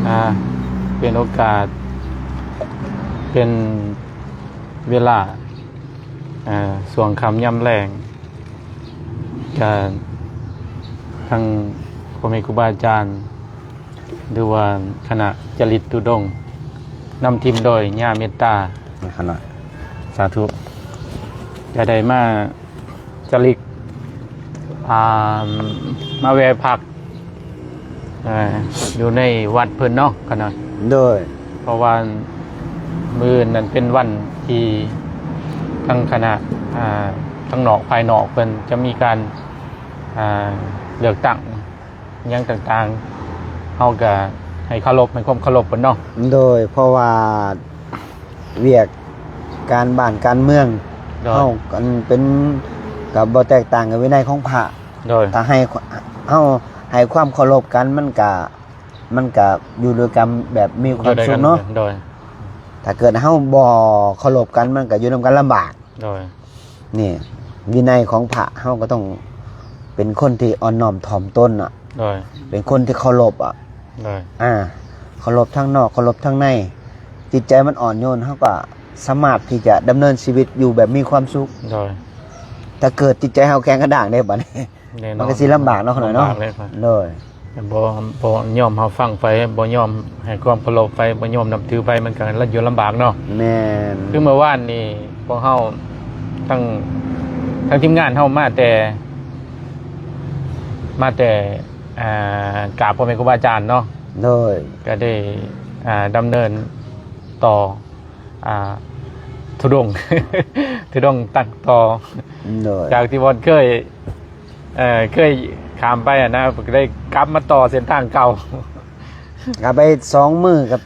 ອ່າ ເປັນໂອກາດ ເປັນເວລາ ອ່າ ຊ່ວງຄ່ຳຍາມແລງ ກະ ທັງພໍ່ແມ່ຄູບາອາຈານ ຫຼືວ່າຄະນະຈະລິດທຸດົງ ນຳທີມໂດຍຍ່າເມດຕາ ຄະນະ ສາທຸ ຈະໄດ້ມາຈະລິກ ອ່າ ມາແວ່ພັກ ເອີ ຢູ່ໃນວັດເພິ່ນເນາະ ຄະນະ ໂດຍ ເພາະວ່າມື້ອື່ນນັ້ນເປັນວັນທີ່ທາງຄະນະ ອ່າ ທາງນອກ ພາຍນອກເພິ່ນຈະມີການ ອ່າ ເລືອກຕັ້ງຫຍັງຕ່າງໆ ເຮົາກະໃຫ້ເຄົາລົບ ໃຫ້ຄວາມເຄົາລົບເພິ່ນເນາະ ໂດຍ ເພາະວ່າວຽກການບ້ານການເມືອງ ໂດຍ ເຮົາ ອັນເປັນ ກະບໍ່ແຕກຕ່າງກັບວິໄນຂອງພະ ໂດຍ ຖ້າໃຫ້ ເຮົາໃຫ້ຄວາມເຄົາລົບກັນ ມັນກະ ມັນກະຢູ່ດ້ວຍກັນແບບມີຄວາມສຸກເນາະ ໂດຍ ຖ້າເກີດເຮົາບໍ່ເຄົາລົບກັນ ມັນກະຢູ່ນຳກັນລຳບາກ ໂດຍ ນີ້ ວິໄນຂອງພະ ເຮົາກໍຕ້ອງເປັນຄົນທີ່ອ່ອນນ້ອມຖ່ອມຕົນອະ ໂດຍ ເປັນຄົນທີ່ເຄົາລົບອະ ໂດຍ ອ່າ ເຄົາລົບທັງນອກ ເຄົາລົບທັງໃນ ຈິດໃຈມັນອ່ອນໂຍນ ເຮົາກໍສາມາດທີ່ຈະດຳເນີນຊີວິດຢູ່ແບບມີຄວາມສຸກ ໂດຍ ຖ້າເກີດຈິດໃຈເຮົາແຂງກະດ້າງເດ້ ບາດນີ້ ແນ່ນອນ ມັນກໍຊິລຳບາກເນາະ ຂ້ານ້ອຍເນາະ ລຳບາກເລີຍ ໂດຍ ບໍ່ ບໍ່ຍອມຮັບຟັງໃຜ ບໍ່ຍອມໃຫ້ຄວາມເຄົາລົບໃຜ ບໍ່ຍອມນັບຖືໃຜ ມັນກໍລະຢູ່ລຳບາກເນາະ ແມ່ນ ຄືເມື່ອວານນີ້ພວກເຮົາ ທັງ ທັງທີມງານເຮົາມາແຕ່ ມາແຕ່ ອ່າ ກາບພໍ່ແມ່ຄູບາອາຈານເນາະ ໂດຍ ກໍໄດ້ ອ່າ ດຳເນີນຕໍ່ ອ່າ ທຸດົງ ທຸດົງຕັ້ງຕໍ່ ໂດຍ ຈາກທີ່ບ່ອນເຄີຍ ເອີ ເຄີຍຂ້າມໄປຫັ້ນນະ ກໍໄດ້ກັບມາຕໍ່ເສັ້ນທາງເກົ່າ ກັບໄປສອງມື້ກັບ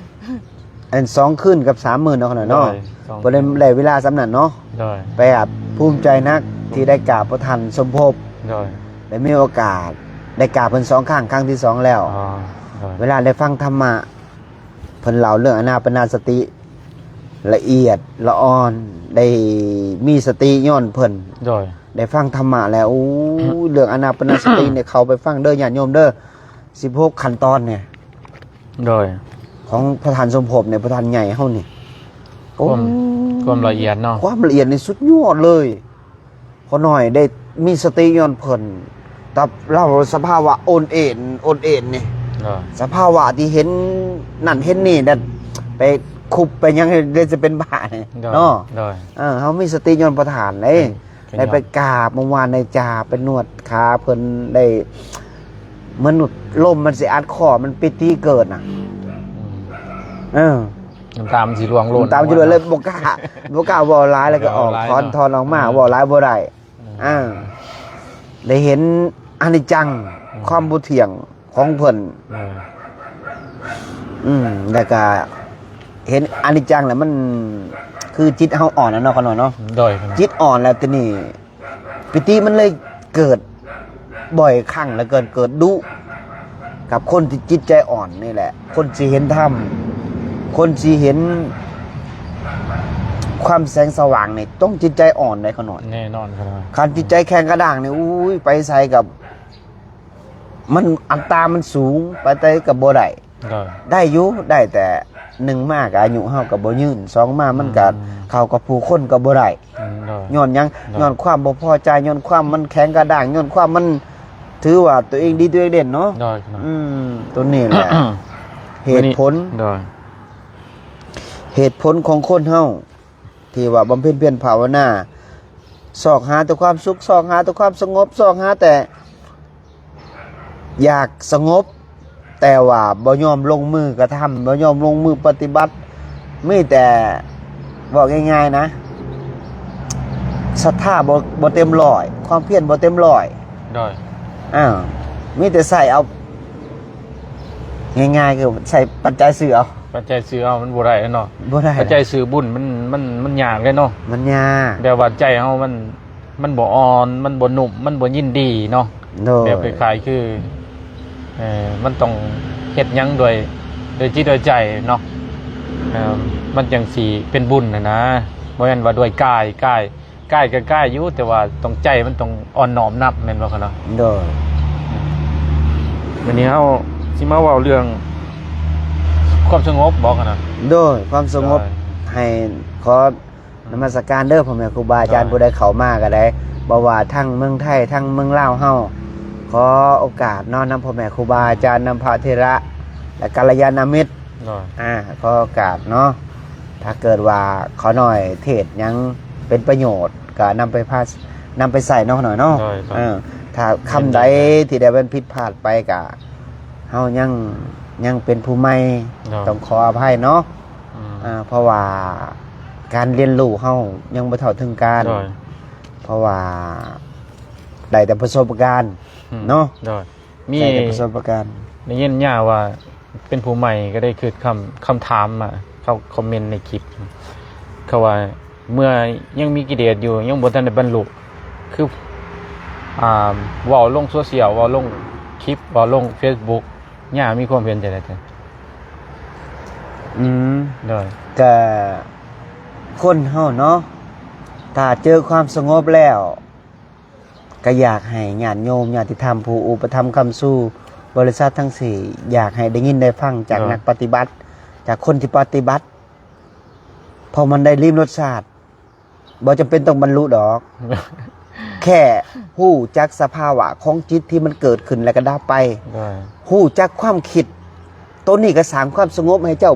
ອັນ ສອງຄືນກັບສາມມື້ເນາະ ຂ້ານ້ອຍເນາະ ໂດຍ ສອງ ບໍ່ໄດ້ ໄດ້ເວລາສ່ຳນັ້ນເນາະ ໂດຍ ແບບພູມໃຈນັກທີ່ໄດ້ກາບພະທ່ານສົມພົບ ໂດຍ ໄດ້ມີໂອກາດໄດ້ກາບເພິ່ນສອງຄັ້ງ ຄັ້ງທີສອງແລ້ວ ອໍ ໂດຍ ເວລາໄດ້ຟັງທຳມະ ເພິ່ນເລົ່າເລື່ອງອານາປານະສະຕິ ລະອຽດລະອ່ອນ ໄດ້ມີສະຕິຍ້ອນເພິ່ນ ໂດຍ ໄດ້ຟັງທຳມະແລ້ວ ໂອ້ ເລື່ອງອານາປານະສະຕິນີ້ ເຂົ້າໄປຟັງເດີ ຍາດໂຍມເດີ ສິບຫົກຂັ້ນຕອນນີ້ ໂດຍ ຂອງພະທ່ານສົມພົບນີ້ ພະທ່ານໃຫຍ່ເຮົານີ້ ໂອ້ ຄວາມ ຄວາມລະອຽດເນາະ ຄວາມລະອຽດນີ້ສຸດຍອດເລີຍ ພໍ່ນ້ອຍໄດ້ມີສະຕິຍ້ອນເພິ່ນ ກັບລາວສະພາວະໂອນເອນ ໂອນເອນນີ້ ໂດຍ ສະພາວະທີ່ເຫັນນັ້ນເຫັນນີ້ນັ້ນ ໄປຄຸບໄປຫຍັງ ເລີຍຈະເປັນບ້ານີ້ ໂດຍ ເນາະ ໂດຍ ເອີ ເຮົາມີສະຕິຍ້ອນປະທານເດ້ ເປັນ ເປັນ ໄດ້ໄປກາບເມື່ອວານໃນຈາ ໄປນວດຂາເພິ່ນ ໄດ້ ເໝືອນລົມມັນຊິອັດຄໍ ມັນປີຕິເກີດນະ ອືມ ເອີ ນ້ຳຕາມັນຊິລ່ວງໂລດ ນ້ຳຕາມັນຊິລ່ວງ ເລີຍບໍ່ກ້າ ບໍ່ກ້າເວົ້າຫຼາຍ ແລ້ວກໍອອກ ບໍ່ເວົ້າຫຼາຍ ຖອນ ເນາະ ຖອນອອກມາ ອືມ ເວົ້າຫຼາຍບໍ່ໄດ້ ອືມ ອ່າ ໄດ້ເຫັນອະນິດຈັງ ອືມ ຄວາມບໍ່ທ່ຽງຂອງເພິ່ນ ເອີ ອືມ ແລ້ວກໍເຫັນອະນິດຈັງແລ້ວ ມັນຄືຈິດເຮົາອ່ອນນະເນາະ ຂ້ານ້ອຍເນາະ ໂດຍ ຈິດອ່ອນແລ້ວທີນີ້ ປີຕິມັນເລີຍເກີດບ່ອຍຄັ້ງເຫຼືອເກີນ ເກີດດຸກັບຄົນທີ່ຈິດໃຈອ່ອນນີ້ແຫຼະ ຄົນຊິເຫັນທຳ ຄົນຊິເຫັນຄວາມແສງສະຫວ່າງນີ້ ຕ້ອງຈິດໃຈອ່ອນໄດ໋ ຂ້ານ້ອຍ ແນ່ນອນ ຂ້ານ້ອຍ ຄັນຈິດໃຈແຂງກະດ້າງນີ້ ໂອ້ຍ ໄປໃສກໍ ມັນ ອັດຕາມັນສູງ ໄປໃສກໍບໍ່ໄດ້ ໂດຍ ໄດ້ຢູ່ ໄດ້ແຕ່ ໜຶ່ງມາກໍອາຍຸເຮົາກໍບໍ່ຍືນ ສອງມາມັນກໍ ອືມ ເຂົ້າກັບຜູ້ຄົນກໍບໍ່ໄດ້ ອືມ ໂດຍ ຍ້ອນຫຍັງ? ໂດຍ ຍ້ອນຄວາມບໍ່ພໍໃຈ ຍ້ອນຄວາມມັນແຂງກະດ້າງ ຍ້ອນຄວາມມັນ ຖືວ່າຕົວເອງດີຕົວເອງເດັ່ນເນາະ ໂດຍ ອືມ ຕົວນີ້ແຫຼະ ເຫດຜົນ ໂດຍ ເຫດຜົນຂອງຄົນເຮົາ ທີ່ວ່າບຳເພັນພຽນພາວະນາ ຊອກຫາແຕ່ຄວາມສຸກ ຊອກຫາແຕ່ຄວາມສະຫງົບ ຊອກຫາແຕ່ຢາກສະຫງົບ ແຕ່ວ່າບໍ່ຍອມລົງມືກະທຳ ບໍ່ຍອມລົງມືປະຕິບັດ ມີແຕ່ ເວົ້າງ່າຍໆນະ ສັດທາບໍ່ ບໍ່ເຕັມຮ້ອຍ ຄວາມພຽນບໍ່ເຕັມຮ້ອຍ ໂດຍ ອາ ມີແຕ່ໃຊ້ເອົາ ງ່າຍໆ ຄືໃຊ້ປັດໄຈຊື່ເອົາ ປັດໄຈຊື່ເອົາ ມັນບໍ່ໄດ້ເນາະ ບໍ່ໄດ້ ປັດໄຈຊື່ບຸນ ມັນ ມັນ ມັນຍາກເດ້ເນາະ ມັນຍາກ ແບບວ່າໃຈເຮົາມັນ ມັນບໍ່ອ່ອນ ມັນບໍ່ນຸ້ມ ມັນບໍ່ຍິນດີເນາະ ໂດຍ ແບບຄ້າຍໆຄື ເອີ ມັນຕ້ອງເຮັດຫຍັງດ້ວຍ ດ້ວຍຈິດດ້ວຍໃຈເນາະ ເອີ ມັນຈັ່ງຊິເປັນບຸນຫັ້ນນະ ບໍ່ແມ່ນວ່າດ້ວຍກາຍ ກາຍ ກາຍກໍກາຍຢູ່ ແຕ່ວ່າຕ້ອງ ໃຈມັນຕ້ອງອ່ອນນ້ອມນຳ ແມ່ນບໍ່ຄະເນາະ? ໂດຍ ມື້ນີ້ເຮົາຊິມາເວົ້າເລື່ອງ ຄວາມສະຫງົບບໍຫັ້ນນະ? ໂດຍ ຄວາມສະຫງົບ ໂດຍ ໃຫ້ ຂໍນະມັດສະການເດີ ພໍ່ແມ່ຄູບາອາຈານ ໂດຍ ຜູ້ໃດເຂົ້າມາກໍໄດ້ ບໍ່ວ່າທັງເມືອງໄທ ທັງເມືອງລາວເຮົາ ຂໍໂອກາດເນາະ ນຳພໍ່ແມ່ຄູບາອາຈານ ນຳພະເຖລະ ແລະ ກັນລະຍານະມິດ ໂດຍ ອາ ຂໍໂອກາດເນາະ ຖ້າເກີດວ່າຂ້ານ້ອຍເທດຫຍັງເປັນປະໂຫຍດ ກໍນຳໄປພາ ນຳໄປໃຊ້ເນາະ ຂ້ານ້ອຍເນາະ ໂດຍ ໂດຍ ເອີ ຖ້າຄຳໃດ ຍິນດີ ທີ່ໄດ້ເປັນຜິດພາດໄປ ກໍເຮົາຍັງ ຍັງເປັນຜູ້ໃໝ່ ໂດຍ ຕ້ອງຂໍອະໄພເນາະ ອືມ ອາ ເພາະວ່າການຮຽນຮູ້ເຮົາຍັງບໍ່ເທົ່າເຖິງການ ໂດຍ ເພາະວ່າໄດ້ແຕ່ປະສົບການ ອືມ ເນາະ ໂດຍ ມີ ໄດ້ແຕ່ປະສົບການ ໄດ້ຍິນຍາວວ່າເປັນຜູ້ໃໝ່ກໍໄດ້ຄຶດຄຳ ຄຳຖາມມາ ເຂົາຄອມເມັນໃນຄລິບ ເຂົາວ່າເມື່ອຍັງມີກິເລດຢູ່ ຍັງບໍ່ທັນໄດ້ບັນລຸ ຄື ອ່າ ເວົ້າລົງໂຊຊຽວ ເວົ້າລົງຄລິບ ເວົ້າລົງເຟສບຸກ ຍ່າມີຄວາມເຫັນຈັ່ງໃດ? ອືມ ໂດຍ ກະຄົນເຮົາເນາະ ຖ້າເຈີຄວາມສະຫງົບແລ້ວ ກໍຢາກໃຫ້ຍາດໂຍມ ຍາດຕິທຳ ຜູ້ອຸປະຖຳຄ້ຳຊູ ບໍລິສັດທັງສີ່ ຢາກໃຫ້ໄດ້ຍິນໄດ້ຟັງຈາກ ໂດຍ ນັກປະຕິບັດ ຈາກຄົນທີ່ປະຕິບັດ ເພາະມັນໄດ້ລິມລົດຊາດ ບໍ່ຈຳເປັນຕ້ອງບັນລຸດອກ ແຄ່ຮູ້ຈັກສະພາວະຂອງຈິດທີ່ມັນເກີດຂຶ້ນແລ້ວກໍດັບໄປ ໂດຍ ຮູ້ຈັກຄວາມຄິດ ໂຕນີ້ກໍສ້າງຄວາມສະຫງົບໃຫ້ເຈົ້າ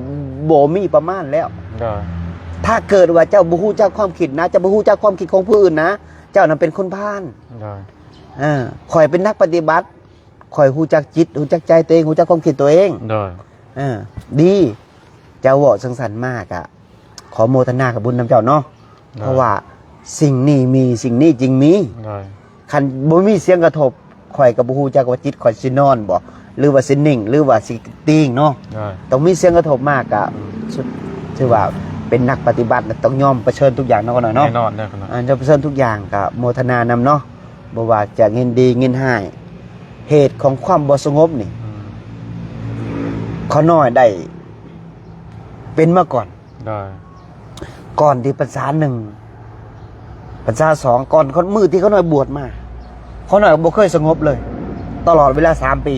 ບໍ່ມີປະມານແລ້ວ ໂດຍ ຖ້າເກີດວ່າເຈົ້າບໍ່ຮູ້ຈັກຄວາມຄິດນະ ເຈົ້າບໍ່ຮູ້ຈັກຄວາມຄິດຂອງຜູ້ອື່ນນະ ເຈົ້ານັ້ນເປັນຄົນພານ ໂດຍ ເອີ ຂ້ອຍເປັນນັກປະຕິບັດ ຂ້ອຍຮູ້ຈັກຈິດ ຮູ້ຈັກໃຈຕົວເອງ ຮູ້ຈັກຄວາມຄິດຕົວເອງ ໂດຍ ເອີ ດີ ເຈົ້າເວົ້າຈັ່ງຊັ້ນມາກະ ຂໍໂມທະນາກັບບຸນນຳເຈົ້າເນາະ ໂດຍ ເພາະວ່າສິ່ງນີ້ມີ ສິ່ງນີ້ຈຶ່ງມີ ໂດຍ ຄັນບໍ່ມີສຽງກະທົບ ຂ້ອຍກໍບໍ່ຮູ້ຈັກວ່າຈິດຂ້ອຍຊິນອນບໍ ຫຼືວ່າຊິນິ່ງ ຫຼືວ່າຊິຕີງເນາະ ໂດຍ ຕ້ອງມີສຽງກະທົບມາກະ ອືມ ສຸດ ຖືວ່າເປັນນັກປະຕິບັດ ຕ້ອງຍອມປະເຊີນທຸກຢ່າງເນາະ ຂ້ານ້ອຍເນາະ ແນ່ນອນເດີ ຂ້ານ້ອຍ ອາ ຈະປະເຊີນທຸກຢ່າງ ກໍໂມທະນານຳເນາະ ບໍ່ວ່າຈະຍິນດີຍິນຮ້າຍ ເຫດຂອງຄວາມບໍ່ສະຫງົບນີ້ ອືມ ຂ້ານ້ອຍໄດ້ເປັນມາກ່ອນ ໂດຍ ກ່ອນທີ່ພັນສາໜຶ່ງ ພັນສາສອງ ກ່ອນມື້ທີ່ຂ້ານ້ອຍບວດມາ ຂ້ານ້ອຍບໍ່ເຄີຍສະຫງົບເລີຍ ຕະຫຼອດເວລາສາມປີ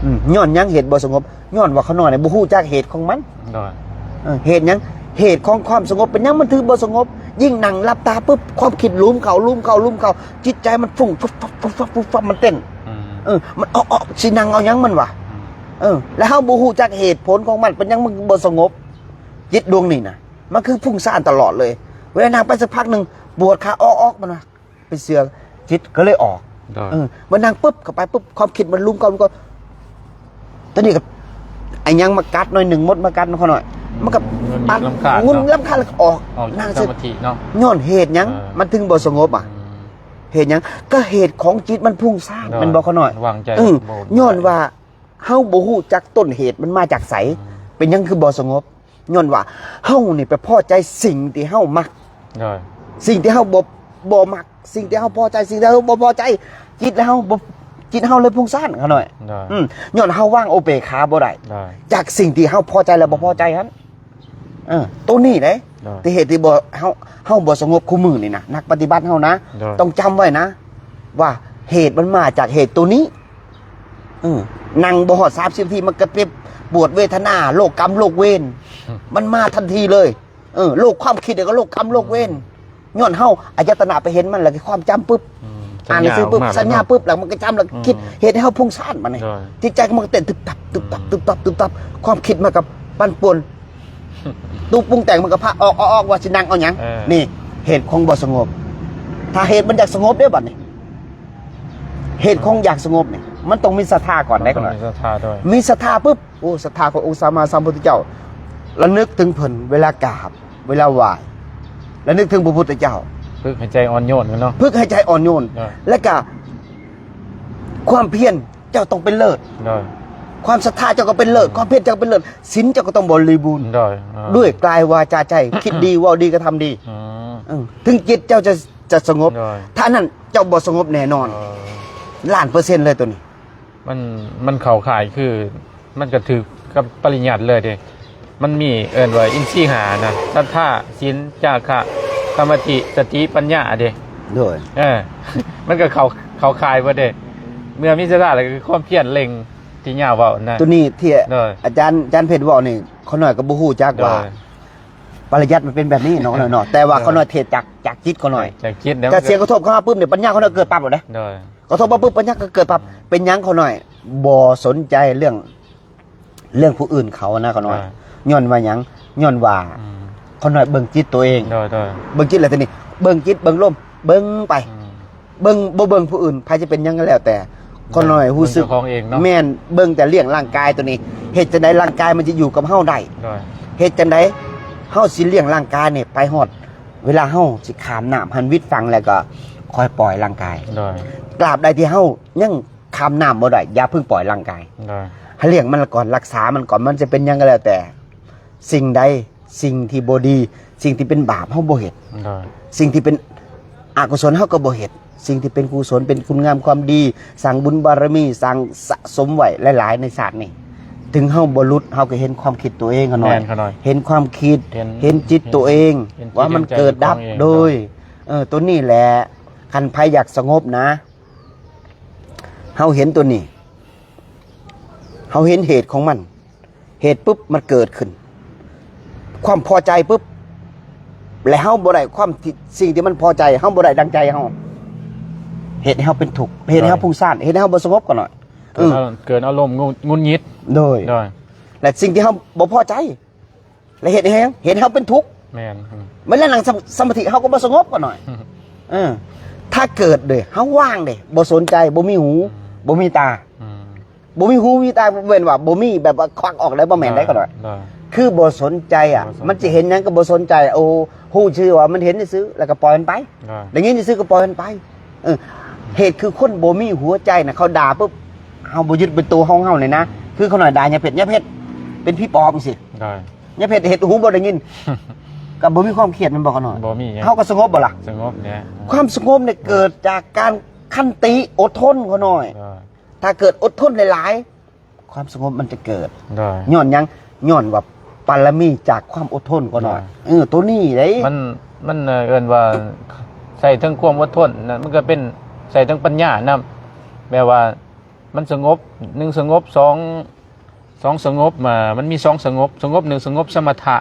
ອືມ ຍ້ອນຫຍັງເຫດບໍ່ສະຫງົບ? ຍ້ອນວ່າຂ້ານ້ອຍນີ້ບໍ່ຮູ້ຈັກເຫດຂອງມັນ ໂດຍ ເອີ ເຫດຫຍັງ? ເຫດຂອງຄວາມສະຫງົບ ເປັນຫຍັງມັນຖືບໍ່ສະຫງົບ? ຍິ່ງນັ່ງຫຼັບຕາປຶບ ຄວາມຄິດຫຼຸມເຂົ້າ ຫຼຸມເຂົ້າ ຫຼຸມເຂົ້າ ຈິດໃຈມັນຟຸ້ງຟຸບຟັບ ຟຸບຟັບ ຟຸບຟັບ ມັນເຕັ້ນ ອືມ ເອີ ມັນອອກ ອອກ ຊິນັ່ງເອົາຫຍັງມັນວະ? ອືມ ເອີ ແລ້ວເຮົາບໍ່ຮູ້ຈັກເຫດຜົນຂອງມັນ ເປັນຫຍັງມັນບໍ່ສະຫງົບ? ຈິດດວງນີ້ນະ ມັນຄືຟຸ້ງສ້ານຕະຫຼອດເລີຍ ເວລານັ່ງໄປສັກພັກໜຶ່ງ ປວດຂາ ອອກ ອອກ ມັນວ່າ ເປັນເສືອ ຈິດກໍເລີຍອອກ ໂດຍ ເອີ ມານັ່ງປຶບ ເຂົ້າໄປປຶບ ຄວາມຄິດມັນຫຼຸມເຂົ້າ ມັນກໍ ຕອນນີ້ກໍ ໄອ້ຫຍັງມາກັດໜ້ອຍໜຶ່ງ ມົດມາກັດໜ້ອຍ ມັນກໍ ອືມ ມັນກໍ ງຸນງຸນລຳຄານ ລຳຄານ ແລ້ວກໍອອກ ອໍ ນັ່ງ ນັ່ງເຊິ່ງສະມາທິເນາະ ຍ້ອນເຫດຫຍັງ ອືມ ມັນເຖິງບໍ່ສະຫງົບອະ? ອືມ ເຫດຫຍັງ? ກໍເຫດຂອງຈິດມັນຟຸ້ງສ້ານ ໂດຍ ແມ່ນບໍ່ ຂ້ານ້ອຍ? ວາງໃຈ ເອີ ບໍ່ ຍ້ອນວ່າເຮົາບໍ່ຮູ້ຈັກຕົ້ນເຫດມັນມາຈາກໃສ ອືມ ເປັນຫຍັງຄືບໍ່ສະຫງົບ? ຍ້ອນວ່າເຮົານີ້ໄປພໍໃຈສິ່ງທີ່ເຮົາມັກ ໂດຍ ສິ່ງທີ່ເຮົາບໍ່ ບໍ່ມັກ ສິ່ງທີ່ເຮົາພໍໃຈ ສິ່ງທີ່ເຮົາບໍ່ພໍໃຈ ຈິດເຮົາບໍ່ ຈິດເຮົາເລີຍຟຸ້ງສ້ານ ຂ້ານ້ອຍ ໂດຍ ອືມ ຍ້ອນເຮົາວາງອຸເບກຂາບໍ່ໄດ້ ໂດຍ ຈາກສິ່ງທີ່ເຮົາພໍໃຈ ແລະ ບໍ່ພໍໃຈຫັ້ນ ເອີ ໂຕນີ້ເດ້ ໂດຍ ທີ່ເຫດທີ່ບໍ່ ເຮົາ ເຮົາບໍ່ສະຫງົບຄູ່ມື້ນີ້ນະ ນັກປະຕິບັດເຮົານະ ໂດຍ ຕ້ອງຈຳໄວ້ນະ ວ່າເຫດມັນມາຈາກເຫດໂຕນີ້ ເອີ ນັ່ງບໍ່ຮອດສາມສິບນາທີ ມັນກະເຈັບປວດເວທະນາ ໂລກກຳໂລກເວນ ອືມ ມັນມາທັນທີເລີຍ ເອີ ໂລກຄວາມຄິດ ແລ້ວກໍໂລກກຳໂລກເວນ ອືມ ຍ້ອນເຮົາອາຍະຕະນະໄປເຫັນມັນ ແລ້ວກໍຄວາມຈຳປຶບ ອືມ ອ່ານໜັງສືປຶບ ສັນຍາປຶບ ແລ້ວມັນກໍຈຳ ແລ້ວກໍຄິດ ອືມ ເຮັດໃຫ້ເຮົາຟຸ້ງສ້ານບາດນີ້ ໂດຍ ຈິດໃຈຂອງມັນກໍເຕັ້ນຕຶບຕັບ ຕຶບຕັບ ອືມ ຕຶບຕັບ ຕຶບຕັບ ຄວາມຄິດມັນກໍປັ່ນປ່ວນ ຕູ້ປຸງແຕ່ງມັນກໍພາອອກ ອອກ ອອກ ວ່າຊິນັ່ງເອົາຫຍັງ ເອີ ນີ້ເຫດຂອງບໍ່ສະຫງົບ ຖ້າເຫດມັນຢາກສະຫງົບເດ້ບາດນີ້ ເຫດຂອງຢາກສະຫງົບນີ້ ມັນຕ້ອງມີສັດທາກ່ອນເດ້ ມັນຕ້ອງມີສັດທາດ້ວຍ ມີສັດທາປຶບ ໂອ້ ສັດທາຂອງອົງສຳມາສຳພຸດທະເຈົ້າ ລະນຶກເຖິງເພິ່ນເວລາກາບ ເວລາໄຫວ້ ລະນຶກເຖິງພະພຸດທະເຈົ້າ ຝຶກໃຫ້ໃຈອ່ອນໂຍນເນາະ ຝຶກໃຫ້ໃຈອ່ອນໂຍນ ໂດຍ ແລະກະຄວາມພຽນ ເຈົ້າຕ້ອງເປັນເລີດ ໂດຍ ຄວາມສັດທາເຈົ້າກໍເປັນເລີດ ອືມ ຄວາມພຽນເຈົ້າກໍເປັນເລີດ ສິນເຈົ້າກໍຕ້ອງບໍລິບູນ ໂດຍ ອືມ ດ້ວຍກາຍວາຈາໃຈ ຄິດດີ ເວົ້າດີ ກະທຳດີ ອືມ ເອີ ເຖິງຈິດເຈົ້າຈະ ຈະສະຫງົບ ໂດຍ ຖ້ານັ້ນເຈົ້າບໍ່ສະຫງົບແນ່ນອນ ເອີ ລ້ານເປີເຊັນເລີຍໂຕນີ້ ມັນ ມັນເຂົ້າຂ່າຍ ຄື ມັນກະຖືກກັບປະລິຍັດເລີຍເດ້ ມັນມີເອີ້ນວ່າອິນຊີຫ້ານະ ສັດທາ ສິນ ຈາຄະ ສະມາທິ ສະຕິ ປັນຍາເດ້ ໂດຍ ເອີ ມັນກະເຂົ້າ ເຂົ້າຂ່າຍເບິດເດ້ ເມື່ອມີສັດທາແລ້ວ ຄືຄວາມພຽນເລັ່ງ ທີ່ຍາວເວົ້ານະ ໂຕນີ້ທີ່ ໂດຍ ອາຈານ ອາຈານເພັດເວົ້ານີ້ ຂ້ານ້ອຍກໍບໍ່ຮູ້ຈັກວ່າ ໂດຍ ປະລິຍັດມັນເປັນແບບນີ້ເນາະ ຂ້ານ້ອຍເນາະ ແຕ່ວ່າ ໂດຍ ຂ້ານ້ອຍເທດຈາກ ຈາກຈິດຂ້ານ້ອຍ ຈາກຈິດແລ້ວ ກະສຽງກະທົບເຂົ້າມາປຶບນີ້ ປັນຍາຂ້ານ້ອຍເກີດປັບໂລດເດ້ ໂດຍ ກະທົບມາປຶບ ປັນຍາກໍເກີດປັບ ເປັນຫຍັງຂ້ານ້ອຍບໍ່ສົນໃຈເລື່ອງ ເລື່ອງຜູ້ອື່ນເຂົານະຂ້ານ້ອຍ ໂດຍ ຍ້ອນວ່າຫຍັງ? ຍ້ອນວ່າ ອືມ ຂ້ານ້ອຍເບິ່ງຈິດໂຕເອງ ໂດຍ ໂດຍ ເບິ່ງຈິດແລ້ວທີນີ້ ເບິ່ງຈິດ ເບິ່ງລົມ ເບິ່ງໄປ ອືມ ເບິ່ງ ບໍ່ເບິ່ງຜູ້ອື່ນ ໃຜຈະເປັນຫຍັງກໍແລ້ວແຕ່ ຂ້ານ້ອຍຮູ້ສຶກ ເບິ່ງເຈົ້າຂອງເອງເນາະ ແມ່ນ ເບິ່ງແຕ່ລ້ຽງຮ່າງກາຍໂຕນີ້ ເຮັດຈັ່ງໃດຮ່າງກາຍມັນຈະຢູ່ກັບເຮົາໄດ້ ໂດຍ ເຮັດຈັ່ງໃດເຮົາຊິລ້ຽງຮ່າງກາຍນີ້ໄປຮອດ ເວລາເຮົາຊິຂ້າມນ້ຳຫັ້ນ ວິດຝັ່ງແລ້ວກໍຄ່ອຍປ່ອຍຮ່າງກາຍ ໂດຍ ຕາບໃດທີ່ເຮົາຍັງຂ້າມນ້ຳບໍ່ໄດ້ ຢ່າເພິ່ງປ່ອຍຮ່າງກາຍ ໂດຍ ໃຫ້ລ້ຽງມັນກ່ອນ ຮັກສາມັນກ່ອນ ມັນຈະເປັນຫຍັງກໍແລ້ວແຕ່ ສິ່ງໃດ ສິ່ງທີ່ບໍ່ດີ ສິ່ງທີ່ເປັນບາບເຮົາບໍ່ເຮັດ ໂດຍ ສິ່ງທີ່ເປັນອະກຸສົນເຮົາກໍບໍ່ເຮັດ ສິ່ງທີ່ເປັນກຸສົນ ເປັນຄຸນງາມຄວາມດີ ສ້າງບຸນບາລະມີ ສ້າງສະສົມໄວ້ຫຼາຍໆໃນຊາດນີ້ ເຖິງເຮົາບໍ່ຫຼຸດ ເຮົາກໍເຫັນຄວາມຄິດໂຕເອງຂ້ານ້ອຍ ແມ່ນຂ້ານ້ອຍ ເຫັນຄວາມຄິດ ເຫັນ ເຫັນຈິດໂຕເອງ ເຫັນ ວ່າມັນເກີດດັບ ເຫັນຈິດເຫັນໃຈຂອງຕົວເອງ ໂດຍ ເອີ ໂຕນີ້ແຫຼະ ຄັນໃຜຢາກສະຫງົບນະ ເຮົາເຫັນໂຕນີ້ ເຮົາເຫັນເຫດຂອງມັນ ເຫດປຶບມັນເກີດຂຶ້ນ ຄວາມພໍໃຈປຶບ ແລະເຮົາບໍ່ໄດ້ຄວາມທີ່ ສິ່ງທີ່ມັນພໍໃຈ ເຮົາບໍ່ໄດ້ດັ່ງໃຈເຮົາ ເຮັດໃຫ້ເຮົາເປັນທຸກ ເຮັດໃຫ້ເຮົາ ໂດຍ ຟຸ້ງສ້ານ ເຮັດໃຫ້ເຮົາບໍ່ສະຫງົບກໍໜ້ອຍ ເກີດ ເອີ ອາ ເກີດອາລົມຫງຸດ ຫງຸດຫງິດ ໂດຍ ໂດຍ ແລະສິ່ງທີ່ເຮົາບໍ່ພໍໃຈ ແລະເຮັດໃຫ້ ເຮັດໃຫ້ເຮົາເປັນທຸກ ແມ່ນ ອືມ ເວລານັ່ງສະ ສະມາທິເຮົາກໍບໍ່ສະຫງົບກໍໜ້ອຍ ອືມ ເອີ ຖ້າເກີດເດ້ ເຮົາວ່າງເດ້ ບໍ່ສົນໃຈ ບໍ່ມີຫູ ອືມ ບໍ່ມີຕາ ອືມ ບໍ່ມີຫູມີຕາ ເວັ້ນວ່າບໍ່ມີແບບວ່າຄວັກອອກໄດ້ ບໍ່ແມ່ນໄດ້ ໂດຍ ກໍໜ້ອຍ ໂດຍ ຄືບໍ່ສົນໃຈອະ ບໍ່ສົນໃຈ ມັນຊິເຫັນຫຍັງກໍບໍ່ສົນໃຈ ໂອ້ ຮູ້ຊື່ວ່າມັນເຫັນຊື່ໆ ແລ້ວກໍປ່ອຍມັນໄປ ໂດຍ ໄດ້ຍິນຊື່ໆ ກໍປ່ອຍມັນໄປ ເອີ ເຫດຄືຄົນບໍ່ມີຫົວໃຈນະ ເຂົາດ່າປຶບ ເຮົາບໍ່ຍຶດເປັນໂຕຂອງເຮົານີ້ນະ ຄືຂ້ານ້ອຍດ່າຍາເພັດ ຍາເພັດເປັນຜີປອບຈັ່ງຊີ້ ໂດຍ ຍາເພັດເຮັດຫູບໍ່ໄດ້ຍິນ ກໍບໍ່ມີຄວາມຄຽດແມ່ນບໍ່ຂ້ານ້ອຍ? ບໍ່ມີຫຍັງ ເຮົາກໍສະຫງົບບໍ່ລະ? ສະຫງົບແຫຼະ ຄວາມສະຫງົບນີ້ເກີດຈາກການຂັນຕິອົດທົນຂ້ານ້ອຍ ໂດຍ ຖ້າເກີດອົດທົນຫຼາຍໆ ຄວາມສະຫງົບມັນຈະເກີດ ໂດຍ ຍ້ອນຫຍັງ? ຍ້ອນວ່າບາລະມີຈາກຄວາມອົດທົນຂ້ານ້ອຍ ໂດຍ ເອີ ໂຕນີ້ເດ້ ມັນ ມັນ ເອີ້ນວ່າໃຊ້ເຖິງຄວາມອົດທົນນະ ມັນກໍເປັນໃຊ້ເຖິງປັນຍານຳ ແບບວ່າ ມັນສະຫງົບ ໜຶ່ງ ສະຫງົບ ສອງ ສອງ ສະຫງົບ ມາ ມັນມີສອງສະຫງົບ ສະຫງົບ ໜຶ່ງ ສະຫງົບສະມະຖະ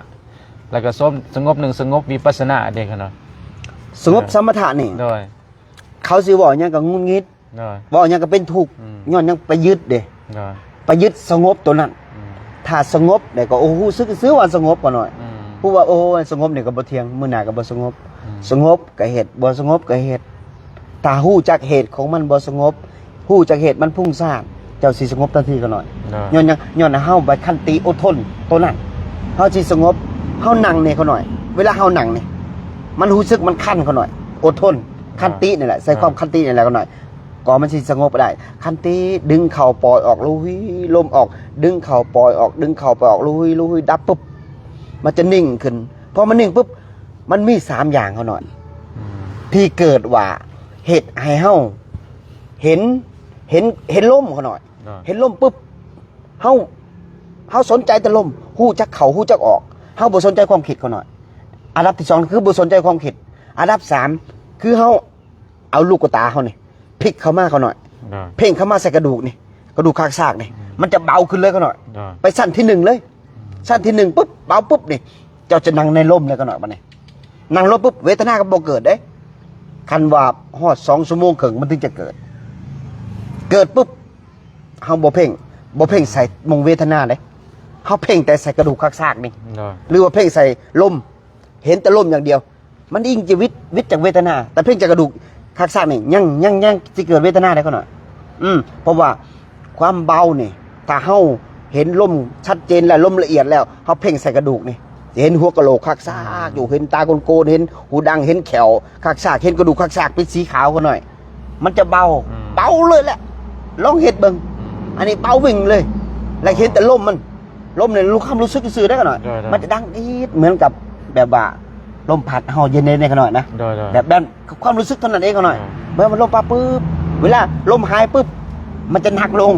ແລ້ວກໍ ສະຫງົບ ໜຶ່ງ ສະຫງົບວິປັດສະນາເດ້ ຄັນວ່າສະຫງົບ ໂດຍ ສະມະຖະນີ້ ໂດຍ ເຂົາຊິເວົ້າຫຍັງກໍຫງຸດຫງິດ ໂດຍ ເວົ້າຫຍັງກໍເປັນທຸກ ອືມ ຍ້ອນຫຍັງ? ໄປຍຶດເດ້ ໂດຍ ໄປຍຶດສະຫງົບໂຕນັ້ນ ອືມ ຖ້າສະຫງົບແລ້ວກໍ ໂອ້ ຮູ້ສຶກຊື່ວ່າສະຫງົບກໍໜ້ອຍ ອືມ ຮູ້ວ່າ ໂອ້ ສະຫງົບນີ້ກໍບໍ່ທ່ຽງ ມື້ໜ້າກໍບໍ່ສະຫງົບ ອືມ ສະຫງົບກໍເຮັດ ບໍ່ສະຫງົບກໍເຮັດ ຖ້າຮູ້ຈັກເຫດຂອງມັນບໍ່ສະຫງົບ ຮູ້ຈັກເຫດມັນຟຸ້ງສ້ານ ເຈົ້າຊິສະຫງົບທັນທີຂ້ານ້ອຍ ໂດຍ ຍ້ອນຫຍັງ? ຍ້ອນເຮົາໄປຂັນຕິອົດທົນໂຕນັ້ນ ເຮົາຊິສະຫງົບ ເຮົານັ່ງນີ້ຂ້ານ້ອຍ ເວລາເຮົານັ່ງນີ້ ມັນຮູ້ສຶກມັນຄັນຂ້ານ້ອຍ ອົດທົນ ໂດຍ ຂັນຕິນີ້ແຫຼະ ໃຊ້ ໂດຍ ຄວາມຂັນຕິນີ້ແຫຼະຂ້ານ້ອຍ ກໍມັນຊິສະຫງົບໄດ້ ຂັນຕິດຶງເຂົ້າປ່ອຍອອກ ລຸຍລົມອອກ ດຶງເຂົ້າປ່ອຍອອກ ດຶງເຂົ້າປ່ອຍອອກ ລຸຍ ລຸຍ ດັບປຶບ ມັນຈະນິ່ງຂຶ້ນ ພໍມັນນິ່ງປຶບ ມັນມີສາມຢ່າງຂ້ານ້ອຍ ອືມ ທີ່ເກີດວ່າເຮັດໃຫ້ເຮົາເຫັນ ເຫັນ ເຫັນລົມຂ້ານ້ອຍ ໂດຍ ເຫັນລົມປຶບ ເຮົາ ເຮົາສົນໃຈແຕ່ລົມ ຮູ້ຈັກເຂົ້າ ຮູ້ຈັກອອກ ເຮົາບໍ່ສົນໃຈຄວາມຄິດຂ້ານ້ອຍ ອັນດັບທີສອງ ຄືບໍ່ສົນໃຈຄວາມຄິດ ອັນດັບສາມ ຄືເຮົາເອົາລູກຕາເຮົານີ້ ພິກເຂົ້າມາຂ້ານ້ອຍ ໂດຍ ເພັ່ງເຂົ້າມາໃສ່ກະດູກນີ້ ກະດູກຄາກສາກນີ້ ອືມ ມັນຈະເບົາຂຶ້ນເລີຍຂ້ານ້ອຍ ໂດຍ ໄປຊັ້ນທີໜຶ່ງເລີຍ ອືມ ຊັ້ນທີໜຶ່ງປຶບ ເບົາປຶບນີ້ ເຈົ້າຈະນັ່ງໃນລົມເລີຍຂ້ານ້ອຍ ບັດນີ້ ນັ່ງລົມປຶບ ເວທະນາກໍບໍ່ເກີດເດ້ ຄັນວ່າຮອດສອງຊົ່ວໂມງເຄິ່ງ ມັນເຖິງຈະເກີດ ເກີດປຶບ ເຮົາບໍ່ເພັ່ງ ບໍ່ເພັ່ງໃສ່ໝ່ອງເວທະນາເດ້ ເຮົາເພັ່ງແຕ່ໃສ່ກະດູກຄາກສາກນີ້ ໂດຍ ຫຼືວ່າເພັ່ງໃສ່ລົມ ເຫັນແຕ່ລົມຢ່າງດຽວ ມັນອີງຈະວິດ ວິດຈາກເວທະນາ ແຕ່ເພັ່ງຈາກກະດູກຄາກສາກນີ້ ຍັງ ຍັງ ຍັງຊິເກີດເວທະນາໄດ້ຂ້ານ້ອຍ ອືມ ເພາະວ່າຄວາມເບົານີ້ ຖ້າເຮົາເຫັນລົມຊັດເຈນແລ້ວ ລົມລະອຽດແລ້ວ ເຮົາເພັ່ງໃສ່ກະດູກນີ້ ຈະເຫັນຫົວກະໂຫຼກຄາກສາກຢູ່ ເຫັນຕາໂກນໆ ເຫັນຫູດັງ ເຫັນແຂ້ວຄາກສາກ ເຫັນກະດູກຄາກສາກເປັນສີຂາວຂ້ານ້ອຍ ມັນຈະເບົາ ອືມ ເບົາເລີຍແຫຼະ ລອງເຮັດເບິ່ງ ອືມ ອັນນີ້ເບົາວິ່ງເລີຍ ແລ້ວເຫັນແຕ່ລົມມັນ ລົມນີ້ ຄວາມຮູ້ສຶກຊື່ໆເດ້ຂ້ານ້ອຍ ໂດຍໆ ມັນຈະດັງອີດ ເໝືອນກັບແບບວ່າລົມພັດເຮົາເຢັນໆ ເດ້ຂ້ານ້ອຍນະ ໂດຍໆ ແບບ ແບບຄວາມຮູ້ສຶກເທົ່ານັ້ນເອງຂ້ານ້ອຍ ໂດຍ ເມື່ອມັນລົມປະປຶບ ເວລາລົມຫາຍປຶບ ມັນຈະໜັກລົງ ອືມ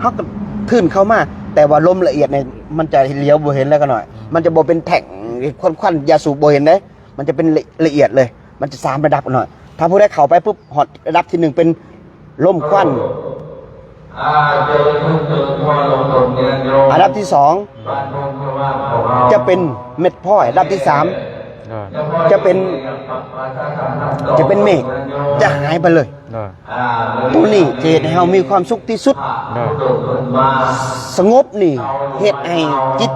ເຮົາກໍທຶ່ນເຂົ້າມາ ແຕ່ວ່າລົມລະອຽດນີ້ ມັນຈະຫຼຽວບໍ່ເຫັນແລ້ວຂ້ານ້ອຍ ອືມ ມັນຈະບໍ່ເປັນແທ່ງ ຄວັນໆ ຢາສູບບໍ່ເຫັນເດ້ ມັນຈະເປັນລະ ລະອຽດເລີຍ ມັນຈະສາມລະດັບໜ້ອຍ ຖ້າຜູ້ໃດເຂົ້າໄປປຶບ ຮອດລະດັບທີໜຶ່ງເປັນລົມຄວັນ ອັນດັບທີສອງຈະເປັນເມັດພ້ອຍ, ອັນດັບທີສາມຈະເປັນ ຈະເປັນເມກ, ຈະຫາຍໄປເລີຍ. ໂດຍ ໂຕນີ້ຈະເຮັດໃຫ້ເຮົາມີຄວາມສຸກທີ່ສຸດ. ໂດຍ ສະຫງົບນີ້ເຮັດໃຫ້ຈິດ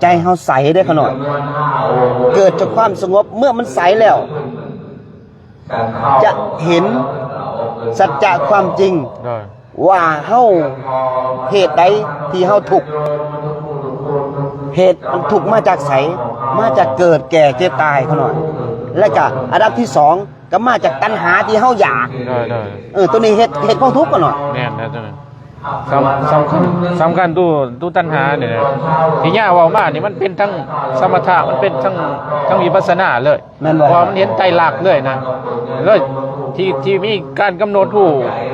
ໃຈເຮົາໃສເດ້ຂະນ້ອຍ. ເກີດຈາກຄວາມສະຫງົບ, ເມື່ອມັນໃສແລ້ວ ຈະເຫັນສັດຈະຄວາມຈິງ ໂດຍ ວ່າເຮົາ ເຫດໃດທີ່ເຮົາທຸກ, ເຫດທຸກມາຈາກໃສ? ມາຈາກເກີດແກ່ເຈັບຕາຍຂະນ້ອຍ. ແລະກະອັນດັບທີສອງ ກໍມາຈາກຕັນຫາທີ່ເຮົາຢາກ. ໂດຍ ໂດຍ ເອີ ໂຕນີ້ເຮັດ ເຮັດຄວາມທຸກຂະນ້ອຍ. ແມ່ນແລ້ວໂຕນັ້ນ ສຳ ສຳຄັນ ສຳຄັນໂຕ ໂຕຕັນຫານີ້ນະ ທີ່ຍ່າເວົ້າມານີ້ ມັນເປັນທັງສະມະຖະ ມັນເປັນທັງ ທັງວິປັດສະນາເລີຍ. ແມ່ນບໍ່? ເພາະວ່າມັນເຫັນໄຕລັກເລີຍນະ ເລີຍ ທີ່ ທີ່ມີການກຳນົດຮູ້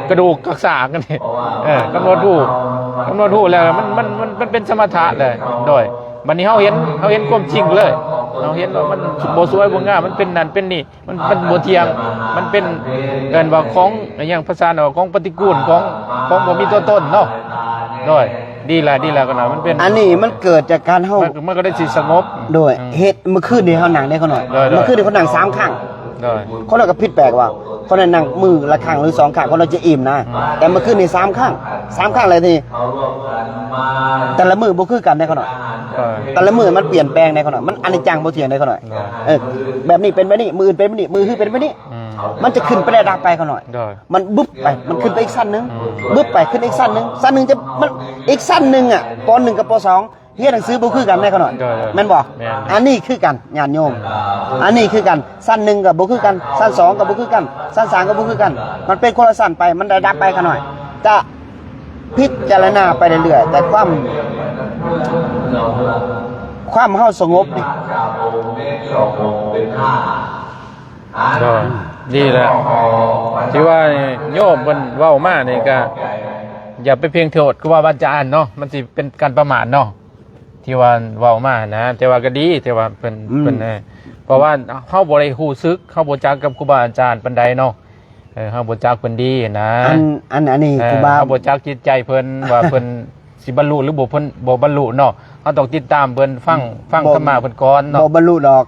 ກະດູກກັກສາກນີ້ ເອີ ກຳນົດຮູ້ ກຳນົດຮູ້ແລ້ວ ມັນ ມັນ ມັນ ມັນເປັນສະມະຖະເລີຍ. ໂດຍ ບັດນີ້ເຮົາເຫັນ ເຮົາເຫັນຄວາມຈິງເລີຍ, ເຮົາເຫັນວ່າມັນບໍ່ສວຍບໍ່ງາມ, ມັນເປັນນັ້ນເປັນນີ້, ມັນ ມັນບໍ່ທ່ຽງ, ມັນເປັນ ເອີ້ນວ່າຂອງ ອີຫຍັງ ພາສາເນາະ ຂອງປະຕິກູນ, ຂອງ ຂອງບໍ່ມີຕົວຕົນເນາະ. ໂດຍ ດີແລ້ວ ດີແລ້ວຂະນ້ອຍ ມັນເປັນ ອັນນີ້ມັນເກີດຈາກການເຮົາ ມັນ ມັນກໍໄດ້ຊິສະຫງົບ. ໂດຍ ອືມ ເຮັດ ມື້ຄືນນີ້ເຮົານັ່ງເດ້ຂະນ້ອຍ. ໂດຍ ໂດຍ ມື້ຄືນນີ້ເຮົານັ່ງສາມຄັ້ງ. ໂດຍ ຂະນ້ອຍກໍຜິດແປກວ່າ ຂະນ້ອຍນັ່ງມື້ລະຄັ້ງຫຼືສອງຄັ້ງ ຂະນ້ອຍຈະອີ່ມນະ. ອືມ ແຕ່ມື້ຄືນນີ້ສາມຄັ້ງ ສາມຄັ້ງແລ້ວນີ້ ແຕ່ລະມື້ບໍ່ຄືກັນເດ້ຂະນ້ອຍ. ໂດຍ ແຕ່ລະມື້ມັນປ່ຽນແປງເດ້ຂະນ້ອຍ, ມັນອະນິດຈັງບໍ່ທ່ຽງເດ້ຂະນ້ອຍ. ໂດຍ ເອີ ແບບນີ້ເປັນແບບນີ້, ມື້ອື່ນເປັນແບບນີ້, ມື້ຮືເປັນແບບນີ້. ອືມ ມັນຈະຂຶ້ນໄປໄດ້ດັບໄປຂະນ້ອຍ. ໂດຍ ມັນບຶບໄປ ມັນຂຶ້ນໄປອີກຊັ້ນໜຶ່ງ, ບຶບໄປຂຶ້ນອີກຊັ້ນໜຶ່ງ, ຊັ້ນໜຶ່ງຈະ ມັນອີກຊັ້ນໜຶ່ງອະ ປໍໜຶ່ງກັບປໍສອງ ຮຽນໜັງສືບໍ່ຄືກັນເດ້ຂະນ້ອຍ. ໂດຍ ໂດຍ ແມ່ນບໍ່? ແມ່ນ ອັນນີ້ຄືກັນຍາດໂຍມ, ອັນນີ້ຄືກັນ ຊັ້ນໜຶ່ງກໍບໍ່ຄືກັນ, ຊັ້ນສອງກໍບໍ່ຄືກັນ, ຊັ້ນສາມກໍບໍ່ຄືກັນ, ມັນເປັນຄົນລະຊັ້ນໄປ, ມັນໄດ້ດັບໄປຂະນ້ອຍ. ຈະພິຈາລະນາໄປເລື້ອຍໆ ແຕ່ຄວາມ ຄວາມເຮົາສະຫງົບນີ້ ໂດຍ ດີແລ້ວ ທີ່ວ່າໂຍມເພິ່ນເວົ້າມານີ້ກະ ຢ່າໄປເພງໂທດຄູບາອາຈານເນາະ, ມັນຊິເປັນການປະໝາດເນາະ ທີ່ວ່າເວົ້າມານະ. ແຕ່ວ່າກະດີ ແຕ່ວ່າເພິ່ນ ອືມ ເພິ່ນ ເອີ ເພາະວ່າເຮົາບໍ່ໄດ້ຮູ້ສຶກ ເຮົາບໍ່ຈັກກັບຄູບາອາຈານປານໃດເນາະ. ເອີ ເຮົາບໍ່ຈັກເພິ່ນດີນະ ອັນ ອັນ ອັນນີ້ ເອີ ຄູບາ ເຮົາບໍ່ຈັກຈິດໃຈເພິ່ນວ່າເພິ່ນ ຊິບັນລຸຫຼືບໍ່ ເພິ່ນບໍ່ບັນລຸເນາະ. ເຮົາຕ້ອງຕິດຕາມເພິ່ນ ຟັງ ອືມ ຟັງ ບໍ່ ທຳມະເພິ່ນກ່ອນເນາະ. ບໍ່ບັນລຸດອກ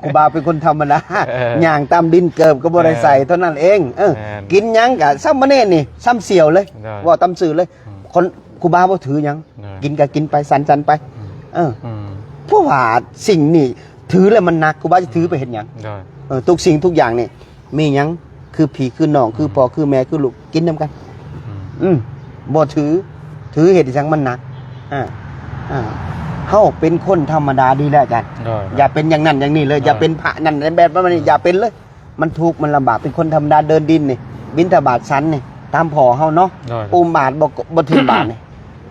ຄູບາເປັນຄົນທຳມະດາ ເອີ ຍ່າງຕາມດິນເກີບກໍບໍ່ໄດ້ໃສ່ ເອີ ເທົ່ານັ້ນເອງ. ເອີ ແມ່ນ ກິນຫຍັງກະ ສາມະເນນນີ້ ຊ້ຳສ່ຽວເລີຍ ໂດຍ ເວົ້າຕາມຊື່ເລີຍ. ອືມ ຄົນ ຄູບາບໍ່ຖືຫຍັງ ໂດຍ ກິນກະກິນໄປ ສັນໆໄປ. ອືມ ເອີ ອືມ ເພາະວ່າສິ່ງນີ້ຖືແລ້ວມັນໜັກ ຄູບາຈະຖືໄປເຮັດຫຍັງ? ໂດຍ ເອີ ທຸກສິ່ງທຸກຢ່າງນີ້ ມີຫຍັງ ຄືພີ່ຄືນ້ອງ ຄືພໍ່ຄືແມ່ ຄືລູກ ກິນນຳກັນ. ອືມ ອືມ ບໍ່ຖື ຖືເຮັດອີ່ຫຍັງ ມັນໜັກ. ອ່າ ອ່າ ເຮົາເປັນຄົນທຳມະດາດີແລ້ວອາຈານ. ໂດຍ ຢ່າເປັນຢ່າງນັ້ນຢ່າງນີ້ເລີຍ. ໂດຍ ຢ່າເປັນພະນັ້ນແບບນັ້ນ ອືມ ຢ່າເປັນເລີຍ. ມັນທຸກມັນລຳບາກ ເປັນຄົນທຳມະດາເດີນດິນນີ້ ບິນທະບາດສັນນີ້ ຕາມພໍ່ເຮົາເນາະ. ໂດຍ ອຸ້ມບາດບໍ່ ບໍ່ຖິ້ມບາດນີ້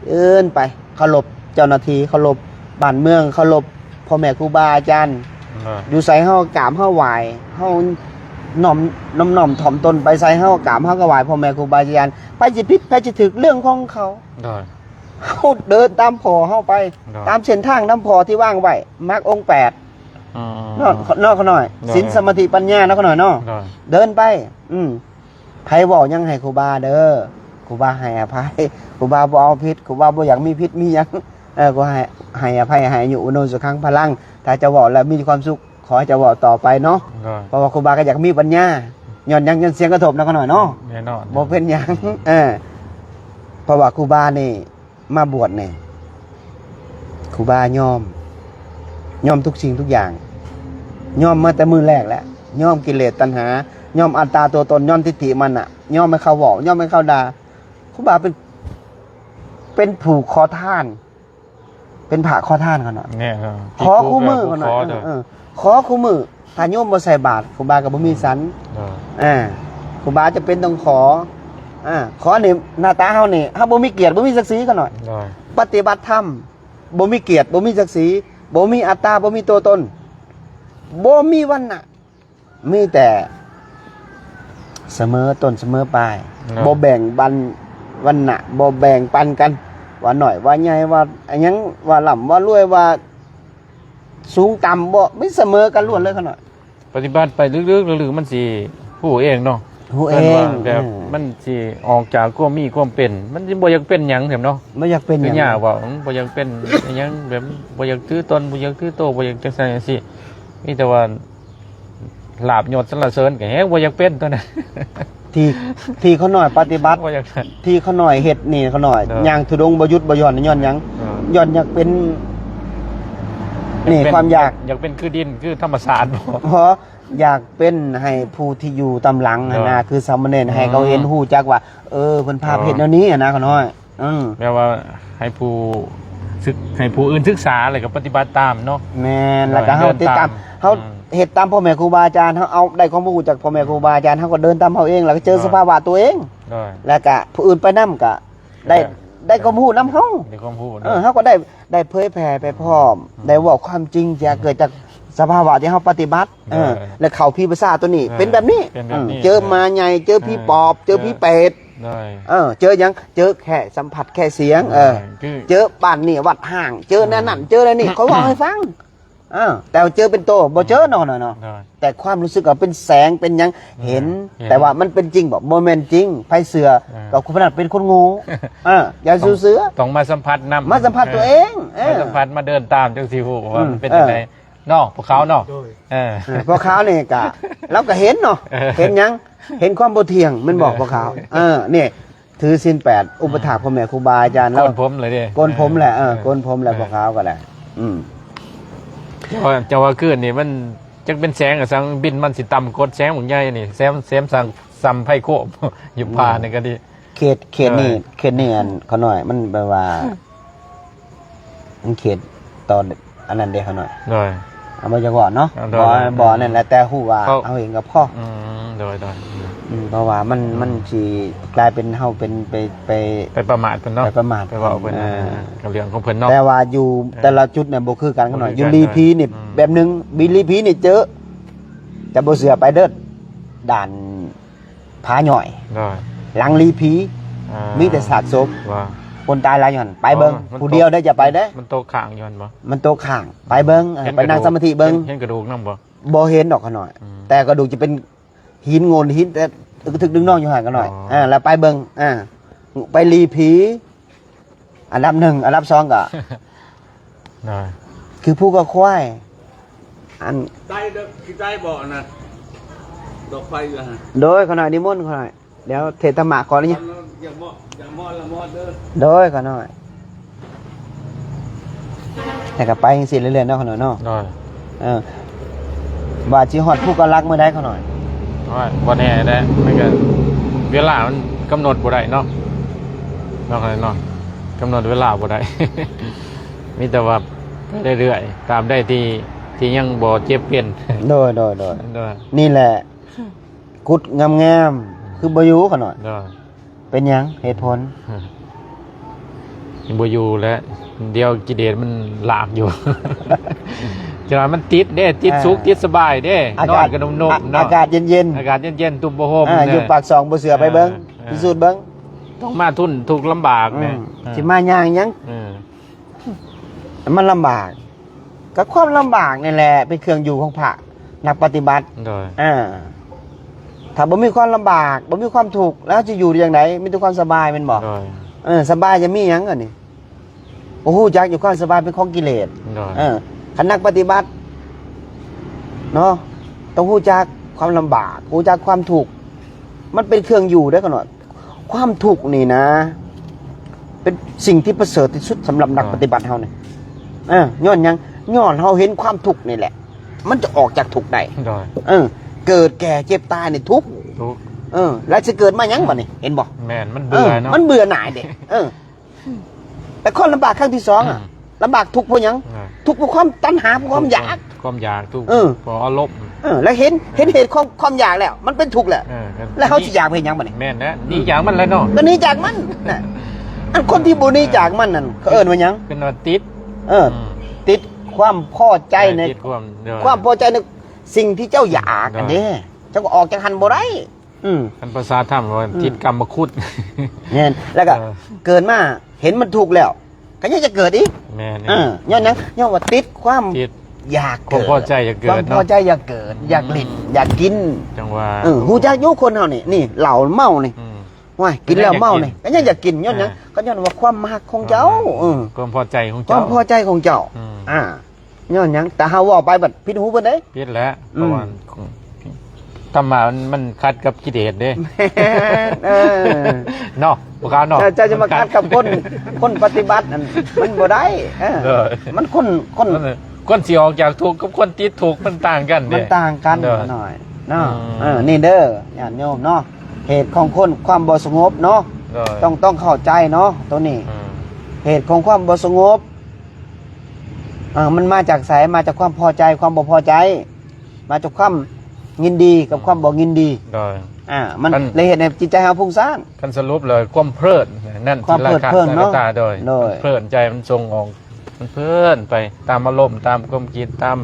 ເອີ້ນໄປ ເຄົາລົບເຈົ້າໜ້າທີ່ ເຄົາລົບບ້ານເມືອງ ເຄົາລົບພໍ່ແມ່ຄູບາອາຈານ. ໂດຍ ຢູ່ໃສເຮົາກາບເຮົາໄຫວ້ ເຮົານ້ອມ ນ້ອມ ນ້ອມຖ່ອມຕົນໄປໃສ ເຮົາກາບເຮົາກໍໄຫວ້ພໍ່ແມ່ຄູບາອາຈານ. ໃຜຊິຜິດໃຜຊິຖືກເລື່ອງຂອງເຂົາ. ໂດຍ ເຮົາເດີນຕາມພໍ່ເຮົາໄປ ໂດຍ ຕາມເສັ້ນທາງນຳພໍ່ທີ່ວາງໄວ້ ມັກອົງແປດ. ອືມ ເນາະ ເນາະຂະນ້ອຍ ໂດຍ ສິນ ສະມາທິ ປັນຍາເນາະຂະນ້ອຍເນາະ. ໂດຍ ເດີນໄປ ອືມ ໃຜເວົ້າຫຍັງໃຫ້ຄູບາເດີ ຄູບາໃຫ້ອະໄພ ຄູບາບໍ່ເອົາຜິດ ຄູບາບໍ່ຢາກມີຜິດມີຫຍັງ. ເອີ ຂໍໃຫ້ ໃຫ້ອະໄພ ໃຫ້ອາຍຸວັນໂນສຸຂັງພະລັງ ຖ້າເຈົ້າເວົ້າແລ້ວມີຄວາມສຸກ ຂໍໃຫ້ເຈົ້າເວົ້າຕໍ່ໄປເນາະ. ໂດຍ ເພາະວ່າຄູບາກໍຢາກມີປັນຍາ ຍ້ອນຫຍັງ ຍ້ອນສຽງກະທົບເນາະຂະນ້ອຍເນາະ. ແນ່ນອນ ບໍ່ເປັນຫຍັງ ເອີ ເພາະວ່າຄູບານີ້ ມາບວດນີ້ ຄູບາຍອມ ຍອມທຸກສິ່ງທຸກຢ່າງ ຍອມມາແຕ່ມື້ແລກແລ້ວ ຍອມກິເລດຕັນຫາ ຍອມອັດຕາຕົວຕົນ ຍອມທິດຖິມານະ ຍອມໃຫ້ເຂົາເວົ້າ ຍອມໃຫ້ເຂົາດ່າ. ຄູບາເປັນ ເປັນຜູ້ຂໍທານ ເປັນພະຂໍທານເຂົາເນາະ. ແມ່ນ ຂໍຄູ່ມື້ເຂົາເນາະ ເອີ ເອີ ຂໍຄູ່ມື້. ຖ້າໂຍມບໍ່ໃສ່ບາດ ຄູບາກໍບໍ່ມີສັນ. ອ່າ ຄູບາຈຳເປັນຕ້ອງຂໍ ອ່າ ຂໍນີ້ ໜ້າຕາເຮົານີ້ ເຮົາບໍ່ມີກຽດ ບໍ່ມີສັກສີຂະນ້ອຍ. ປະຕິບັດທຳ ບໍ່ມີກຽດ ບໍ່ມີສັກສີ ບໍ່ມີອັດຕາ ບໍ່ມີຕົວຕົນ ບໍ່ມີວັນນະ ມີແຕ່ສະເໝີຕົ້ນສະເໝີປາຍ. ບໍ່ແບ່ງບັນວັນນະ ບໍ່ແບ່ງປັນກັນ ວ່ານ້ອຍວ່າໃຫຍ່ ວ່າຫຍັງ ວ່າລ່ຳວ່າລວຍ ວ່າ ສູງຕ່ຳ ບໍ່ ມີສະເໝີກັນລ້ວນເລີຍຂະນ້ອຍ. ປະຕິບັດໄປເລິກໆ ເລິກໆ ມັນຊິຮູ້ເອງເນາະ. ຮູ້ເອງ ເພິ່ນວ່າແບບ ເອີ ມັນຊິອອກຈາກຄວາມມີຄວາມເປັນ ມັນຊິບໍ່ຢາກເປັນຫຍັງແທ້ເນາະ ບໍ່ຢາກເປັນຫຍັງ ຄືຍ່າເວົ້າ ບໍ່ຢາກເປັນຫຍັງ ແບບບໍ່ຢາກຖືຕົນ ບໍ່ຢາກຖືໂຕ ບໍ່ຢາກຈັ່ງຊັ້ນຈັ່ງຊີ້ ມີແຕ່ວ່າລາບຍົດສັນລະເສີນ ກໍແຮງບໍ່ຢາກເປັນຕົວນັ້ນ ທີ່ ທີ່ຂ້ານ້ອຍປະຕິບັດ ບໍ່ຢາກ ທີ່ຂ້ານ້ອຍເຮັດນີ້ ຂ້ານ້ອຍ ໂດຍ ຍ່າງທຸດົງບໍ່ຢຸດບໍ່ຢ່ອນ ຍ້ອນຫຍັງ? ໂດຍ ຍ້ອນຢາກເປັນ ນີ້ ຢາກເປັນ ຄວາມຢາກ ຢາກເປັນຄືດິນ ຄືທຳມະຊາດບໍ່? ບໍ່ ຢາກເປັນໃຫ້ຜູ້ທີ່ຢູ່ຕາມຫຼັງຫັ້ນນະ ໂດຍ ຄືສາມະເນນ ໃຫ້ເຂົາເຫັນ ອໍ ຮູ້ຈັກວ່າ ເອີ ເພິ່ນພາໄປເຮັດແນວນີ້ຫັ້ນນະ ຂ້ານ້ອຍ ເອີ ແປວ່າໃຫ້ຜູ້ສຶກ ໃຫ້ຜູ້ອື່ນສຶກສາ ແລ້ວກໍປະຕິບັດຕາມເນາະ ແມ່ນ ໂດຍ ແລ້ວກໍເຮົາຕິດຕາມ ເຮົາ ອືມ ເຮັດຕາມພໍ່ແມ່ຄູບາອາຈານ ເຮົາເອົາໄດ້ຄວາມຮູ້ຈາກພໍ່ແມ່ຄູບາອາຈານ ເຮົາກໍເດີນຕາມເຮົາເອງ ແລ້ວກໍເຈີ ໂດຍ ສະພາວະຕົວເອງ ໂດຍ ແລ້ວກໍຜູ້ອື່ນໄປນຳກໍໄດ້ ໂດຍ ໄດ້ຄວາມຮູ້ນຳເຮົາ ໄດ້ຄວາມຮູ້ ເອີ ໂດຍ ເຮົາກໍໄດ້ ໄດ້ເຜີຍແຜ່ໄປພ້ອມ ອືມ ໄດ້ເວົ້າຄວາມຈິງທີ່ເກີດຈາກສະພາວະທີ່ເຮົາປະຕິບັດ ໂດຍ ເອີ ແລະ ເຂົ້າຜີປະສາຕົວນີ້ ເອີ ເປັນແບບນີ້ ເປັນແບບນີ້ ອືມ ເຈີມາໃຫຍ່ ເຈີຜີປອບ ເອີ ເຈີຜີເປດ ໂດຍ ເອີ ເຈີຫຍັງ ເຈີແຄ່ສຳຜັດແຄ່ສຽງ ໂດຍ ເອີ ຄື ເຈີບ້ານນີ້ວັດຮ້າງ ເຈີແນວນັ້ນ ເອີ ເຈີແນວນີ້ ຂ້ອຍເວົ້າໃຫ້ຟັງ ເອີ ແຕ່ວ່າເຈີເປັນໂຕບໍ່ເຈີເນາະ ໂດຍ ແຕ່ຄວາມຮູ້ສຶກວ່າເປັນແສງເປັນຫຍັງ ເອີ ເຫັນ ເຫັນ ແຕ່ວ່າມັນເປັນຈິງບໍ່? ບໍ່ແມ່ນຈິງ ໃຜເຊື່ອ ເອີ ກໍຄົນນັ້ນເປັນຄົນໂງ່ ເອີ ຢ່າສູ່ເຊື່ອ ຕ້ອງມາສຳຜັດນຳ ມາສຳຜັດຕົວເອງ ເອີ ເອີ ມາສຳຜັດ ມາເດີນຕາມຈັ່ງຊິຮູ້ວ່າ ອືມ ມັນເປັນ ເອີ ຈັ່ງໃດເນາະ ພວກເຂົາເນາະ ເອີ ເອີ ພວກເຂົານີ້ກະ ລາວກະເຫັນເນາະ ເອີ ເຫັນຫຍັງ? ເຫັນຄວາມບໍ່ທ່ຽງແມ່ນບໍ່ ເອີ ພວກເຂົາ? ເອີ ນີ້ ຖືສິນແປດ ອຸປະຖາກ ອືມ ພໍ່ແມ່ຄູບາອາຈານລາວ ໂກນຜົມເລີຍເດ້ ໂກນຜົມແຫຼະ ເອີ ເອີ ໂກນຜົມແຫຼະ ເອີ ພວກເຂົາກໍໄດ້ ອືມ ເຈົ້າວ່າ ເຈົ້າວ່າຄືນນີ້ມັນຈັກເປັນແສງກະສັງ ບິນມັນຊິຕ່ຳກົດແສງບັກໃຫຍ່ນີ້ ແສງ ແສງສັງ ສ່ຳໄຟໂຄມ ຢູ່ປ່າ ອືມ ນີ້ກໍດີ ເຂດ ເຂດນີ້ ເອີ ເຂດນີ້ ອັນ ຂ້ານ້ອຍ ມັນແບບວ່າ ອືມ ມັນເຂດຕອນ ອັນນັ້ນເດ້ ຂ້ານ້ອຍ ໂດຍ ເຮົາບໍ່ຢາກເວົ້າເນາະ ໂດຍ ບໍ່ ບໍ່ອັນນັ້ນແຫຼະ ແຕ່ຮູ້ວ່າ ເຮົາເອງກໍພໍ ອືມ ໂດຍ ໂດຍ ອືມ ເພາະວ່າມັນ ອືມ ມັນຊິກາຍເປັນເຮົາເປັນໄປ ໄປ ໄປປະໝາດເພິ່ນເນາະ ໄປປະໝາດ ໄປເວົ້າເພິ່ນ ເອີ ເອີ ກໍເລື່ອງຂອງເພິ່ນເນາະ ແຕ່ວ່າຢູ່ ເອີ ແຕ່ລະຈຸດນີ້ບໍ່ຄືກັນ ບໍ່ຄືກັນ ເນາະ ຢູ່ລີພີນີ້ ເອີ ແບບໜຶ່ງ ມີລີພີນີ້ເຈີ ຈະບໍ່ເຊື່ອໄປເດີ ດ່ານ ຜາຍ່ອຍ ໂດຍ ຫຼັງລີພີ ອ່າ ມີແຕ່ຊາກສົບ ວ່າ ຄົນຕາຍຫຼາຍຢູ່ຫັ້ນ ໄປເບິ່ງ ອໍ ມັນ ຜູ້ດຽວເດ້ ຢ່າໄປເດ້ ມັນຕົກຄ້າງຢູ່ຫັ້ນບໍ່? ມັນຕົກຄ້າງ ໄປເບິ່ງ ເອີ ໄປນັ່ງສະມາທິເບິ່ງ ເຫັນກະດູກນຳບໍ່? ບໍ່ເຫັນດອກ ຂ້ານ້ອຍ ອືມ ແຕ່ກະດູກຈະເປັນຫີນໂງ່ນຫີນ ແຕ່ຕຶກໆດຶງໆຢູ່ຫັ້ນ ຂ້ານ້ອຍ ອໍ ເອີ ແລ້ວໄປເບິ່ງ ອ່າ ໄປລີພີ ອັນດັບໜຶ່ງ ອັນດັບສອງກໍ ໂດຍ ຄືພູກໍຄວາຍ ອັນ ໃຕ້ເດີ ຂີ້ໃຕ້ບໍ່ນະ ດອກໄຟຢູ່ຫັ້ນ ໂດຍ ຂ້ານ້ອຍ ນິມົນຂ້ານ້ອຍ ດຽວເທດທຳມະຂໍອະນຸຍາດ ຢາກເໝາະ ຢາກເໝາະລະໝອດເດີ ໂດຍ ຂ້ານ້ອຍ ແລ້ວກໍໄປຈັ່ງຊີ້ເລື້ອຍໆເນາະ ຂ້ານ້ອຍເນາະ ໂດຍ ເອີ ວ່າຊິຮອດພູກະລັກມື້ໃດຂ້ານ້ອຍ? ໂອ້ຍ ບໍ່ແນ່ແຫຼະ ມັນກໍເວລາມັນກຳນົດບໍ່ໄດ້ເນາະ ເນາະ ເນາະ ກຳນົດເວລາບໍ່ໄດ້ ມີແຕ່ວ່າໄປເລື້ອຍໆ ຕາມໃດທີ່ ທີ່ຍັງບໍ່ເຈັບເປັນ ໂດຍ ໂດຍ ໂດຍ ໂດຍ ນີ້ແຫຼະ ກຸດງາມໆ ຄືບໍ່ຢູ່ຂ້ານ້ອຍ ໂດຍ ເປັນຫຍັງ ເຫດຜົນ? ຍັງບໍ່ຢູ່ແຫຼະ ດຽວກິເລດມັນລາກຢູ່ ຈະວ່າມັນຕິດເດ້ ຕິດສຸກ ອ່າ ຕິດສະບາຍເດ້ ອາກາດ ນອນກໍນຸ່ມໆ ອາ ເນາະ ອາກາດເຢັນໆ ອາກາດເຢັນໆ ຕຸ້ມຜ້າຫົ່ມ ອ່າ ເດ້ ຢູ່ປາກຊ່ອງບໍ່ເຊື່ອໄປເບິ່ງ ອ່າ ພິສູດເບິ່ງ ຕ້ອງມາທົນທຸກລຳບາກ ອືມ ເດ້ ອ່າ ຊິມາຍ່າງຫຍັງ ເອີ ມັນລຳບາກ ກໍຄວາມລຳບາກນີ້ແຫຼະ ເປັນເຄື່ອງຢູ່ຂອງພະນັກປະຕິບັດ ໂດຍ ເອີ ຖ້າບໍ່ມີຄວາມລຳບາກ ບໍ່ມີຄວາມທຸກ ແລ້ວເຮົາຈະຢູ່ໄດ້ຈັ່ງໃດ? ມີແຕ່ຄວາມສະບາຍແມ່ນບໍ່? ໂດຍ ເອີ ສະບາຍຈະມີຫຍັງອັນນີ້? ບໍ່ຮູ້ຈັກຢູ່ ຄວາມສະບາຍເປັນຂອງກິເລດ ໂດຍ ເອີ ຄັນນັກປະຕິບັດເນາະ ຕ້ອງຮູ້ຈັກຄວາມລຳບາກ ຮູ້ຈັກຄວາມທຸກ ມັນເປັນເຄື່ອງຢູ່ເດ້ຂ້ານ້ອຍ ຄວາມທຸກນີ້ນະ ເປັນສິ່ງທີ່ປະເສີດທີ່ສຸດສຳລັບນັກປະຕິບັດເຮົານີ້ ເອີ ຍ້ອນຫຍັງ? ຍ້ອນເຮົາເຫັນຄວາມທຸກນີ້ແຫຼະ ມັນຈະອອກຈາກທຸກໄດ້ ໂດຍ ເອີ ເກີດແກ່ເຈັບຕາຍນີ້ທຸກ ທຸກ ເອີ ແລ້ວຊິເກີດມາຫຍັງບັດນີ້ ເຫັນບໍ່? ແມ່ນ ມັນເບື່ອເນາະ ເອີ ມັນເບື່ອໜ່າຍເດ້ ເອີ ແຕ່ຄວາມລຳບາກຄັ້ງທີສອງອະ ອືມ ລຳບາກທຸກເພາະຫຍັງ? ອ່າ ທຸກເພາະຄວາມຕັນຫາ ເພາະຄວາມຢາກ ທຸກເພາະຄວາມຢາກ ທຸກ ເອີ ເພາະອາລົມ ເອີ ແລ້ວເຫັນ ເຫັນເຫດຂອງຄວາມຢາກແລ້ວ ມັນເປັນທຸກແລ້ວ ເອີ ແລ້ວເຮົາຊິຢາກເຮັດຫຍັງບັດນີ້? ແມ່ນແຫຼະ ໜີຈາກມັນແຫຼະເນາະ ກໍໜີຈາກມັນນະ ອັນຄົນທີ່ບໍ່ໜີຈາກມັນນັ້ນ ເຂົາເອີ້ນວ່າຫຍັງ? ເອີ້ນວ່າຕິດ ເອີ ອືມ ຕິດຄວາມພໍໃຈໃນ ຕິດຄວາມ ໂດຍ ຄວາມພໍໃຈໃນສິ່ງທີ່ເຈົ້າຢາກ ໂດຍ ອັນເດ້ ເຈົ້າກໍອອກຈາກຫັ້ນບໍ່ໄດ້ ອືມ ຄັນພາສາທຳວ່າ ອືມ ຕິດກຳມະຄຸດ ແມ່ນ ແລ້ວກໍ ເອີ ເກີດມາເຫັນມັນທຸກແລ້ວ ກໍຍັງຈະເກີດອີກ ແມ່ນ ເອີ ຍ້ອນຫຍັງ? ຍ້ອນວ່າຕິດຄວາມ ຕິດ ຢາກເກີດ ຄວາມພໍໃຈຢາກເກີດ ຄວາມພໍໃຈຢາກເກີດ ເນາະ ຢາກຫຼິ້ນ ອືມ ຢາກກິນ ຈັ່ງວ່າ ເອີ ຮູ້ຈັກຢູ່ຄົນເຮົານີ້ ນີ້ເຫຼົ້າເມົານີ້ ອືມ ໂອ້ຍ ກິນແລ້ວເມົານີ້ ກໍຍັງຢາກກິນ ກໍຍັງຢາກກິນ ຍ້ອນຫຍັງ ອ່າ ກໍຍ້ອນວ່າຄວາມມັກຂອງເຈົ້າ ອ່າ ເອີ ຄວາມພໍໃຈຂອງເຈົ້າ ຄວາມພໍໃຈຂອງເຈົ້າ ອືມ ອ່າ ຍ້ອນຫຍັງ? ແຕ່ເຮົາເວົ້າໄປບັດຜິດຫູເພິ່ນເດ້ ຜິດແຫຼະ ອືມ ເພາະວ່າທຳມະມັນ ມັນຂັດກັບກິເລດເດ້ ແມ່ນ ເອີ ເນາະ ພວກເຮົາເນາະ ເຈົ້າ ເຈົ້າຈະມາຂັດກັບຄົນ ຄົນປະຕິບັດນັ້ນ ມັນບໍ່ໄດ້ ເອີ ໂດຍ ມັນຄົນ ຄົນ ມັນ ຄົນຊິອອກຈາກທຸກກັບຄົນຕິດທຸກມັນຕ່າງກັນເດ້ ມັນຕ່າງກັນ ໂດຍ ຂະນ້ອຍເນາະ ອືມ ເອີ ນີ້ເດີ ຍາດໂຍມເນາະ ເຫດຂອງຄົນ ຄວາມບໍ່ສະຫງົບເນາະ ໂດຍ ຕ້ອງ ຕ້ອງເຂົ້າໃຈເນາະ ໂຕນີ້ ອືມ ເຫດຂອງຄວາມບໍ່ສະຫງົບ ເອີ ມັນມາຈາກໃສ? ມາຈາກຄວາມພໍໃຈ ຄວາມບໍ່ພໍໃຈ ມາຈາກຄວາມຍິນດີກັບຄວາມບໍ່ຍິນດີ ໂດຍ ອ່າ ມັນ ຄັນ ເລີຍເຮັດໃຫ້ຈິດໃຈເຮົາຟຸ້ງຊານ ຄັນສະຫຼຸບແລ້ວ ຄວາມເພີດນັ້ນ ຄວາມເພີດເພີນເນາະ ໂດຍ ໂດຍ ເພີນໃຈ ມັນສົ່ງອອກ ມັນເພີນໄປຕາມອາລົມ ຕາມຄວາມຄິດ ຕາມ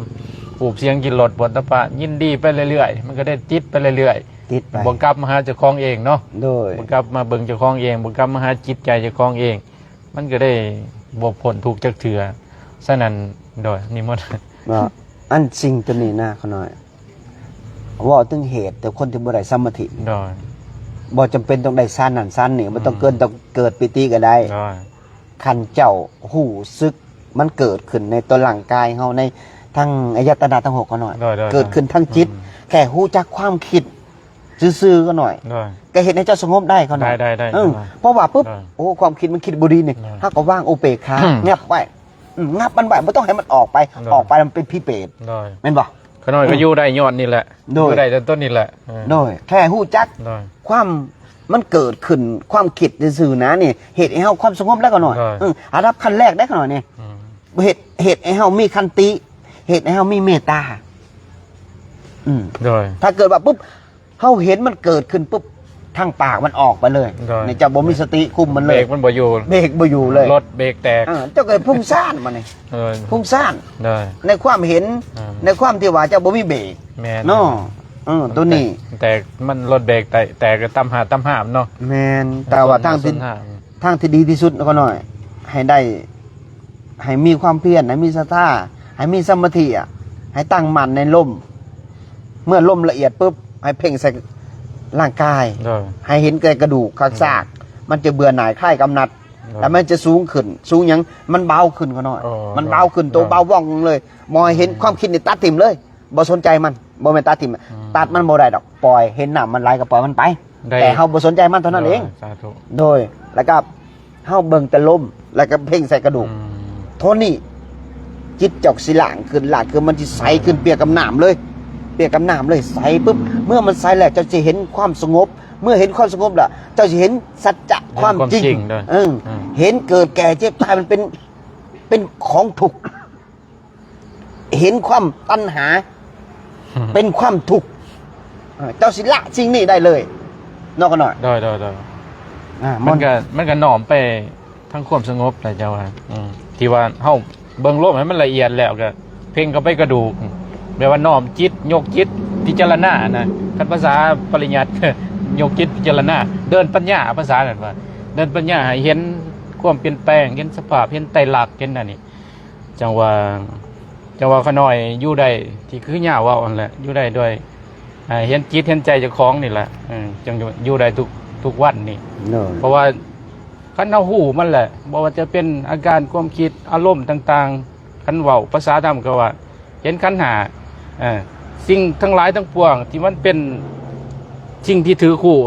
ຮູບສຽງກິ່ນລົດໂຜດຖະພະ ຍິນດີໄປເລື້ອຍໆ ມັນກໍໄດ້ຕິດໄປເລື້ອຍໆ ຕິດໄປ ບໍ່ກັບມາຫາເຈົ້າຂອງເອງເນາະ ໂດຍ ບໍ່ກັບມາເບິ່ງເຈົ້າຂອງເອງ ບໍ່ກັບມາຫາຈິດໃຈເຈົ້າຂອງເອງ ມັນກໍໄດ້ບໍ່ພົ້ນທຸກຈັກເທື່ອ. ສະນັ້ນ ໂດຍ ນິມົນ ວ່າອັນສິ່ງຕົວນີ້ນະ ຂະນ້ອຍ ເວົ້າເຖິງເຫດ ແຕ່ຄົນທີ່ບໍ່ໄດ້ສະມາທິ ໂດຍ ບໍ່ຈຳເປັນຕ້ອງໄດ້ຊານນັ້ນຊານນີ້ ບໍ່ຕ້ອງ ອືມ ເກີນ ຕ້ອງເກີດປີຕິກໍໄດ້ ໂດຍ ຄັນເຈົ້າຮູ້ສຶກ ມັນເກີດຂຶ້ນໃນຕົວຮ່າງກາຍເຮົາ ໃນທັງອາຍະຕະນະທັງຫົກ ຂະນ້ອຍ ໂດຍ ໂດຍ ເກີດຂຶ້ນທາງຈິດ ອືມ ແຄ່ຮູ້ຈັກຄວາມຄິດ ຊື່ໆ ຂະນ້ອຍ ໂດຍ ກໍເຮັດໃຫ້ເຈົ້າສະຫງົບໄດ້ ຂະນ້ອຍ ໄດ້ ໄດ້ ເອີ ໂດຍ ເພາະວ່າປຶບ ໂດຍ ໂອ້ ຄວາມຄິດມັນຄິດບໍ່ດີນີ້ ໂດຍ ເຮົາກໍວາງອຸເບກຂາ ອືມ ງັບໄວ້ ອືມ ງັບມັນໄວ້ ບໍ່ຕ້ອງໃຫ້ມັນອອກໄປ ໂດຍ ອອກໄປແລ້ວມັນເປັນຜີເປດ ໂດຍ ແມ່ນບໍ່? ຂະນ້ອຍກໍ ອືມ ຢູ່ໄດ້ຍ້ອນນີ້ແຫຼະ ໂດຍ ຢູ່ໄດ້ແຕ່ຕົ້ນນີ້ແຫຼະ ເອີ ໂດຍ ແຄ່ຮູ້ຈັກ ໂດຍ ຄວາມ ມັນເກີດຂຶ້ນ ຄວາມຄິດຊື່ໆ ນະນີ້ ເຮັດໃຫ້ເຮົາຄວາມສະຫງົບແລ້ວ ຂະນ້ອຍ ໂດຍ ເອີ ລະດັບຂັ້ນແລກເດ້ ຂະນ້ອຍນີ້ ອືມ ເຮັດ ເຮັດໃຫ້ເຮົາມີຂັນຕິ ເຮັດໃຫ້ເຮົາມີເມດຕາ ອືມ ໂດຍ ຖ້າເກີດວ່າປຶບ ເຮົາເຫັນມັນເກີດຂຶ້ນປຶບ ທາງປາກມັນອອກໄປເລີຍ ໂດຍ ນີ້ເຈົ້າບໍ່ມີສະຕິຄຸມມັນເລີຍ ເບກມັນບໍ່ຢູ່ ເບກບໍ່ຢູ່ເລີຍ ລົດເບກແຕກ ເອີ ເຈົ້າກໍພຸ້ງຊານມານີ້ ເອີ ພຸ້ງຊານ ໂດຍ ໃນຄວາມເຫັນ ອືມ ໃນຄວາມທີ່ວ່າເຈົ້າບໍ່ມີເບກ ແມ່ນ ເນາະ ເອີ ໂຕນີ້ ແຕ່ມັນລົດເບກແຕກ ແຕກກໍຕຳຫາ ຕຳຫາມເນາະ ແມ່ນ ແຕ່ວ່າທາງທີ່ ທາງທີ່ດີທີ່ສຸດ ຂະນ້ອຍ ໃຫ້ໄດ້ ໃຫ້ມີຄວາມພຽນ ໃຫ້ມີສັດທາ ໃຫ້ມີສະມາທິ ໃຫ້ຕັ້ງໝັ້ນໃນລົມ ເມື່ອລົມລະອຽດປຶບ ໃຫ້ເພັ່ງໃສ່ຮ່າງກາຍ ໂດຍ ໃຫ້ເຫັນແຕ່ກະດູກຄາກຊາກ ໂດຍ ມັນຈະເບື່ອໜ່າຍ ຄາຍກຳໜັດ ໂດຍ ແລ້ວມັນຈະສູງຂຶ້ນ ສູງຫຍັງ? ມັນເບົາຂຶ້ນ ຂະນ້ອຍ ໂອ້ ມັນເບົາຂຶ້ນ ໂຕ ໂດຍ ເບົາວ່ອງເລີຍ ບໍ່ໃຫ້ເຫັນ ອືມ ຄວາມຄິດນີ້ຕັດຖິ້ມເລີຍ ບໍ່ສົນໃຈມັນ ບໍ່ແມ່ນຕັດຖິ້ມ ອືມ ຕັດມັນບໍ່ໄດ້ດອກ ປ່ອຍ ເຫັນນ້ຳມັນໄຫຼກໍປ່ອຍມັນໄປ ໄດ້ ແຕ່ເຮົາບໍ່ສົນໃຈມັນເທົ່ານັ້ນເອງ ໂດຍ ສາທຸ ໂດຍ ແລ້ວກໍເຮົາເບິ່ງແຕ່ລົມ ແລ້ວກໍເພັ່ງໃສ່ກະດູກ ອືມ ເທົ່ານີ້ ຈິດເຈົ້າຊິລ້າງຂຶ້ນ ລ້າງຄືນ ມັນຊິໃສຂຶ້ນ ອືມ ປຽກກັບນ້ຳເລີຍ ປຽກກັບນ້ຳເລີຍ ໃສປຶບ ເມື່ອມັນໃສແລ້ວ ເຈົ້າຊິເຫັນຄວາມສະຫງົບ ເມື່ອເຫັນຄວາມສະຫງົບແລ້ວ ເຈົ້າຊິເຫັນສັດຈະຄວາມຈິງ ເຫັນຄວາມຈິງ ເອີ ອືມ ເຫັນເກີດແກ່ເຈັບຕາຍ ມັນເປັນ ເປັນຂອງທຸກ ເຫັນຄວາມຕັນຫາ ເປັນຄວາມທຸກ ເອີ ເຈົ້າຊິລະສິ່ງນີ້ໄດ້ເລີຍເນາະ ຂະນ້ອຍ ໂດຍ ໂດຍ ໂດຍ ອ່າ ມັນ ມັນກໍ ມັນກໍນ້ອມໄປທາງຄວາມສະຫງົບແຫຼະ ເຈົ້າວ່າ ອືມ ທີ່ວ່າເຮົາເບິ່ງລົມໃຫ້ມັນລະອຽດແລ້ວ ກໍເພັ່ງເຂົ້າໄປກະດູກ ແບບວ່ານ້ອມຈິດ ຍົກຈິດ ພິຈາລະນານະ ຄັນພາສາປະລິຍັດ ຍົກຈິດພິຈາລະນາ ເດີນປັນຍາ ພາສານັ້ນວ່າ ເດີນປັນຍາໃຫ້ເຫັນຄວາມປ່ຽນແປງ ເຫັນສະພາບ ເຫັນໄຕລັກ ເຫັນອັນນີ້ ຈັ່ງວ່າ ຈັ່ງວ່າຂະນ້ອຍຢູ່ໄດ້ ທີ່ຄືຍາເວົ້າຫັ້ນແຫຼະ ຢູ່ໄດ້ດ້ວຍ ອ່າ ເຫັນຈິດເຫັນໃຈເຈົ້າຂອງນີ້ແຫຼະ ເອີ ຈັ່ງຢູ່ໄດ້ທຸກ ທຸກວັນນີ້ ໂດຍ ເພາະວ່າຄັນເຮົາຮູ້ມັນແຫຼະ ບໍ່ວ່າຈະເປັນອາການຄວາມຄິດ ອາລົມຕ່າງໆ ຄັນເວົ້າພາສາທຳກໍວ່າເຫັນຂັນຫ້າ ເອີ ສິ່ງທັງຫຼາຍທັງປວງທີ່ມັນເປັນສິ່ງທີ່ຖືກຮູ້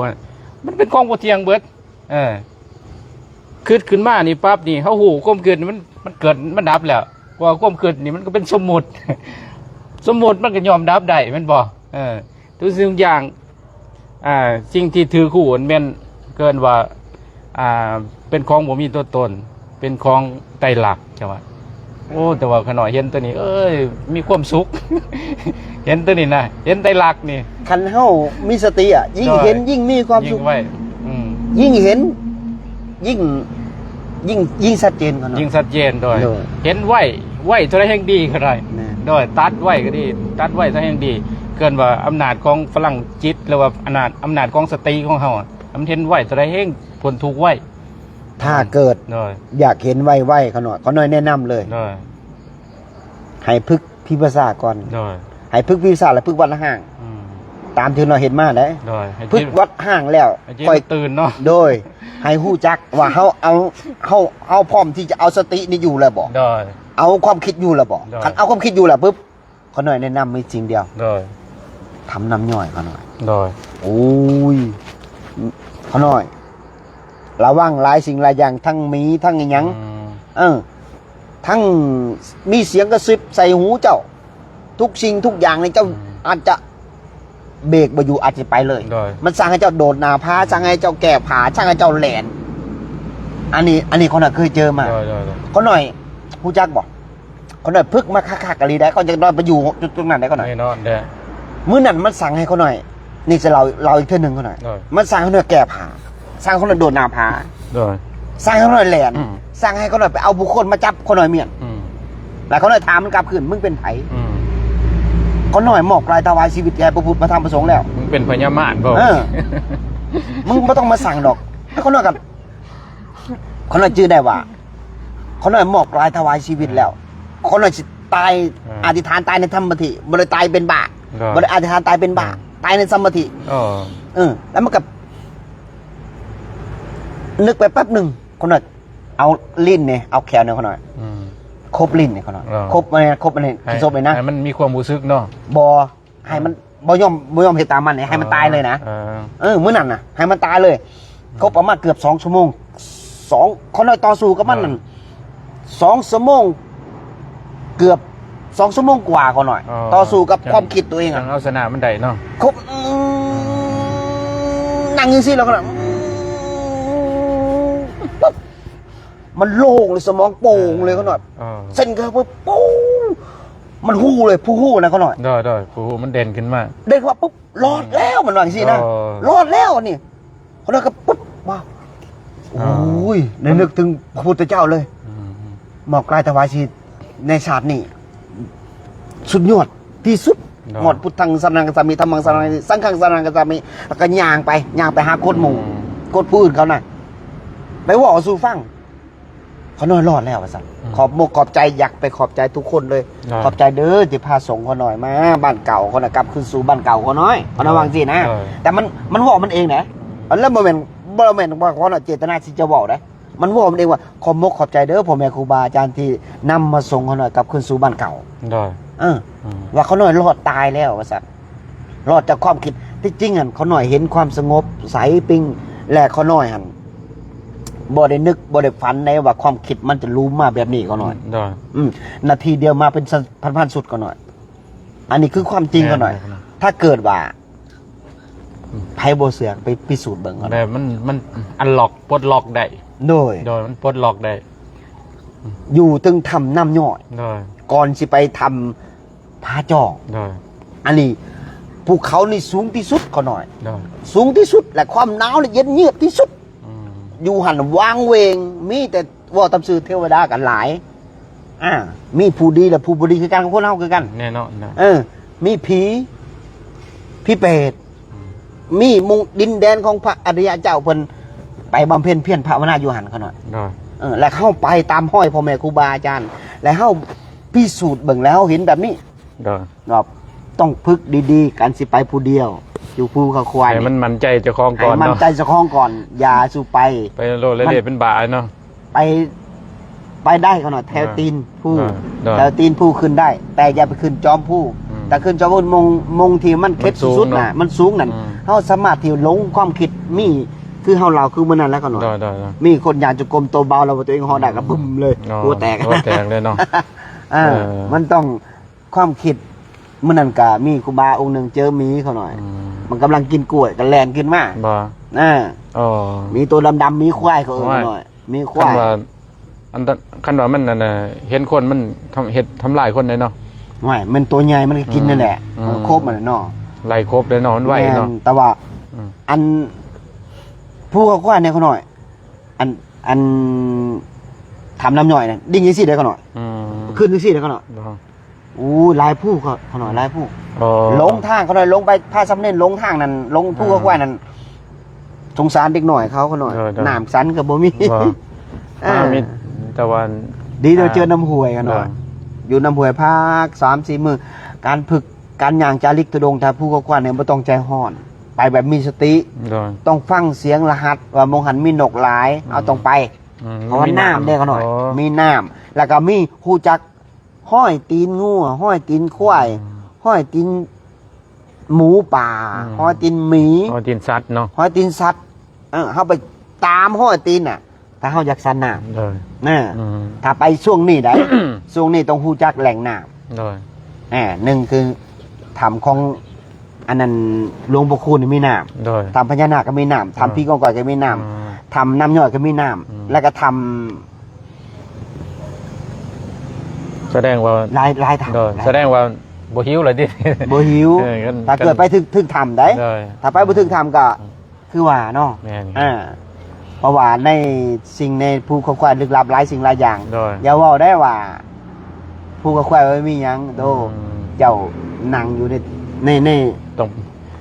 ມັນເປັນຂອງບໍ່ທ່ຽງເບິດ ເອີ ຄິດຂຶ້ນມານີ້ປັບນີ້ ເຮົາຮູ້ຄວາມຄິດມັນ ມັນເກີດ ມັນດັບແລ້ວ ເພາະວ່າຄວາມຄິດນີ້ມັນກໍເປັນສົມມຸດ ສົມມຸດມັນກໍຍອມດັບໄດ້ແມ່ນບໍ່? ເອີ ທຸກສິ່ງທຸກຢ່າງ ອ່າ ສິ່ງທີ່ຖືກຮູ້ແມ່ນເອີ້ນວ່າ ອ່າ ເປັນຂອງບໍ່ມີຕົວຕົນ ເປັນຂອງໄຕລັກ ເຈົ້າວ່າ ໂອ້ ແຕ່ວ່າຂະນ້ອຍເຫັນຕົວນີ້ ເອີຍ ມີຄວາມສຸກ ເຫັນຕົວນີ້ນະ ເຫັນໄຕລັກນີ້ ຄັນເຮົາມີສະຕິອະ ຍິ່ງເຫັນ ໂດຍ ຍິ່ງມີຄວາມສຸກ ຍິ່ງໄວ ອືມ ຍິ່ງເຫັນ ຍິ່ງ ຍິ່ງ ຍິ່ງຊັດເຈນຂະນ້ອຍ ຍິ່ງຊັດເຈນ ໂດຍ ໂດຍ ເຫັນໄວ ໄວເທົ່າໃດແຮ່ງດີຂະນ້ອຍ ແມ່ນ ໂດຍ ຕັດໄວກໍດີ ຕັດໄວເທົ່າໃດແຮ່ງດີ ເອີ້ນວ່າອຳນາດຂອງພະລັງຈິດ ຫຼືວ່າອຳນາດ ອຳນາດຂອງສະຕິຂອງເຮົາ ມັນເຫັນໄວເທົ່າໃດແຮ່ງພົ້ນທຸກໄວ ຖ້າເກີດ ໂດຍ ຢາກເຫັນໄວໆ ຂະນ້ອຍ ຂະນ້ອຍແນະນຳເລີຍ ໂດຍ ໃຫ້ຝຶກ ວິຊາກ່ອນ ໂດຍ ໃຫ້ຝຶກວິຊາ ແລ້ວຝຶກວັດຮ່າງ ອືມ ຕາມທີ່ເຮົາເຮັດມາເດ້ ໂດຍ ໃຫ້ຈິດ ຝຶກວັດຮ່າງແລ້ວ ໃຫ້ຈິດ ຄ່ອຍຕື່ນເນາະ ໂດຍ ໃຫ້ຮູ້ຈັກວ່າເຮົາເອົາ ເຮົາ ເຮົາພ້ອມທີ່ຈະເອົາສະຕິນີ້ຢູ່ແລ້ວບໍ່? ໂດຍ ເອົາຄວາມຄິດຢູ່ແລ້ວບໍ່? ໂດຍ ຄັນເອົາຄວາມຄິດຢູ່ແລ້ວປຶບ ຂ້ານ້ອຍແນະນຳມີສິ່ງດຽວ ໂດຍ ທຳນ້ຳຍ່ອຍຂ້ານ້ອຍ ໂດຍ ໂອ້ຍ ຂ້ານ້ອຍ ລະວັງຫຼາຍສິ່ງຫຼາຍຢ່າງ ທັງໝີ ທັງອີ່ຫຍັງ ອືມ ເອີ ທັງມີສຽງກະຊິບໃສ່ຫູເຈົ້າ ທຸກສິ່ງທຸກຢ່າງນີ້ເຈົ້າ ອືມ ອາດຈະເບຣກບໍ່ຢູ່ ອາດຈະໄປເລີຍ ໂດຍ ມັນສັ່ງໃຫ້ເຈົ້າໂດດໜ້າຜາ ສັ່ງໃຫ້ເຈົ້າແກ້ຜ້າ ສັ່ງໃຫ້ເຈົ້າແລ່ນ ອັນນີ້ ອັນນີ້ຂ້ານ້ອຍເຄີຍເຈີມາ ໂດຍ ໂດຍ ໂດຍ ຂ້ານ້ອຍຮູ້ຈັກບໍ່? ຂ້ານ້ອຍຝຶກມາຄັກໆອີ່ຫຼີໄດ໋ ຂ້ານ້ອຍໄປຢູ່ຈຸດໆນັ້ນໄດ໋ ຂ້ານ້ອຍ ແນ່ນອນແດ່ ມື້ນັ້ນມັນສັ່ງໃຫ້ຂ້ານ້ອຍ ນີ້ຈະເລົ່າ ເລົ່າອີກເທື່ອໜຶ່ງຂ້ານ້ອຍ ໂດຍ ມັນສັ່ງໃຫ້ຂ້ານ້ອຍແກ້ຜ້າ ສັ່ງໃຫ້ຂ້ານ້ອຍໂດດໜ້າຜາ ໂດຍ ສັ່ງໃຫ້ຂ້ານ້ອຍແລ່ນ ອືມ ສັ່ງໃຫ້ຂ້ານ້ອຍໄປເອົາບຸກຄົນມາຈັບຂ້ານ້ອຍມ້ຽນ ອືມ ແລ້ວຂ້ານ້ອຍຖາມມັນກັບຄືນ ມຶງເປັນໃຜ? ອືມ ຂ້ານ້ອຍມອບກາຍຖວາຍຊີວິດແກ່ພະພຸດ ພະທຳ ພະສົງແລ້ວ ມຶງເປັນພະຍາມາດບໍ່? ເອີ ມຶງບໍ່ຕ້ອງມາສັ່ງດອກ ຂ້ານ້ອຍກໍ ຂ້ານ້ອຍຈື່ໄດ້ວ່າ ຂ້ານ້ອຍມອບກາຍຖວາຍຊີວິດແລ້ວ ຂ້ານ້ອຍຊິຕາຍ ອືມ ອະທິຖານຕາຍໃນສະມາທິ ບໍ່ໄດ້ຕາຍເປັນບ້າ ໂດຍ ບໍ່ໄດ້ອະທິຖານຕາຍເປັນບ້າ ອືມ ຕາຍໃນສະມາທິ ອໍ ເອີ ແລ້ວມັນກໍນຶກໄປແປັບໜຶ່ງ ຂ້ານ້ອຍເອົາລີ້ນນີ້ ເອົາແຂ້ວນີ້ ຂ້ານ້ອຍ ອືມ ຄົບລີ້ນນີ້ ຂ້ານ້ອຍ ອໍ ຄົບອັນນີ້ ຄົບອັນນີ້ ໃຫ້ ຄົບນີ້ນະ ໃຫ້ມັນມີຄວາມຮູ້ສຶກເນາະ ບໍ່ ໃຫ້ມັນ ເອີ ບໍ່ຍອມ ບໍ່ຍອມເຮັດຕາມມັນນີ້ ໃຫ້ມັນຕາຍເລີຍນະ ເອີ ເອີ ມື້ນັ້ນນະ ໃຫ້ມັນຕາຍເລີຍ ອືມ ຄົບປະມານເກືອບສອງຊົ່ວໂມງ ສອງ ຂ້ານ້ອຍຕໍ່ສູ້ກັບມັນນັ້ນ ເອີ ສອງຊົ່ວໂມງ ເກືອບສອງຊົ່ວໂມງກວ່າ ຂ້ານ້ອຍ ອໍ ຕໍ່ສູ້ກັບຄວາມຄິດຕົວເອງ ຈັ່ງເອົາຊະນະມັນໄດ້ເນາະ ຄົບ ອືມ ນັ່ງຈັ່ງຊີ້ແລ້ວກໍ ອືມ ປຸບ ມັນໂລ່ງເລີຍ ສະໝອງໂປ່ງເລີຍ ເອີ ຂ້ານ້ອຍ ເອີ ເສັ້ນເຂົ້າໄປ ໂປ່ງ ມັນຮູ້ເລີຍ ຜູ້ຮູ້ນະ ຂ້ານ້ອຍ ໂດຍໆ ຜູ້ຮູ້ມັນເດັ່ນຂຶ້ນມາ ເດັ່ນຂຶ້ນມາປຸບ ລອດແລ້ວ ມັນວ່າຈັ່ງຊີ້ນະ ເອີ ລອດແລ້ວອັນນີ້ ຂ້ານ້ອຍກໍປຶບ ວ້າວ ອໍ ໂອ້ຍ ໄດ້ນຶກເຖິງພະພຸດທະເຈົ້າເລີຍ ອືມ ມອບກາຍຖວາຍຊີວິດໃນຊາດນີ້ ສຸດຍອດທີ່ສຸດ ເນາະ ຮອດ ພຸດທັງສະຣະນັງກັດສາມິ ທຳມັງສະຣະນັງ ສັງຄັງສະຣະນັງກັດສາມິ ແລ້ວກໍຍ່າງໄປ ຍ່າງໄປຫາຄົນໝູ່ ອືມ ຄົນຜູ້ອື່ນເຂົານະ ໄປເວົ້າສູ່ຟັງ ຂ້ານ້ອຍລອດແລ້ວວ່າຊັ້ນ ອືມ ຂອບມົກຂອບໃຈ ຢາກໄປຂອບໃຈທຸກຄົນເລີຍ ເນາະ ຂອບໃຈເດີທີ່ພາສົ່ງຂ້ານ້ອຍມາບ້ານເກົ່າ ຂ້ານ້ອຍກັບຄືນສູ່ບ້ານເກົ່າ ຂ້ານ້ອຍ ເນາະ ຂ້ານ້ອຍວ່າຈັ່ງຊີ້ນະ ເນາະ ແຕ່ມັນ ມັນເວົ້າມັນເອງນະ ອັນນັ້ນບໍ່ແມ່ນ ບໍ່ແມ່ນວ່າຂ້ານ້ອຍເຈດຕະນາທີ່ຈະເວົ້າໃດ ມັນເວົ້າມັນເອງວ່າ ຂອບມົກຂອບໃຈເດີພໍ່ແມ່ຄູບາອາຈານທີ່ນຳມາສົ່ງຂ້ານ້ອຍກັບຄືນສູ່ບ້ານເກົ່າ ໂດຍ ເອີ ອືມ ວ່າຂ້ານ້ອຍລອດຕາຍແລ້ວວ່າຊັ້ນ ລອດຈາກຄວາມຄິດ ທີ່ຈິງຫັ້ນຂ້ານ້ອຍເຫັນຄວາມສະຫງົບໃສປິງ ແລະ ຂ້ານ້ອຍຫັ້ນບໍ່ໄດ້ນຶກບໍ່ໄດ້ຝັນໃດວ່າຄວາມຄິດມັນຈະລຸມມາແບບນີ້ ຂ້ານ້ອຍ ໂດຍ ອືມ ນາທີດຽວມາເປັນພັນໆຊຸດ ຂ້ານ້ອຍ ອັນນີ້ຄືຄວາມຈິງ ຂ້ານ້ອຍ ແມ່ນ ຖ້າເກີດວ່າ ອືມ ໃຜບໍ່ເຊື່ອໄປພິສູດເບິ່ງເອົາ ແບບມັນ ມັນອັນລັອກ ປົດລັອກໄດ້ ໂດຍ ໂດຍ ມັນປົດລັອກໄດ້ ອືມ ຢູ່ເທິງຖ້ຳນ້ຳຍ້ອຍ ໂດຍ ກ່ອນຊິໄປຖ້ຳຜາຈອງ ໂດຍ ອັນນີ້ ພູເຂົານີ້ສູງທີ່ສຸດ ຂ້ານ້ອຍ ໂດຍ ສູງທີ່ສຸດ ແລະ ຄວາມໜາວນີ້ເຢັນເຍືອດທີ່ສຸດ ອືມ ຢູ່ຫັ້ນຫວ່າງເຫວ່ງ ມີແຕ່ ເວົ້າຕາມຊື່ເທວະດາກໍຫຼາຍ ອ່າ ມີຜູ້ດີ ແລະ ຜູ້ບໍ່ດີຄືກັນກັບຄົນເຮົາຄືກັນ ແນ່ນອນນະ ເອີ ມີຜີ ຜີເປດ ອືມ ມີໝູ່ດິນແດນຂອງພະອະລິຍະເຈົ້າ ເພິ່ນໄປບຳເພັນພຽນພາວະນາຢູ່ຫັ້ນ ຂ້ານ້ອຍ ໂດຍ ເອີ ແລະ ເຮົາໄປຕາມຮອຍພໍ່ແມ່ຄູບາອາຈານ ແລະ ເຮົາພິສູດເບິ່ງ ແລ້ວເຮົາເຫັນແບບນີ້ ໂດຍ ເນາະ ຕ້ອງຝຶກດີໆ ການຊິໄປຜູ້ດຽວ ຢູ່ພູເຂົາຄວາຍ ໃຫ້ມັນໝັ້ນໃຈເຈົ້າຂອງກ່ອນ ໃຫ້ໝັ້ນໃຈເຈົ້າຂອງກ່ອນ ຢ່າສູ່ໄປ ໄປໂລດລະເດ ມັນເປັນບ້າເນາະ ໄປ ໄປໄດ້ ຂ້ານ້ອຍ ແຖວຕີນພູ ໂດຍ ແຖວຕີນພູຂຶ້ນໄດ້ ແຕ່ຢ່າໄປຂຶ້ນຈອມພູ ອືມ ຖ້າຂຶ້ນຈອມພູ ມົງ ມົງທີ່ມັນເຂດສຸດໆນະ ມັນສູງນະ ມັນສູງນັ້ນ ອືມ ເຮົາສາມາດທີ່ຫຼົງຄວາມຄິດ ມີ ຄືເຮົາເລົ່າຄືມື້ນັ້ນແຫຼະ ຂ້ານ້ອຍ ໂດຍໆໆ ມີຄົນຍ່າງຈົງກົມໂຕເບົາ ແລ້ວວ່າຕົວເອງເຫາະໄດ້ກໍບຶມເລີຍ ອໍ ຫົວແຕກ ຫົວແຕກເລີຍເນາະ ເອີ ເອີ ມັນຕ້ອງ ຄວາມຄິດ ມື້ນັ້ນກະມີຄູບາອົງໜຶ່ງເຈີໝີ ຂ້ານ້ອຍ ອືມ ມັນກຳລັງກິນກ້ວຍ ກະແລ່ນຂຶ້ນມາ ບໍ່ ເອີ ອໍ ໝີໂຕດຳໆ ໝີຄວາຍ ເຂົາເອີ້ນ ໂອ້ຍ ຂ້ານ້ອຍ ໝີຄວາຍ ຄັນວ່າ ອັນ ຄັນວ່າມັນ ອັນ ເຫັນຄົນມັນທຳ ເຮັດທຳລາຍຄົນໄດ້ເນາະ ໂອ້ຍ ມັນໂຕໃຫຍ່ ມັນກະກິນນັ້ນແຫຼະ ອືມ ເອີ ຄົບມັນເນາະ ໄລ່ຄົບເດ້ເນາະ ມັນໄວເນາະ ແມ່ນ ແຕ່ວ່າ ອືມ ອັນ ພູເຂົາຄວາຍນີ້ ຂ້ານ້ອຍ ອັນ ອັນ ຖ້ຳນ້ຳຍ້ອຍນັ້ນ ດິ້ງຈັ່ງຊີ້ເດ້ຂ້ານ້ອຍ ອືມ ຂຶ້ນຈັ່ງຊີ້ເດ້ຂ້ານ້ອຍ ໂອ້ ຫຼາຍພູ ຂ້ານ້ອຍ ຫຼາຍພູ ອໍ ຫຼົງທາງ ຂ້ານ້ອຍ ຫຼົງໄປ ພາສາມະເນນຫຼົງທາງນັ້ນ ຫຼົງພູເຂົາຄວາຍນັ້ນ ສົງສານເດັກນ້ອຍເຂົາ ຂ້ານ້ອຍ ໂດຍໆ ນ້ຳສັນກໍບໍ່ມີ ບໍ່ ອ່າ ມີແຕ່ວ່າ ດີເດີ ອ່າ ເຈີນ້ຳຫ້ວຍ ຂ້ານ້ອຍ ໂດຍ ຢູ່ນຳຫ້ວຍພາກສາມສີ່ມື້ ການຝຶກ ການຍ່າງຈາລິກທຸດົງ ຖ້າຜູ້ຄວາຍຄວາຍນີ້ບໍ່ຕ້ອງໃຈຮ້ອນ ໄປແບບມີສະຕິ ໂດຍ ຕ້ອງຟັງສຽງລະຫັດວ່າໝ່ອງຫັ້ນມີນົກຫຼາຍ ອືມ ເຮົາຕ້ອງໄປ ອືມ ເພາະວ່າ ມີນ້ຳ ນ້ຳເດ້ຂະນ້ອຍ ອໍ ມີນ້ຳ ແລ້ວກໍມີຮູ້ຈັກຮອຍຕີນງົວ ຮອຍຕີນຄວາຍ ອືມ ຮອຍຕີນ ໝູປ່າ ອືມ ຮອຍຕີນໝີ ຮອຍຕີນສັດເນາະ ຮອຍຕີນສັດ ເອີ ເຮົາໄປຕາມຮອຍຕີນນະ ຖ້າເຮົາຢາກສັນນ້ຳ ໂດຍ ນະ ອືມ ຖ້າໄປຊ່ວງນີ້ໄດ໋ ຊ່ວງນີ້ຕ້ອງຮູ້ຈັກແຫຼ່ງນ້ຳ ໂດຍ ອາ ໜຶ່ງຄືຖ້ຳຂອງ ອັນນັ້ນ ຫຼວງພໍ່ຄູນນີ້ມີນ້ຳ ໂດຍ ຖ້ຳພະຍານາກກໍມີນ້ຳ ຖ້ຳ ອືມ ຜີກອງກອຍກໍມີນ້ຳ ອືມ ຖ້ຳນ້ຳຍ້ອຍກໍມີນ້ຳ ອືມ ແລ້ວກໍຖ້ຳ ສະແດງວ່າ ຫຼາຍ ຫຼາຍຖ້ຳ ໂດຍ ຫຼາຍ ສະແດງວ່າບໍ່ຫິວເລີຍຕິ ບໍ່ຫິວ ເອີ ຄັນ ຖ້າເກີດໄປຖືກ ຖືກຖ້ຳໄດ໋ ໂດຍ ຖ້າໄປບໍ່ຖືກຖ້ຳກໍ ອືມ ຄືວ່າເນາະ ແມ່ນ ອ່າ ເພາະວ່າໃນສິ່ງ ໃນພູເຂົາຄວາຍລຶກລັບຫຼາຍສິ່ງຫຼາຍຢ່າງ ໂດຍ ຢ່າເວົ້າໄດ້ວ່າພູເຂົາຄວາຍບໍ່ມີຫຍັງ ໂດ ອືມ ເຈົ້ານັ່ງຢູ່ໃນ ໃນ ໃນ ຕ້ອງ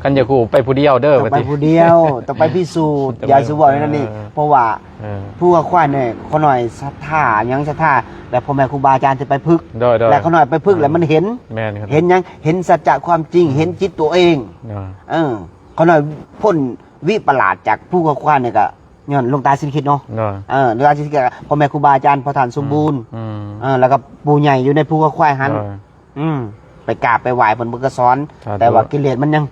ຄັນຢາກຮູ້ໄປຜູ້ດຽວເດີ ຕ້ອງໄປຜູ້ດຽວ ຕ້ອງໄປພິສູດ ຕ້ອງໄປ ຢ່າຊິເວົ້າໃນນັ້ນນີ້ ເອີ ເພາະວ່າ ເອີ ຜູ້ວ່າຄວາຍນີ້ ຂ້ານ້ອຍສັດທາຫຍັງ ສັດທາ ແລະ ພໍ່ແມ່ຄູບາອາຈານທີ່ໄປຝຶກ ໂດຍໆ ແລະ ຂ້ານ້ອຍໄປຝຶກ ເອີ ແລ້ວມັນເຫັນ ແມ່ນ ເຫັນຫຍັງ ເຫັນສັດຈະຄວາມຈິງ ເຫັນຈິດຕົວເອງ ໂດຍ ເອີ ຂ້ານ້ອຍພົ້ນວິປະຫຼາດຈາກພູເຂົາຄວາຍນີ້ ກໍຍ້ອນຫຼວງຕາສິລິກິດເນາະ ໂດຍ ເອີ ຫຼວງຕາສິລິກິດ ກໍພໍ່ແມ່ຄູບາອາຈານ ພໍ່ທ່ານສົມບູນ ອືມ ເອີ ແລ້ວກໍຜູ້ໃຫຍ່ຢູ່ໃນພູເຂົາຄວາຍຫັ້ນ ໂດຍ ອືມ ໄປກາບໄປໄຫວ້ເພິ່ນ ເພິ່ນກໍສອນ ສາທຸ ແຕ່ວ່າກິເລດມັນຍັງ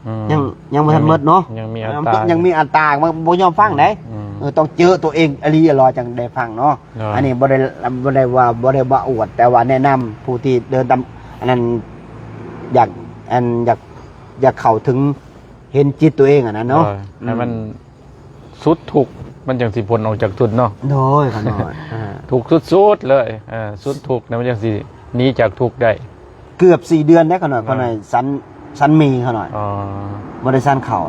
ອືມ ຍັງ ຍັງບໍ່ທັນໝົດເນາະ ຍັງມີອັດຕາ ຍັງມີອັດຕາ ຍັງມີອັດຕາ ມັນບໍ່ຍອມຟັງໄດ໋ ອືມ ເອີ ຕ້ອງເຈີຕົວເອງອີ່ຫຼີອີ່ຫຼໍ ຈັ່ງໄດ້ຟັງເນາະ ໂດຍ ອັນນີ້ບໍ່ໄດ້ ບໍ່ໄດ້ວ່າ ບໍ່ໄດ້ວ່າອວດ ແຕ່ວ່າແນະນຳຜູ້ທີ່ເດີນຕາມ ອັນນັ້ນ ຢາກ ອັນ ຢາກ ຢາກເຂົ້າເຖິງ ເຫັນຈິດຕົວເອງຫັ້ນນະເນາະ ໂດຍ ອືມ ໃຫ້ມັນສຸດທຸກ ມັນຈັ່ງຊິພົ້ນອອກຈາກທຸກເນາະ ໂດຍ ຂ້ານ້ອຍ ອ່າ ທຸກສຸດໆເລີຍ ເອີ ສຸດທຸກນະ ມັນຈັ່ງຊິໜີຈາກທຸກໄດ້ ເກືອບສີ່ເດືອນໄດ໋ຂ້ານ້ອຍ ເອີ ຂ້ານ້ອຍສັນ ສັນໝີ້ຂ້ານ້ອຍ ອໍ ບໍ່ໄດ້ສັນເຂົ້າ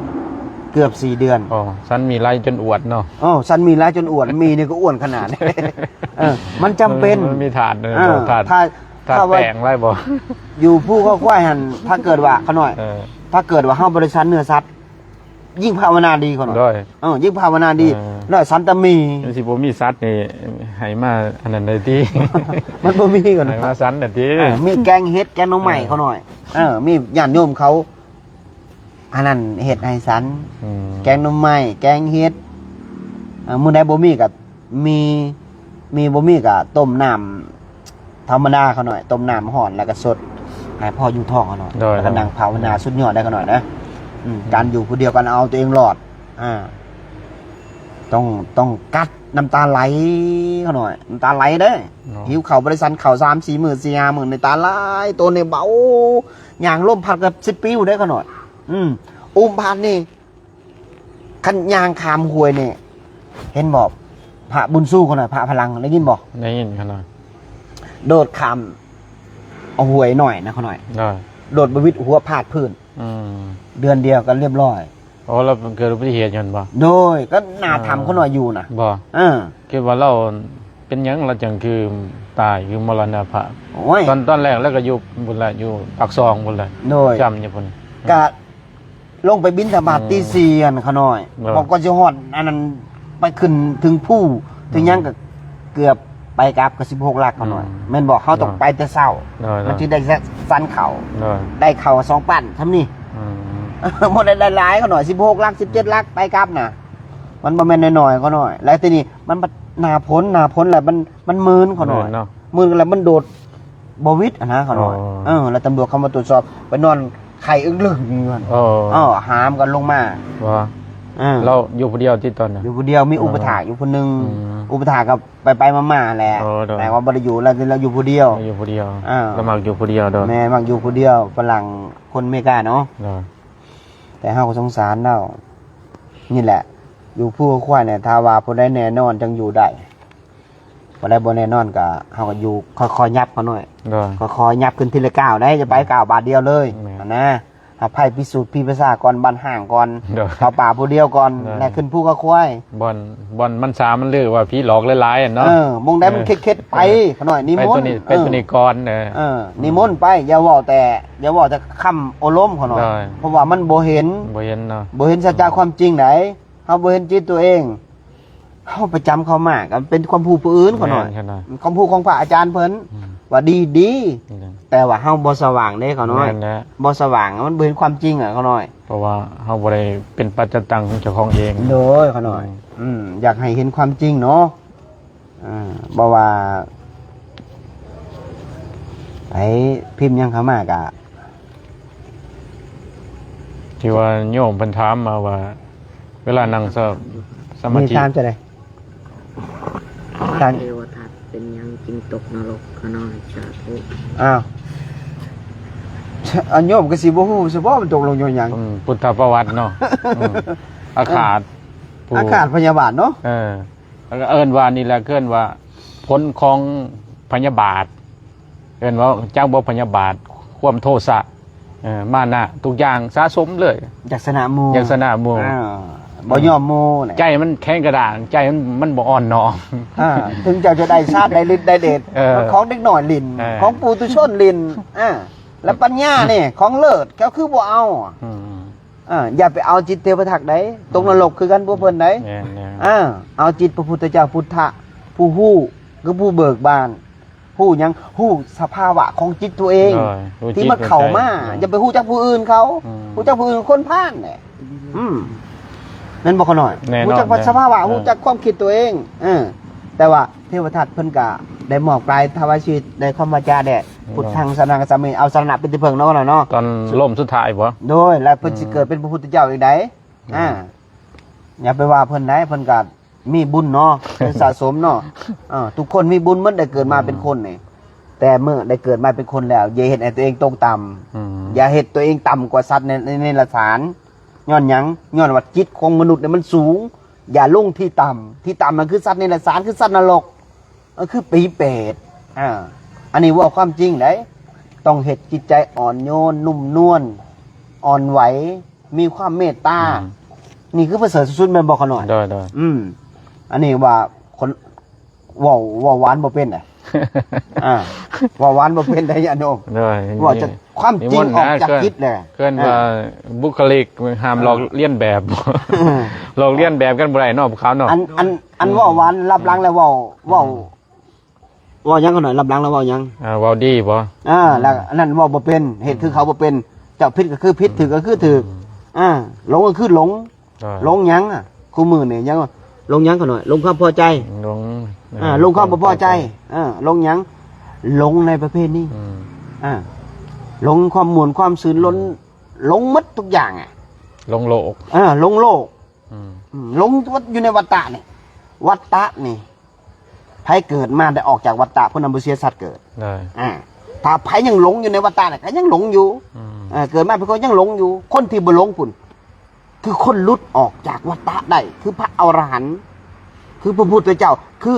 ເກືອບສີ່ເດືອນ ອໍ ສັນໝີ້ໄຫຼຈົນອວດເນາະ ອໍ ສັນໝີ້ໄຫຼຈົນອວດ ໝີ້ນີ້ກໍອ້ວນຂະໜາດ ເອີ ມັນຈຳເປັນ ມັນ ມັນມີທາດ ເອີ ທາດ ທາດ ທາດ ຖ້າວ່າ ແປ້ງໄຫຼບໍ່ ຢູ່ພູເຂົາຄວາຍຫັ້ນ ຖ້າເກີດວ່າ ຂ້ານ້ອຍ ເອີ ຖ້າເກີດວ່າເຮົາບໍ່ໄດ້ສັນເນື້ອສັດ ຍິ່ງພາວະນາດີ ຂ້ານ້ອຍ ໂດຍ ເອີ ຍິ່ງພາວະນາດີ ເອີ ນ້ອຍສັນແຕ່ໝີ້ ມັນຊິບໍ່ມີສັດນີ້ໃຫ້ມາອັນນັ້ນໄດ້ຕິ ມັນບໍ່ມີ ຂ້ານ້ອຍ ໃຫ້ມາສັນໄດ້ຕິ ເອີ ມີແກງເຫັດ ແກງໜໍ່ໄມ້ ເອີ ຂ້ານ້ອຍ ເອີ ມີຍາດໂຍມເຂົາ ອັນນັ້ນເຮັດໃຫ້ສັນ ອືມ ແກງໜໍ່ໄມ້ ແກງເຫັດ ເອີ ມື້ໃດບໍ່ມີກໍມີ ມີບໍ່ມີກໍຕົ້ມນ້ຳທຳມະດາຂ້ານ້ອຍ ຕົ້ມນ້ຳຮ້ອນ ແລ້ວກໍສົດໃຫ້ພໍຢູ່ທ້ອງຂ້ານ້ອຍ ໂດຍ ແລ້ວກໍນັ່ງພາວະນາ ໂດຍ ສຸດຍອດໄດ໋ຂ້ານ້ອຍນະ ອືມ ອືມ ການຢູ່ຜູ້ດຽວ ການເອົາຕົວເອງລອດ ອ່າ ຕ້ອງ ຕ້ອງກັດນ້ຳຕາໄຫຼຂ້ານ້ອຍ ນ້ຳຕາໄຫຼເດ້ ເນາະ ຫິວເຂົ້າບໍ່ໄດ້ສັນເຂົ້າສາມສີ່ມື້ ສີ່ຫ້າມື້ ນ້ຳຕາໄຫຼ ໂຕນີ້ເບົາ ຍ່າງລົມພັດກໍສິບປີພຸ້ນເດ້ຂ້ານ້ອຍ ອືມ ອຸ້ມພັດນີ້ ຄັນຍ່າງຂ້າມຫ້ວຍນີ້ ເຫັນບໍ່ ພະບຸນຊູຂ້ານ້ອຍ ພະພະລັງ ໄດ້ຍິນບໍ່? ໄດ້ຍິນຂ້ານ້ອຍ ໂດດຂ້າມເອົາຫ້ວຍນ້ອຍນະຂ້ານ້ອຍ ໂດຍ ໂດດບໍ່ຫວິດຫົວພາດພື້ນ ອືມ ເດືອນດຽວກໍລຽບຮ້ອຍ ໂອ້ ລາວເກີດອຸບັດຕິເຫດຢູ່ຫັ້ນບໍ່? ໂດຍ ກໍໜ້າຖ້ຳຂ້ານ້ອຍຢູ່ນະ ບໍ່ ເອີ ຄິດວ່າລາວເປັນຫຍັງລາວຈັ່ງຄືຕາຍ ຄືມໍລະນະພາບ ໂອ້ຍ ຕອນ ຕອນແລກລາວກໍຢູ່ພຸ້ນແຫຼະ ຢູ່ປາກຊ່ອງພຸ້ນແຫຼະ ໂດຍ ຈຳຢູ່ພຸ້ນ ກະ ລົງໄປບິນທະບາດ ອືມ ຕີສີ່ຫັ້ນຂ້ານ້ອຍ ເອີ ບອກກ່ອນຊິຮອດອັນນັ້ນ ໄປຂຶ້ນເຖິງພູ ເຖິງຫຍັງ ອືມ ກໍເກືອບໄປກັບກໍສິບຫົກຫຼັກຂ້ານ້ອຍ ອືມ ແມ່ນບໍ່? ເຮົາຕ້ອງ ເອີ ໄປແຕ່ເຊົ້າ ເອີ ມັນຈຶ່ງໄດ້ສັນເຂົ້າ ເອີ ໄດ້ເຂົ້າສອງປັ້ນຊ່ຳນີ້ ອືມ ບໍ່ໄດ້ຫຼາຍໆຂ້ານ້ອຍ ສິບຫົກຫຼັກ ສິບເຈັດຫຼັກ ໄປກັບນະ ມັນບໍ່ແມ່ນນ້ອຍໆຂ້ານ້ອຍ ແລ້ວທີນີ້ມັນບັດໜ້າຝົນ ໜ້າຝົນແລ້ວມັນ ມັນມື່ນຂ້ານ້ອຍ ມື່ນເນາະ ມື່ນແລ້ວມັນໂດດ ບໍ່ຫວິດຫັ້ນນະຂ້ານ້ອຍ ອໍ ເອີ ແລ້ວຕຳຫຼວດເຂົ້າມາກວດສອບ ໄປນອນໄຂ້ອຶກລຶກຢູ່ຫັ້ນ ອໍ ເອີ ຫາມກັນລົງມາ ວ່າ ເອີ ລາວຢູ່ຜູ້ດຽວຕິຕອນນັ້ນ? ຢູ່ຜູ້ດຽວ ມີອຸປະຖາກຢູ່ຜູ້ໜຶ່ງ ອືມ ອຸປະຖາກກໍໄປໆມາໆແຫຼະ ອໍ ໂດຍ ແຕ່ວ່າບໍ່ໄດ້ຢູ່ ລາວ ລາວຢູ່ຜູ້ດຽວ ລາວຢູ່ຜູ້ດຽວ ເອີ ລາວມັກຢູ່ຜູ້ດຽວ ໂດຍ ແມ່ນ ມັກຢູ່ຜູ້ດຽວ ຝຣັ່ງຄົນອາເມລິກາເນາະ ໂດຍ ແຕ່ເຮົາກໍສົງສານລາວ ນີ້ແຫຼະ ຢູ່ພູເຂົາຄວາຍນີ້ ຖ້າວ່າຜູ້ໃດແນ່ນອນຈັ່ງຢູ່ໄດ້ ບໍ່ໄດ້ ບໍ່ແນ່ນອນກໍ ເຮົາກໍຢູ່ຄ່ອຍໆຫຍັບຂ້ານ້ອຍ ໂດຍ ຄ່ອຍໆຫຍັບຂຶ້ນທີລະກ້າວໄດ໋ ຢ່າໄປ ອືມ ກ້າວບາດດຽວເລີຍ ແມ່ນ ຫັ້ນນະ ໃຫ້ໄປພິສູດຜີປະສາດກ່ອນ ບ້ານຮ້າງກ່ອນ ໂດຍ ເຂົ້າປ່າຜູ້ດຽວກ່ອນ ໂດຍ ແລ້ວຂຶ້ນພູເຂົາຄວາຍ ບ່ອນ ບ່ອນມັນຊາມັນລືວ່າຜີຫຼອກຫຼາຍໆຫັ້ນເນາະ ເອີ ໝ່ອງໃດມັນເຄັດໆ ເອີ ໄປຂ້ານ້ອຍ ນິມົນ ໄປຕົວນີ້ ເອີ ໄປຕົວນີ້ກ່ອນ ເອີ ເອີ ອືມ ນິມົນໄປ ຢ່າເວົ້າແຕ່ ຢ່າເວົ້າແຕ່ຄຳໂອ້ລົມຂ້ານ້ອຍ ໂດຍ ເພາະວ່າມັນບໍ່ເຫັນ ບໍ່ເຫັນເນາະ ບໍ່ເຫັນສັດຈະຄວາມຈິງໃດ ເຮົາບໍ່ເຫັນຈິດຕົວເອງ ເຮົາໄປຈຳເຂົາມາ ກໍເປັນຄວາມຮູ້ຜູ້ອື່ນຂ້ານ້ອຍ ແມ່ນ ຄວາມຮູ້ຂອງພະອາຈານເພິ່ນ ອືມ ວ່າດີ ດີ ແມ່ນ ແຕ່ວ່າເຮົາບໍ່ສະຫວ່າງເດ້ ຂ້ານ້ອຍ. ແມ່ນແຫຼະ ບໍ່ສະຫວ່າງ ມັນບໍ່ເຫັນຄວາມຈິງ ຂ້ານ້ອຍ ເພາະວ່າເຮົາບໍ່ໄດ້ເປັນປັດຈະຕັງຂອງເຈົ້າຂອງເອງ. ໂດຍ ຂ້ານ້ອຍ. ອືມ ອືມ ຢາກໃຫ້ເຫັນຄວາມຈິງເນາະ. ອ່າ ບໍ່ວ່າໃຜພິມຫຍັງເຂົ້າມາກະ ທີ່ວ່າໂຍມເພິ່ນຖາມມາວ່າ ເວລານັ່ງສະ ສະມາທິ ມີຖາມຈັ່ງໃດ? ທ່ານ ເທວະທັດເປັນຫຍັງຈຶ່ງຕົກນະລົກ? ຂ້ານ້ອຍ ສາທຸ. ອ້າວ ອັນໂຍມກໍຊິບໍ່ຮູ້ຊະບໍ ມັນຕົກລົງຍ້ອນຫຍັງ? ອືມ ພຸດທະປະຫວັດເນາະ. ອືມ ອາຄາດ ຜູ້ ອາຄາດພະຍາບາດເນາະ. ເອີ ແລ້ວກໍເອີ້ນວ່ານີ້ແຫຼະ ເອີ້ນວ່າຜົນຂອງພະຍາບາດ ເອີ້ນວ່າ ຈັກບໍ່ພະຍາບາດ ຄວາມໂທສະ ເອີ ມານະ ທຸກຢ່າງສະສົມເລີຍ ຢາກຊະນະໝູ່ ຢາກຊະນະໝູ່. ອ່າ ບໍ່ຍອມໝູ່ນະ ໃຈມັນແຂງກະດ້າງ ໃຈມັນ ມັນບໍ່ອ່ອນນ້ອມ. ອ່າ ເຖິງເຈົ້າຈະໄດ້ຊາດ ໄດ້ລິດໄດ້ເດດ ເອີ ຂອງເດັກນ້ອຍຫຼິ້ນ ເອີ ຂອງປຸຖຸຊົນຫຼິ້ນ ອ່າ ແລະປັນຍານີ້ຂອງເລີດ ເຈົ້າຄືບໍ່ເອົາ? ອືມ ອ່າ ຢ່າໄປເອົາຈິດເທວະທັດໃດ ຕົກນະລົກຄືກັນພວກເພິ່ນໃດ. ແມ່ນໆ ອ່າ ເອົາຈິດພະພຸດທະເຈົ້າ ພຸດທະ ຜູ້ຮູ້ ຄືຜູ້ເບີກບານ ຮູ້ຫຍັງ? ຮູ້ສະພາວະຂອງຈິດຕົວເອງ ໂດຍ ທີ່ມັນເຂົ້າມາ. ຢ່າໄປຮູ້ຈັກຜູ້ອື່ນເຂົາ ອືມ ຮູ້ຈັກຜູ້ອື່ນຄົນພານແຫຼະ. ອືມ ແມ່ນບໍ່ ຂ້ານ້ອຍ? ແນ່ນອນ ຮູ້ຈັກສະພາວະ ເອີ ຮູ້ຈັກຄວາມຄິດຕົວເອງ. ເອີ ແຕ່ວ່າເທວະທັດເພິ່ນກະໄດ້ມອບກາຍຖວາຍຊີວິດ ໄດ້ຄວາມວາຈາແດ່ ພຸດທັງສະຣະນັງຄາສາມິ ເອົາສະຣະນະເປັນທີ່ເພິ່ງເນາະ ເນາະ. ຕອນລົ້ມສຸດທ້າຍບໍ? ໂດຍ ແລ້ວເພິ່ນ ອືມ ຊິເກີດເປັນພະພຸດທະເຈົ້າອີກໃດ. ອືມ ອ່າ ຢ່າໄປວ່າເພິ່ນໃດ ເພິ່ນກະມີບຸນເນາະ ໄດ້ສະສົມເນາະ. ເອີ ທຸກຄົນມີບຸນໝົດ ໄດ້ເກີດມາເປັນຄົນນີ້. ແຕ່ເມື່ອໄດ້ເກີດມາເປັນຄົນແລ້ວ ຢ່າເຮັດໃຫ້ຕົວເອງຕົກຕ່ຳ. ອືມ ຢ່າເຮັດຕົວເອງຕ່ຳກວ່າສັດໃນ ໃນ ໃນເດຍລະສານ. ຍ້ອນຫຍັງ? ຍ້ອນວ່າຈິດຂອງມະນຸດນີ້ມັນສູງ. ຢ່າລົງທີ່ຕ່ຳ ທີ່ຕ່ຳນັ້ນຄືສັດເດຍລະສານ ຄືສັດນະລົກ ກໍຄືຜີເປດ. ອ່າ ອັນນີ້ເວົ້າຄວາມຈິງໃດ ຕ້ອງເຮັດຈິດໃຈອ່ອນໂຍນ ນຸ້ມນວນ ອ່ອນໄຫວ ມີຄວາມເມດຕາ. ອືມ ນີ້ຄືປະເສີດສຸດໆ ແມ່ນບໍ່ ຂ້ານ້ອຍ? ໂດຍໆ ອືມ ອັນນີ້ວ່າຄົນ ເວົ້າ ເວົ້າຫວານບໍ່ເປັນນະ. ອ່າ ເວົ້າຫວານບໍ່ເປັນໃດ ຍາດໂຍມ. ໂດຍ ເວົ້າຈາກຄວາມຈິງ ອອກຈາກຈິດແຫຼະ. ເອີ້ນວ່າ ອ່າ ບຸກຄະລິກ ຫ້າມ ອ່າ ຫຼອກລຽນແບບ. ເອີ ຫຼອກລຽນແບບກັນບໍ່ໄດ້ເນາະ ພວກເຂົາເນາະ. ອັນ ອັນ ອັນເວົ້າຫວານ ລັບຫຼັງແລ້ວເວົ້າ ເວົ້າ ເວົ້າຫຍັງ ຂ້ານ້ອຍ? ລັບຫຼັງແລ້ວເວົ້າຫຍັງ? ອ່າ ເວົ້າດີບໍ? ອ່າ ແລ້ວອັນນັ້ນເວົ້າບໍ່ເປັນ ເຮັດຄືເຂົາບໍ່ເປັນ. ເຈົ້າຜິດກໍຄືຜິດ ຖືກກໍຄືຖືກ. ອ່າ ຫຼົງກໍຄືຫຼົງ. ອ່າ ຫຼົງຫຍັງອະ? ຄູ່ມື້ນີ້ຫຍັງ ຫຼົງຫຍັງ ຂ້ານ້ອຍ? ຫຼົງຄວາມພໍໃຈ. ຫຼົງ ອ່າ ຫຼົງຄວາມບໍ່ພໍໃຈ. ຫຼົງຄວາມພໍໃຈ. ເອີ ຫຼົງຫຍັງ? ຫຼົງໃນປະເພນີ. ອືມ ອ່າ ຫຼົງຄວາມມ່ວນຄວາມຊື່ນ ຫຼົງ ອືມ ຫຼົງໝົດທຸກຢ່າງອະ. ຫຼົງໂລກ. ເອີ ຫຼົງໂລກ. ອືມ ອືມ ຫຼົງຢູ່ໃນວັດຕະນີ້ ວັດຕະນີ້ ໃຜເກີດມາໄດ້ອອກຈາກວັດຕະ ຜູ້ນັ້ນບໍ່ເສຍຊາດເກີດ. ອ່າ ຖ້າໃຜຍັງຫຼົງຢູ່ໃນວັດຕະນີ້ ກໍຍັງຫຼົງຢູ່. ອືມ ເອີ ເກີດມາເປັນຄົນຍັງຫຼົງຢູ່. ຄົນທີ່ບໍ່ຫຼົງພຸ້ນ ຄືຄົນຫຼຸດອອກຈາກວັດຕະໄດ້ ຄືພະອໍລະຫັນ ຄືພະພຸດທະເຈົ້າ ຄື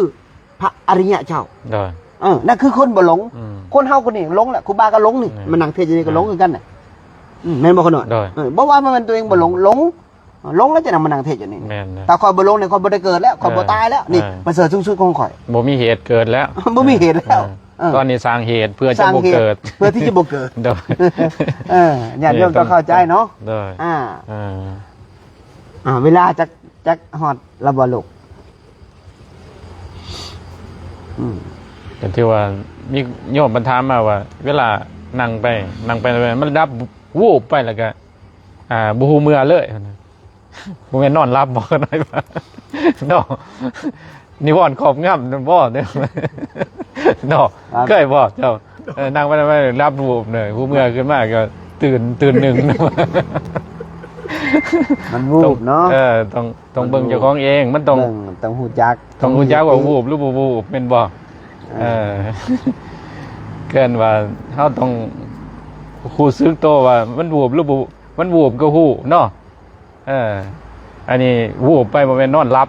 ພະອະລິຍະເຈົ້າ. ໂດຍ ເອີ ນັ້ນຄືຄົນບໍ່ຫຼົງ. ອືມ ຄົນເຮົາກໍນີ້ຫຼົງແຫຼະ ຄູບາກໍຫຼົງນີ້. ອືມ ມານັ່ງເທດຢູ່ນີ້ກໍຫຼົງຄືກັນນະ. ອືມ ແມ່ນບໍ່ ຂ້ານ້ອຍ? ໂດຍ ເອີ ບໍ່ວ່າແມ່ນຕົວເອງບໍ່ຫຼົງ ຫຼົງ ຫຼົງແລ້ວຈະນຳມານັ່ງເທດຢູ່ນີ້. ແມ່ນ ຖ້າຂ້ອຍບໍ່ຫຼົງນີ້ ຂ້ອຍບໍ່ໄດ້ເກີດແລ້ວ ຂ້ອຍບໍ່ຕາຍແລ້ວ. ນີ້ປະເສີດສູງສຸດຂອງຂ້ອຍ ບໍ່ມີເຫດເກີດແລ້ວ. ບໍ່ມີເຫດແລ້ວ. ເອີ ຕອນນີ້ສ້າງເຫດເພື່ອຈະບໍ່ເກີດ ເພື່ອທີ່ຈະບໍ່ເກີດ. ໂດຍ ເອີ ຍາດໂຍມຕ້ອງເຂົ້າໃຈເນາະ. ໂດຍ ອ່າ ອ່າ ເວລາຈັກ ຈັກຮອດແລ້ວບໍ່ລູກ? ອືມ ກໍຖືວ່າມີໂຍມເພິ່ນຖາມມາວ່າ ເວລານັ່ງໄປ ນັ່ງໄປ ມັນດັບວູບໄປ ແລ້ວກໍ ອ່າ ບໍ່ຮູ້ເມື່ອເລີຍ. ບໍ່ແມ່ນນອນຫຼັບບໍ່ ເນາະ? ນິວອນຄອບງຳນັ້ນບໍ່ເນາະ? ເຄີຍບໍ່ເຈົ້າ? ເອີ ນັ່ງໄປ ໄປ ຫຼັບວູບເລີຍ ຮູ້ເມື່ອຂຶ້ນມາກໍຕື່ນ ຕື່ນໜຶ່ງ. ມັນວູບເນາະ. ເອີ ຕ້ອງ ຕ້ອງເບິ່ງເຈົ້າຂອງເອງ ມັນຕ້ອງ ຕ້ອງຮູ້ຈັກ ຕ້ອງຮູ້ຈັກວ່າວູບຫຼືບໍ່ວູບ ແມ່ນບໍ່? ເອີ ເອີ້ນວ່າເຮົາຕ້ອງຮູ້ສຶກໂຕວ່າມັນວູບຫຼືບໍ່ ມັນວູບກໍຮູ້ເນາະ. ເອີ ອັນນີ້ວູບໄປບໍ່ແມ່ນນອນຫຼັບ.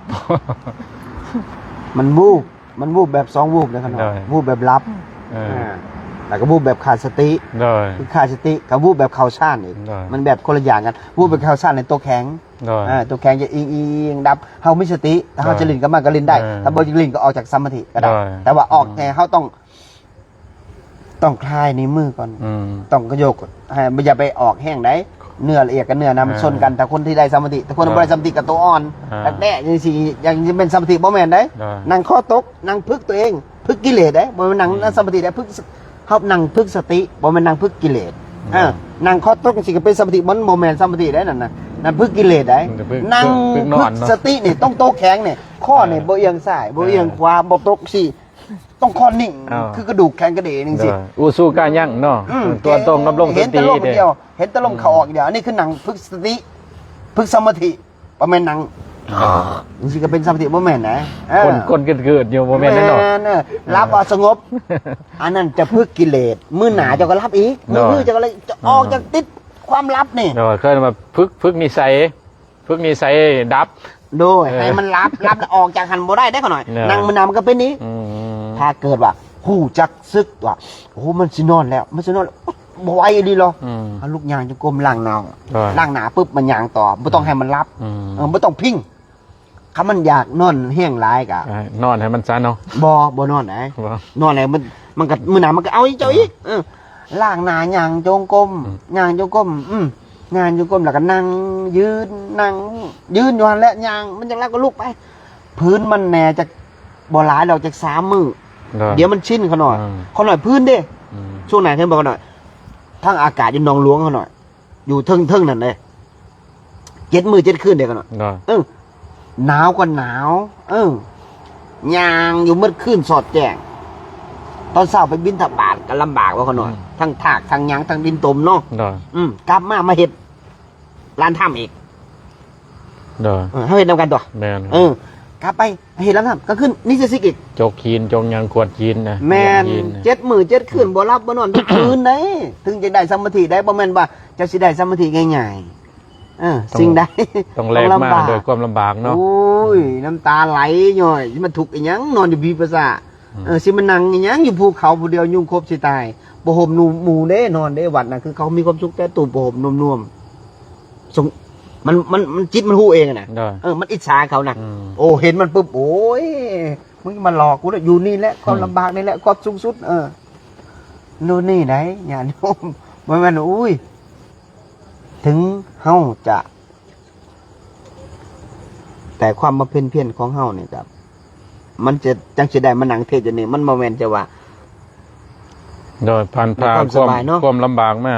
ມັນວູບ ມັນວູບແບບສອງວູບເດ້ ຂ້ານ້ອຍ. ໂດຍ ວູບແບບຫຼັບ ເອີ ອ່າ ແລ້ວກໍວູບແບບຂາດສະຕິ. ໂດຍ ຄືຂາດສະຕິກັບວູບແບບເຂົ້າຊານອີກ. ໂດຍ ມັນແບບຄົນລະຢ່າງກັນ. ວູບແບບເຂົ້າຊານນີ້ຕົວແຂງ. ໂດຍ ອ່າ ຕົວແຂງຈະອີງໆ ດັບ. ເຮົາມີສະຕິ ຖ້າເຮົາຈະຫຼິ້ນກັບມັນກໍຫຼິ້ນໄດ້. ເອີ ຖ້າບໍ່ຈະຫຼິ້ນກໍອອກຈາກສະມາທິກໍໄດ້. ໂດຍ ແຕ່ວ່າອອກແຕ່ເຮົາຕ້ອງ ຕ້ອງຄາຍນິ້ວມືກ່ອນ. ອືມ ຕ້ອງກະຍົກໃຫ້ ຢ່າໄປອອກແຮງໃດ. ເນື້ອລະອຽດກັບເນື້ອໜາມັນຊົນກັນ. ເອີ ຖ້າຄົນທີ່ໄດ້ສະມາທິ ຖ້າຄົນ ໂດຍ ບໍ່ໄດ້ສະມາທິກໍຕົວອ່ອນ. ອ່າ ແຕະໆ ຈັ່ງຊີ້ ຍັງຈະເປັນສະມາທິບໍ່ແມ່ນໃດ. ໂດຍ ນັ່ງຄໍຕົກ ນັ່ງຝຶກຕົວເອງ. ຝຶກກິເລດເດ້ ບໍ່ແມ່ນນັ່ງ ອືມ ນັ່ງສະມາທິເດ້ ຝຶກ ເຮົານັ່ງຝຶກສະຕິ ບໍ່ແມ່ນນັ່ງຝຶກກິເລດ. ແມ່ນ ເອີ ນັ່ງຄໍຕົກຈັ່ງຊີ້ກໍເປັນສະມາທິ ມັນບໍ່ແມ່ນສະມາທິໄດ້ນັ້ນນະ ນັ້ນຝຶກກິເລດໄດ້. ອືມ ນັ່ງຝຶກສະຕິນີ້ຕ້ອງໂຕແຂງນີ້ ຄໍນີ້ ເອີ ບໍ່ອຽງຊ້າຍ ບໍ່ອຽງຂວາ ເອີ ບໍ່ຕົກຊີ້ ຕ້ອງຄໍນິ່ງ ເອີ ຄືກະດູກແຂງກະເດຈັ່ງຊີ້. ອຸຊຸກາຍັງເນາະ ອືມ ຕົວຕົງດຳລົງສະຕິ ເຫັນແຕ່ລົມຢ່າງດຽວ ເຫັນແຕ່ລົມເຂົ້າອອກຢ່າງດຽວ ອືມ ອັນນີ້ຄືນັ່ງຝຶກສະຕິ ຝຶກສະມາທິ ບໍ່ແມ່ນນັ່ງຈັ່ງຊີ້ກໍເປັນສະມາທິ ບໍ່ແມ່ນນະ. ເອີ ກົ້ນ ກົ້ນເກີດໆຢູ່ ບໍ່ແມ່ນເດ້ເນາະ. ແມ່ນ ເອີ ຫຼັບເອົາສະຫງົບ ອັນນັ້ນຈະຝຶກກິເລດ ມື້ໜ້າ ອືມ ເຈົ້າກໍຫຼັບອີກ ມື້ ເອີ ມື້ເຈົ້າກໍເລີຍຈະອອກ ເອີ ຈາກຕິດຄວາມຫຼັບນີ້. ໂດຍ ເອີ້ນວ່າຝຶກ ຝຶກນິໄສ ຝຶກນິໄສດັບ ໂດຍ ເອີ ໃຫ້ມັນຫຼັບ ຫຼັບແລ້ວອອກຈາກຫັ້ນບໍ່ໄດ້ເດ້ຂ້ານ້ອຍ. ເອີ ນັ່ງມື້ໜ້າມັນກໍເປັນອີກ. ອືມ ຖ້າເກີດວ່າຮູ້ຈັກສຶກວ່າ ໂອ້ ມັນຊິນອນແລ້ວ ມັນຊິນອນແລ້ວ ບໍ່ໄຫວອີ່ຫຼີເນາະ. ອືມ ເຮົາລຸກຍ່າງຈົງກົມ ລ້າງໜ້າ ໂດຍ ລ້າງໜ້າປຶບ ມາຍ່າງຕໍ່ ບໍ່ຕ້ອງໃຫ້ມັນຫຼັບ. ອືມ ເອີ ບໍ່ຕ້ອງພິງ ຄັນມັນຢາກນອນແຮງຫຼາຍກະ ໃຫ້ນອນໃຫ້ມັນຊະເນາະ. ບໍ່ ບໍ່ນອນໃດ ບໍ່ ນອນແລ້ວມັນ ມັນກໍ ມື້ໜ້າມັນກໍເອົາອີກ ເຈົ້າອີກ. ເອີ ເອີ ລ້າງໜ້າ ຍ່າງຈົງກົມ ອືມ ຍ່າງຈົງກົມ ອືມ ຍ່າງຈົງກົມ ແລ້ວກໍນັ່ງ ຢືນ ນັ່ງ ຢືນຢູ່ຫັ້ນແຫຼະ ຍ່າງ ມັນຈັກແລ້ວກໍລຸກໄປ ພື້ນມັນແດ່ ຈັກບໍ່ຫຼາຍດອກ ຈັກສາມມື້ ໂດຍ ດຽວມັນຊິນຂ້ານ້ອຍ. ອືມ ຂ້ານ້ອຍພື້ນເດ້. ອືມ ຊ່ວງນັ້ນເຫັນບໍ່ຂ້ານ້ອຍ ທັງອາກາດຢູ່ໜອງຫຼວງຂ້ານ້ອຍ ຢູ່ເທິງໆນັ້ນເດ້ ເຈັດມື້ເຈັດຄືນເດ້ຂ້ານ້ອຍ. ໂດຍ ເອີ ໜາວກໍໜາວ ເອີ ຍ່າງຢູ່ໝົດຄືນສອດແຈ້ງ ຕອນເຊົ້າໄປບິນທະບາດກໍລຳບາກແລ້ວຂ້ານ້ອຍ. ອືມ ທັງທາກທັງຫຍັງທັງດິນຕົມເນາະ. ໂດຍ ອືມ ກັບມາ ມາເຮັດລານທຳອີກ. ໂດຍ ເອີ ເຮົາເຮັດນຳກັນຕົວະ. ແມ່ນ ເອີ ກັບໄປເຮັດລານທຳ ກາງຄືນນິເສສິກອີກ ຈົກຫີນ ຈົກຫຍັງ ກວດຫີນນະ. ແມ່ນ ເຮັດຫີນນະ ເຈັດມື້ເຈັດຄືນ ບໍ່ຫຼັບບໍ່ນອນທຸກຄືນເດ້ ເຖິງຈະໄດ້ສະມາທິໄດ້ ບໍ່ແມ່ນວ່າຈະຊິໄດ້ສະມາທິງ່າຍໆ. ເອີ ຕ້ອງ ສິ່ງໃດ ຕ້ອງແລກມາ ຕ້ອງລຳບາກ ດ້ວຍຄວາມລຳບາກເນາະ. ໂອ້ຍ ອືມ ນ້ຳຕາໄຫຼຍ້ອຍ ມັນທຸກອີ່ຫຍັງ ນອນຢູ່ພີປະສາດ. ອືມ ເອີ ຊິມານັ່ງອີ່ຫຍັງຢູ່ພູເຂົາຜູ້ດຽວ ຍຸງຄົບຊິຕາຍ ຜ້າຫົ່ມນຸ່ມໝູ່ເດ້ ນອນເດ້ ວັດນະ ຄືເຂົາມີຄວາມສຸກແຕ່ຕູມຜ້າຫົ່ມນຸ່ມໆ ສົງ ມັນ ມັນ ມັນ ຈິດມັນຮູ້ເອງນະ. ໂດຍ ເອີ ມັນອິດສາເຂົານະ. ອືມ ໂອ້ ເຫັນມັນປຶບ ໂອ້ຍ ມຶງມາຫຼອກກູແລ້ວ ຢູ່ນີ້ແຫຼະ ຄວາມ ອືມ ລຳບາກນີ້ແຫຼະ ຄວາມສູງສຸດ. ເອີ ໂນ່ນນີ້ໃດ ຍາດໂຍມ ບໍ່ແມ່ນ ໂອ້ຍ ເຖິງເຮົາຈະ ແຕ່ຄວາມບຳເພັນພຽນຂອງເຮົານີ້ກໍ ມັນຈະ ຈັ່ງຊິໄດ້ມານັ່ງເທດຢູ່ນີ້ ມັນບໍ່ແມ່ນຈະວ່າ ໂດຍ ຜ່ານຜ່າ ໃນຄວາມສະບາຍເນາະ ຄວາມ ຄວາມລຳບາກມາ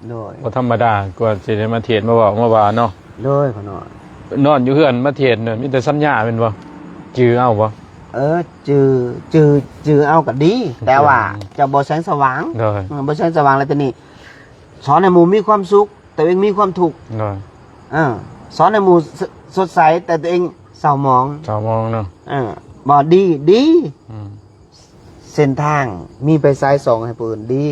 ໂດຍ ບໍ່ທຳມະດາ ກວ່າຊິໄດ້ມາເທດ ມາເວົ້າ ມາວ່າເນາະ. ໂດຍ ຂະນ້ອຍ ນອນຢູ່ເຮືອນມາເທດນີ້ ມີແຕ່ສັນຍາແມ່ນບໍ່? ຈື່ເອົາບໍ່? ເອີ ຈື່ ຈື່ ຈື່ເອົາກໍດີ ແຕ່ວ່າ ອືມ ເຈົ້າບໍ່ແສງສະຫວ່າງ. ໂດຍ ອືມ ບໍ່ແສງສະຫວ່າງ ແລ້ວທີນີ້ ສອນໃຫ້ໝູ່ມີຄວາມສຸກ ຕົວເອງມີຄວາມທຸກ. ໂດຍ ເອີ ສອນໃຫ້ໝູ່ ສ- ສົດໃສ ແຕ່ຕົວເອງເສົ້າໝອງ ເສົ້າໝອງເນາະ. ເອີ ບໍ່ດີ ດີ. ອືມ ເສັ້ນທາງມີໄຟສາຍສ່ອງໃຫ້ຜູ້ອື່ນດີ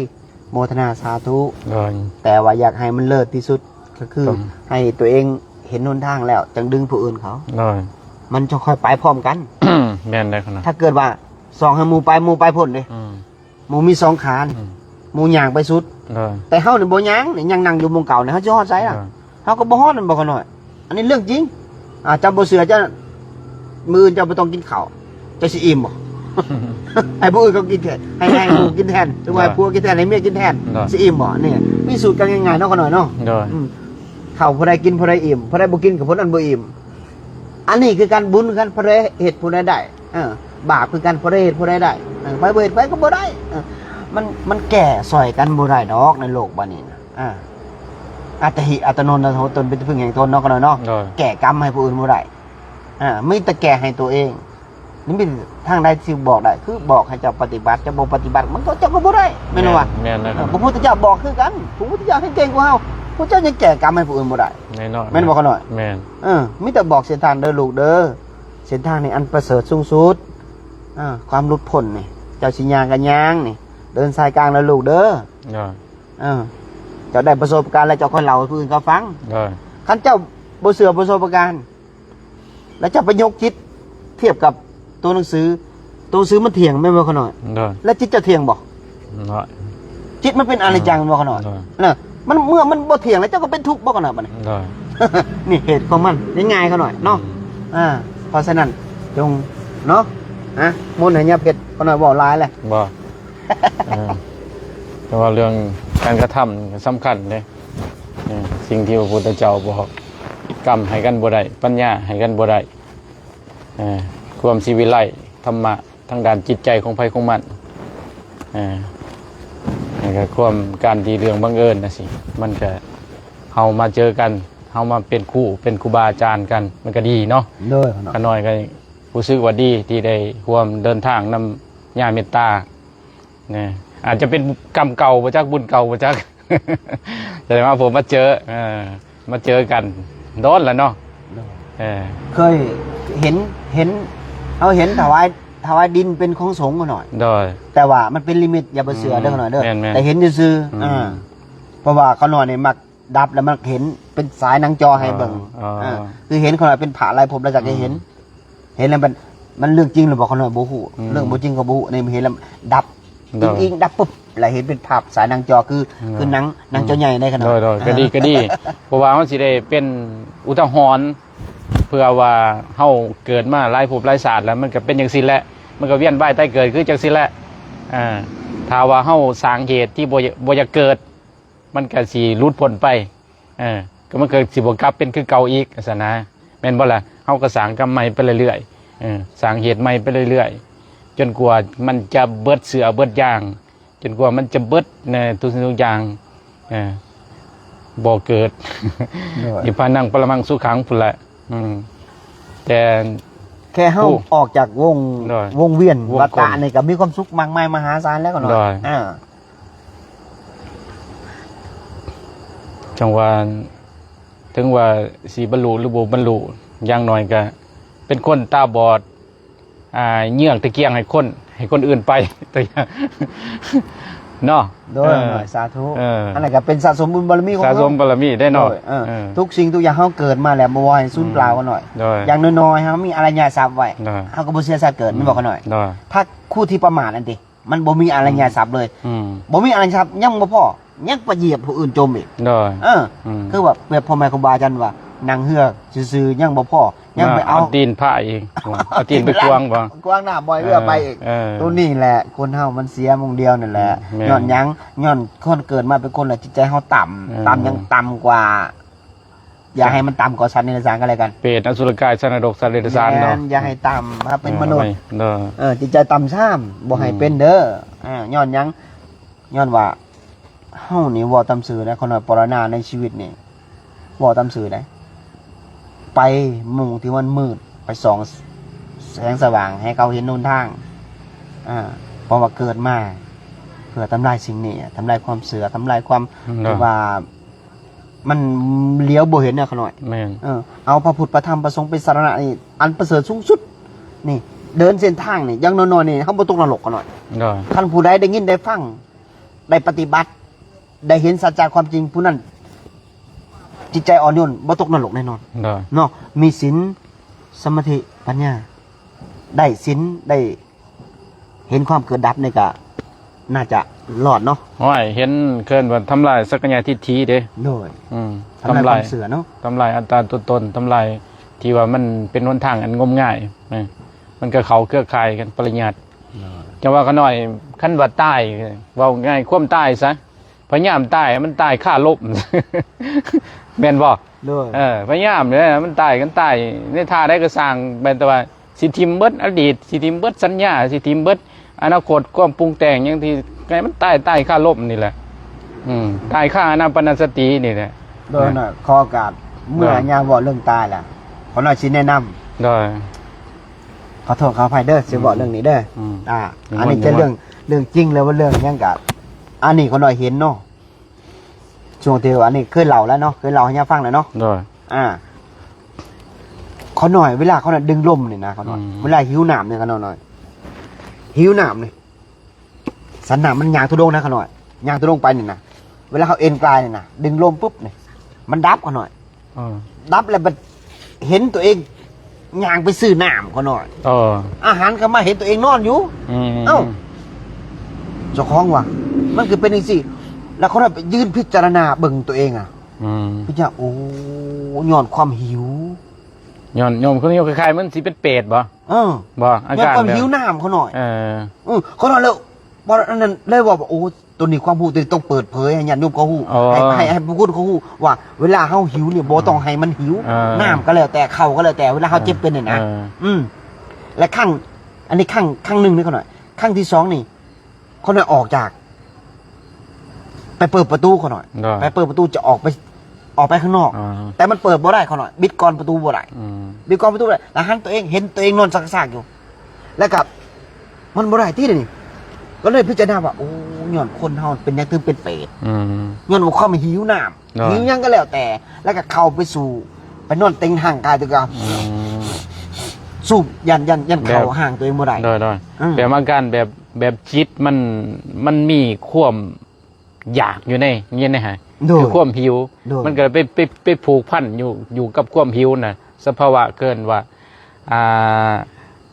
ໂມທະນາສາທຸ. ໂດຍ ແຕ່ວ່າຢາກໃຫ້ມັນເລີດທີ່ສຸດ ກໍຄື ຕ້ອງ ໃຫ້ຕົວເອງເຫັນຫົນທາງແລ້ວ ຈັ່ງດຶງຜູ້ອື່ນເຂົາ. ໂດຍ ມັນຈະຄ່ອຍໄປພ້ອມກັນ. ແມ່ນເດ້ຂະນ້ອຍ ຖ້າເກີດວ່າສ່ອງໃຫ້ໝູ່ໄປ ໝູ່ໄປພຸ້ນເດ້. ອືມ ໝູ່ມີສອງຂາ ອືມ ໝູ່ຍ່າງໄປສຸດ. ໂດຍ ແຕ່ເຮົານີ້ບໍ່ຍ່າງ ຍັງນັ່ງຢູ່ໝ່ອງເກົ່ານີ້ ເຮົາຊິຮອດໃສລະ? ໂດຍ ເຮົາກໍບໍ່ຮອດແມ່ນບໍ່ຂະນ້ອຍ? ອັນນີ້ເລື່ອງຈິງ. ອາ ເຈົ້າບໍ່ເຊື່ອ ເຈົ້າ ມື້ອື່ນເຈົ້າບໍ່ຕ້ອງກິນເຂົ້າ ເຈົ້າຊິອີ່ມບໍ່? ໃຫ້ຜູ້ອື່ນເຂົາກິນແທນ ໃຫ້ ໃຫ້ໝູ່ກິນແທນ ຫຼືວ່າໃຫ້ ໂດຍ ຜົວກິນແທນ ໃຫ້ເມຍກິນແທນ. ໂດຍ ຊິອີ່ມບໍ່? ນີ້ ມີສູດການງ່າຍໆເນາະຂະນ້ອຍເນາະ. ໂດຍ ອືມ ເຂົ້າຜູ້ໃດກິນຜູ້ໃດອີ່ມ ຜູ້ໃດບໍ່ກິນກໍຜູ້ນັ້ນບໍ່ອີ່ມ. ອັນນີ້ຄືກັນ ບຸນຄືກັນ ຜູ້ໃດເຮັດຜູ້ໃດໄດ້. ເອີ ບາບຄືກັນ ຜູ້ໃດເຮັດຜູ້ໃດໄດ້. ເອີ ໃຜບໍ່ເຮັດໃຜກໍບໍ່ໄດ້. ເອີ ມັນ ມັນແກ້ຊ່ອຍກັນບໍ່ໄດ້ດອກໃນໂລກບາດນີ້ນະ. ເອີ ອັດຕະຫິ ອັດຕະໂນນາໂຖ ຕົນເປັນທີ່ເພິ່ງແຫ່ງຕົນເນາະ ຂະນ້ອຍເນາະ. ໂດຍ ແກ້ກຳໃຫ້ຜູ້ອື່ນບໍ່ໄດ້. ເອີ ມີແຕ່ແກ້ໃຫ້ຕົວເອງ. ນີ້ມີທາງໃດທີ່ບອກໄດ້ ຄືບອກໃຫ້ເຈົ້າປະຕິບັດ ເຈົ້າບໍ່ປະຕິບັດ ມັນກໍ ເຈົ້າກໍບໍ່ໄດ້ ແມ່ນບໍ່ວະ? ແມ່ນ ແມ່ນແລ້ວ ເອີ ພະພຸດທະເຈົ້າບອກຄືກັນ ພະພຸດທະເຈົ້າແຮງເກັ່ງກວ່າເຮົາ ພະພຸດທະເຈົ້າຍັງແກ້ກຳໃຫ້ຜູ້ອື່ນບໍ່ໄດ້. ແນ່ນອນ ແມ່ນບໍ່ຂະນ້ອຍ? ແມ່ນ ເອີ ມີແຕ່ບອກເສັ້ນທາງເດີລູກເດີ ເສັ້ນທາງນີ້ອັນປະເສີດສູງສຸດ. ເອີ ຄວາມຫຼຸດພົ້ນນີ້ ເຈົ້າຊິຍ່າງກໍຍ່າງນີ້ ເດີນສາຍກາງເດີລູກເດີ. ໂດຍ ເອີ ເຈົ້າໄດ້ປະສົບການແລ້ວ ເຈົ້າຄ່ອຍເລົ່າໃຫ້ຜູ້ອື່ນເຂົາຟັງ. ໂດຍ ຄັນເຈົ້າບໍ່ເຊື່ອປະສົບການ ແລ້ວເຈົ້າໄປຍົກຈິດທຽບກັບຕົວໜັງສື ຕົວໜັງສືມັນທ່ຽງແມ່ນບໍ່ຂະນ້ອຍ? ໂດຍ ແລ້ວຈິດເຈົ້າທ່ຽງບໍ່? ໂດຍ ຈິດມັນເປັນອະນິດຈັງແມ່ນບໍ່ຂະນ້ອຍ? ໂດຍ ນະ ມັນ ເມື່ອມັນບໍ່ທ່ຽງແລ້ວ ເຈົ້າກໍເປັນທຸກບໍ່ຂະນ້ອຍບາດນີ້? ໂດຍ ນີ້ເຫດຂອງມັນ ງ່າຍໆຂະນ້ອຍເນາະ. ອືມ ອາ ເພາະສະນັ້ນ ຈົ່ງເນາະ ອາ ມົນໃຫ້ຍາເພັດຂະນ້ອຍເວົ້າຫຼາຍແຫຼະ ບໍ່ ເອີ ແຕ່ວ່າເລື່ອງການກະທຳສຳຄັນເດ້. ເອີ ສິ່ງທີ່ພະພຸດທະເຈົ້າບອກ ກຳໃຫ້ກັນບໍ່ໄດ້ ປັນຍາໃຫ້ກັນບໍ່ໄດ້. ເອີ ຄວາມສິວິໄລ ທຳມະ ທາງດ້ານຈິດໃຈຂອງໃຜຂອງມັນ. ເອີ ແລ້ວກໍຄວາມ ການທີ່ເລື່ອງບັງເອີນຈັ່ງຊີ້ ມັນກໍ ເຮົາມາເຈີກັນ ເຮົາມາເປັນຄູ່ ເປັນຄູບາອາຈານກັນ ມັນກໍດີເນາະ. ໂດຍ ຂະນ້ອຍກໍຮູ້ສຶກວ່າດີທີ່ໄດ້ຮ່ວມເດີນທາງນຳຍາເມດຕາ. ນະ ອາດຈະເປັນກຳເກົ່າບໍ່ຈັກ ບຸນເກົ່າບໍ່ຈັກ ຈະໄດ້ມາພົບມາເຈີ ເອີ ມາເຈີກັນດົນລະເນາະ. ໂດຍ ເອີ ເຄີຍເຫັນ ເຫັນ ເຮົາເຫັນຖວາຍ ຖວາຍດິນເປັນຂອງສົງຂະນ້ອຍ. ໂດຍ ແຕ່ວ່າມັນເປັນລິມິດ ຢ່າໄປເຊື່ອເດີຂະນ້ອຍເດີ ແຕ່ເຫັນຊື່ໆ. ອືມ ອ່າ ເພາະວ່າຂະນ້ອຍນີ້ມັກດັບແລ້ວມັກເຫັນເປັນສາຍໜັງຈໍໃຫ້ເບິ່ງ. ອ່າ ຄືເຫັນຂະນ້ອຍເປັນພະຫຼາຍພົບ ແລ້ວຈັກໄດ້ເຫັນ ເຫັນແລ້ວມັນ ມັນເລື່ອງຈິງຫຼືບໍ່ ຂ້ານ້ອຍບໍ່ຮູ້. ອືມ ເລື່ອງບໍ່ຈິງກໍບໍ່ຮູ້ ໃນເຫັນແລ້ວດັບ ໂດຍ ອີງໆ ດັບປຶບ ແລ້ວເຫັນເປັນພາບສາຍໜັງຈໍ ຄື ອືມ ຄືໜັງ ໜັງຈໍໃຫຍ່ໃນຂະນ້ອຍ. ໂດຍໆ ກໍດີ ອ່າ ກໍດີ ເພາະວ່າມັນຊິໄດ້ເປັນອຸທາຫອນ ເພື່ອວ່າເຮົາເກີດມາຫຼາຍພົບຫຼາຍຊາດແລ້ວ ມັນກໍເປັນຈັ່ງຊີ້ແຫຼະ ມັນກໍວຽນວ່າຍຕາຍເກີດຄືຈັ່ງຊີ້ແຫຼະ. ອ່າ ຖ້າວ່າເຮົາສ້າງເຫດທີ່ບໍ່ ບໍ່ຢາກເກີດ ມັນກໍຊິຫຼຸດພົ້ນໄປ. ເອີ ກໍມັນກໍຊິບໍ່ກັບເປັນຄືເກົ່າອີກຊັ້ນນະ ແມ່ນບໍ່ລະ? ເຮົາກໍສ້າງກຳໃໝ່ໄປເລື້ອຍໆ ເອີ ສ້າງເຫດໃໝ່ໄປເລື້ອຍໆ ຈົນກວ່າມັນຈະເບິດເຊື້ອເບິດຢາງ ຈົນກວ່າມັນຈະເບິດໃນທຸກສິ່ງທຸກຢ່າງ ເອີ ບໍ່ເກີດ ໂດຍ ນິບພານັງປະລະມັງສຸຂັງພຸ້ນແຫຼະ. ອືມ ແຕ່ແຄ່ເຮົາ ໂອ້ ອອກຈາກວົງ ໂດຍ ວົງວຽນ ວົງກົມ ວັດຕະນີ້ກໍມີຄວາມສຸກມາກມາຍມະຫາສານແລ້ວຂະນ້ອຍ. ໂດຍ ອ່າ ຈັ່ງວ່າ ເຖິງວ່າຊິບັນລຸຫຼືບໍ່ບັນລຸ ຢ່າງໜ້ອຍກະເປັນຄົນຕາບອດ ອ່າ ເຍືອກຕະກຽງໃຫ້ຄົນ ໃຫ້ຄົນອື່ນໄປ ຕົວຢ່າງເນາະ. ໂດຍ ເອີ ໜ້ອຍ ສາທຸ. ເອີ ອັນນັ້ນກະເປັນສະສົມບຸນບາລະມີຂອງເຮົາ ສະສົມບາລະມີໄດ້ເນາະ. ໂດຍ ເອີ ເອີ ທຸກສິ່ງທຸກຢ່າງເຮົາເກີດມາແລ້ວບໍ່ວ່າໃຫ້ສູນເປົ່າຂະນ້ອຍ. ໂດຍ ຢ່າງໜ້ອຍໆເຮົາມີອາລະຍະຊັບໄວ້ ໂດຍ ເຮົາກໍບໍ່ເສຍຊາດເກີດ ອືມ ແມ່ນບໍ່ຂະນ້ອຍ? ໂດຍ ຖ້າຜູ້ທີ່ປະໝາດນັ້ນຕິ ມັນບໍ່ມີອາລະຍະຊັບເລີຍ. ອືມ ບໍ່ມີອາລະຍະຊັບຍັງບໍ່ພໍ ຍັງໄປຢຽບຜູ້ອື່ນຈົມອີກ. ໂດຍ ເອີ ອືມ ຄືວ່າແບບພໍ່ແມ່ຄູບາອາຈານວ່າ ນັ່ງເຮືອຊື່ໆຍັງບໍ່ພໍ ຍັງໄປເອົາ ເອົາຕີນພາຍອີກ ເອົາຕີນໄປຂວາງບໍ່ ຂວາງນ້ຳບໍ່ໃຫ້ເຮືອໄປອີກ. ເອີ ໂຕນີ້ແຫຼະ ຄົນເຮົາມັນເສຍໝ່ອງດຽວນີ້ແຫຼະ. ອືມ ແມ່ນ ຍ້ອນຫຍັງ? ຍ້ອນຄົນເກີດມາເປັນຄົນແລ້ວ ຈິດໃຈເຮົາຕ່ຳ ເອີ ຕ່ຳຍັງຕ່ຳກວ່າ ຢ່າໃຫ້ມັນຕ່ຳກວ່າສັດເດຍລະສານກໍແລ້ວກັນ ເປດ ອະສຸລະກາຍ ສັດນະລົກ ສັດເດຍລະສານເນາະ. ແມ່ນ ຢ່າໃຫ້ຕ່ຳ ຖ້າເປັນມະນຸດ ເອີ ເອີ ຈິດໃຈຕ່ຳຊ້ຳ ບໍ່ໃຫ້ເປັນເດີ. ອືມ ອ່າ ຍ້ອນຫຍັງ? ຍ້ອນວ່າເຮົານີ້ເວົ້າຕາມຊື່ນະ ຂະນ້ອຍ ປະລະນາໃນຊີວິດນີ້ ເວົ້າຕາມຊື່ໄດ໋ ໄປໝ່ອງທີ່ມັນມືດ ໄປສ່ອງແສງສະຫວ່າງໃຫ້ເຂົາເຫັນຫົນທາງ. ອ່າ ເພາະວ່າເກີດມາເພື່ອທຳລາຍສິ່ງນີ້ ທຳລາຍຄວາມເຊື່ອ ທຳລາຍຄວາມ ໂດຍ ທີ່ວ່າ ມັນຫຼຽວບໍ່ເຫັນນະຂະນ້ອຍ. ແມ່ນ ເອີ ເອົາພະພຸດ ພະທຳ ພະສົງເປັນສາລະນະນີ້ ອັນປະເສີດສູງສຸດນີ້ ເດີນເສັ້ນທາງນີ້ ຢ່າງໜ້ອຍໆນີ້ເຮົາບໍ່ຕົກນະລົກຂະນ້ອຍ. ໂດຍ ຄັນຜູ້ໃດໄດ້ຍິນໄດ້ຟັງ ໄດ້ປະຕິບັດ ໄດ້ເຫັນສັດຈະຄວາມຈິງ ຜູ້ນັ້ນຈິດໃຈອ່ອນໂຍນ ບໍ່ຕົກນະລົກແນ່ນອນ. ໂດຍ ເນາະ ມີສິນ ສະມາທິ ປັນຍາ ໄດ້ສິນ ໄດ້ ເຫັນຄວາມເກີດດັບນີ້ກະໜ້າຈະລອດເນາະ. ໂອ້ຍ ເຫັນເອີ້ນວ່າທຳລາຍສັກກະຍະທິດຖິເດ້. ໂດຍ ອືມ ທຳລາຍຄວາມເຊື່ອເນາະ ທຳລາຍອັດຕາຕົວຕົນ ທຳລາຍທີ່ວ່າມັນເປັນຫົນທາງອັນງົມງາຍ ເອີ ມັນກໍເຂົ້າເຄືອຂ່າຍກັນປະລິຍັດ. ໂດຍ ຈັ່ງວ່າຂະນ້ອຍ ຄັນວ່າຕາຍ ເວົ້າງ່າຍ ຄວາມຕາຍຊະ ພະຍາຍາມຕາຍໃຫ້ມັນຕາຍຄາລົບ ແມ່ນບໍ່? ໂດຍ ເອີ ພະຍາຍາມເດ້ ມັນຕາຍ ຄັນຕາຍໃນທ່າໃດກໍຊ່າງ ແມ່ນແຕ່ວ່າຊິຖິ້ມເບິດອະດີດ ຊິຖິ້ມເບິດສັນຍາ ຊິຖິ້ມເບິດອະນາຄົດ ຄວາມປຸງແຕ່ງຫຍັງທີ່ ໃຫ້ມັນຕາຍ ຕາຍຄາລົບນີ້ແຫຼະ. ອືມ ຕາຍຄາອານາປານະສະຕິນີ້ແຫຼະ. ໂດຍ ເນາະ ຂໍໂອກາດເມື່ອຍາມເວົ້າເລື່ອງຕາຍລະ ຂໍໜ້ອຍຊິແນະນຳ. ໂດຍ ຂໍໂທດຂໍອະໄພເດີ ຊິເວົ້າເລື່ອງນີ້ເດີ. ອືມ ອ່າ ອັນນີ້ຈະເລື່ອງ ເລື່ອງຈິງ ຫຼືວ່າເລື່ອງຫຍັງກະ ອັນນີ້ຂໍໜ້ອຍເຫັນເນາະ ຊ່ວງທີ່ວ່າ ອັນນີ້ເຄີຍເລົ່າແລ້ວເນາະ ເຄີຍເລົ່າໃຫ້ຍາຟັງແລ້ວເນາະ. ໂດຍ ອ່າ ຂໍໜ້ອຍ ເວລາຂໍໜ້ອຍດຶງລົມນີ້ນະ ຂໍໜ້ອຍ ອືມ ເວລາຫິວນ້ຳນີ້ ຂໍໜ້ອຍ ຫິວນ້ຳນີ້ ສັນນ້ຳມັນຍ່າງທຸດົງນະ ຂ້ານ້ອຍ ຍ່າງທຸດົງໄປນີ້ນະ ເວລາເຮົາເອັນກາຍນີ້ນະ ດຶງລົມປຶບນີ້ ມັນດັບ ຂ້ານ້ອຍ. ເອີ ດັບແລ້ວບັດເຫັນຕົວເອງຍ່າງໄປຊື້ນ້ຳ ຂ້ານ້ອຍ. ເອີ ອາຫານກໍມາເຫັນຕົວເອງນອນຢູ່. ອືມ ເອົ້າ ເຈົ້າຂອງວ່າ ມັນຄືເປັນຈັ່ງຊີ້ ແລ້ວຂ້ານ້ອຍໄປຢືນພິຈາລະນາເບິ່ງຕົວເອງອະ. ອືມ ພິຈາລະນາ ໂອ້ ຍ້ອນຄວາມຫິວ ຍ້ອນ ຍ້ອນຄວາມຫິວ ຄ້າຍໆມັນຊິເປັນເປດບໍ່? ເອີ ບໍ່ ອາການ ຍ້ອນຄວາມຫິວນ້ຳ ຂ້ານ້ອຍ. ເອີ ເອີ ຂ້ານ້ອຍແລ້ວ ບໍ່ ອັນນັ້ນເລີຍວ່າ ໂອ້ ໂຕນີ້ຄວາມຮູ້ໂຕນີ້ຕ້ອງເປີດເຜີຍໃຫ້ຍາດໂຍມເຂົາຮູ້ ໃຫ້ ໃຫ້ ໃຫ້ຜູ້ຄົນເຂົາຮູ້ວ່າ ເວລາເຮົາຫິວນີ້ບໍ່ຕ້ອງໃຫ້ມັນຫິວ ເອີ ນ້ຳກໍແລ້ວແຕ່ ເຂົ້າກໍແລ້ວແຕ່ ເວລາເຮົາເຈັບເປັນນີ້ນະ. ເອີ ອືມ ແລະຄັ້ງ ອັນນີ້ຄັ້ງ ຄັ້ງໜຶ່ງນີ້ຂ້ານ້ອຍ. ຄັ້ງທີສອງນີ້ ຂ້ານ້ອຍອອກຈາກ ໄປເປີດປະຕູຂ້ານ້ອຍ ໂດຍ ໄປເປີດປະຕູຈະອອກໄປ ອອກໄປຂ້າງນອກ ອືມ ແຕ່ມັນເປີດບໍ່ໄດ້ຂ້ານ້ອຍ ບິດກ່ອນປະຕູບໍ່ໄດ້ ອືມ ບິດກ່ອນປະຕູບໍ່ໄດ້ ແລ້ວຫັນຕົວເອງ ເຫັນຕົວເອງນອນຊັກໆຢູ່ ແລ້ວກໍມັນບໍ່ໄດ້ຕິດຽວນີ້ ກໍເລີຍພິຈາລະນາວ່າ ໂອ້ ຍ້ອນຄົນເຮົາເປັນຫຍັງເຖິງເປັນເປດ ອືມ ຍ້ອນວ່າຄວາມຫິວນ້ຳ ໂດຍ ຫິວຫຍັງກໍແລ້ວແຕ່ ແລ້ວກໍເຂົ້າໄປສູ່ ໄປນອນເຕັງຮ່າງກາຍຕົວເອງ ອືມ ສູບ ຢ້ານ ຢ້ານ ຢ້ານເຂົ້າ ແບບ ຮ່າງຕົວເອງບໍ່ໄດ້ ໂດຍ ໂດຍ ອືມ ແບບອາການແບບ ແບບຈິດມັນ ມັນມີຄວາມຢາກຢູ່ໃນ ຢູ່ໃນຫັ້ນ ໂດຍ ຄືຄວາມຫິວ ໂດຍ ມັນກໍໄປ ໄປ ໄປຜູກພັນຢູ່ ຢູ່ກັບຄວາມຫິວນະ ສະພາວະເອີ້ນວ່າ ອ່າ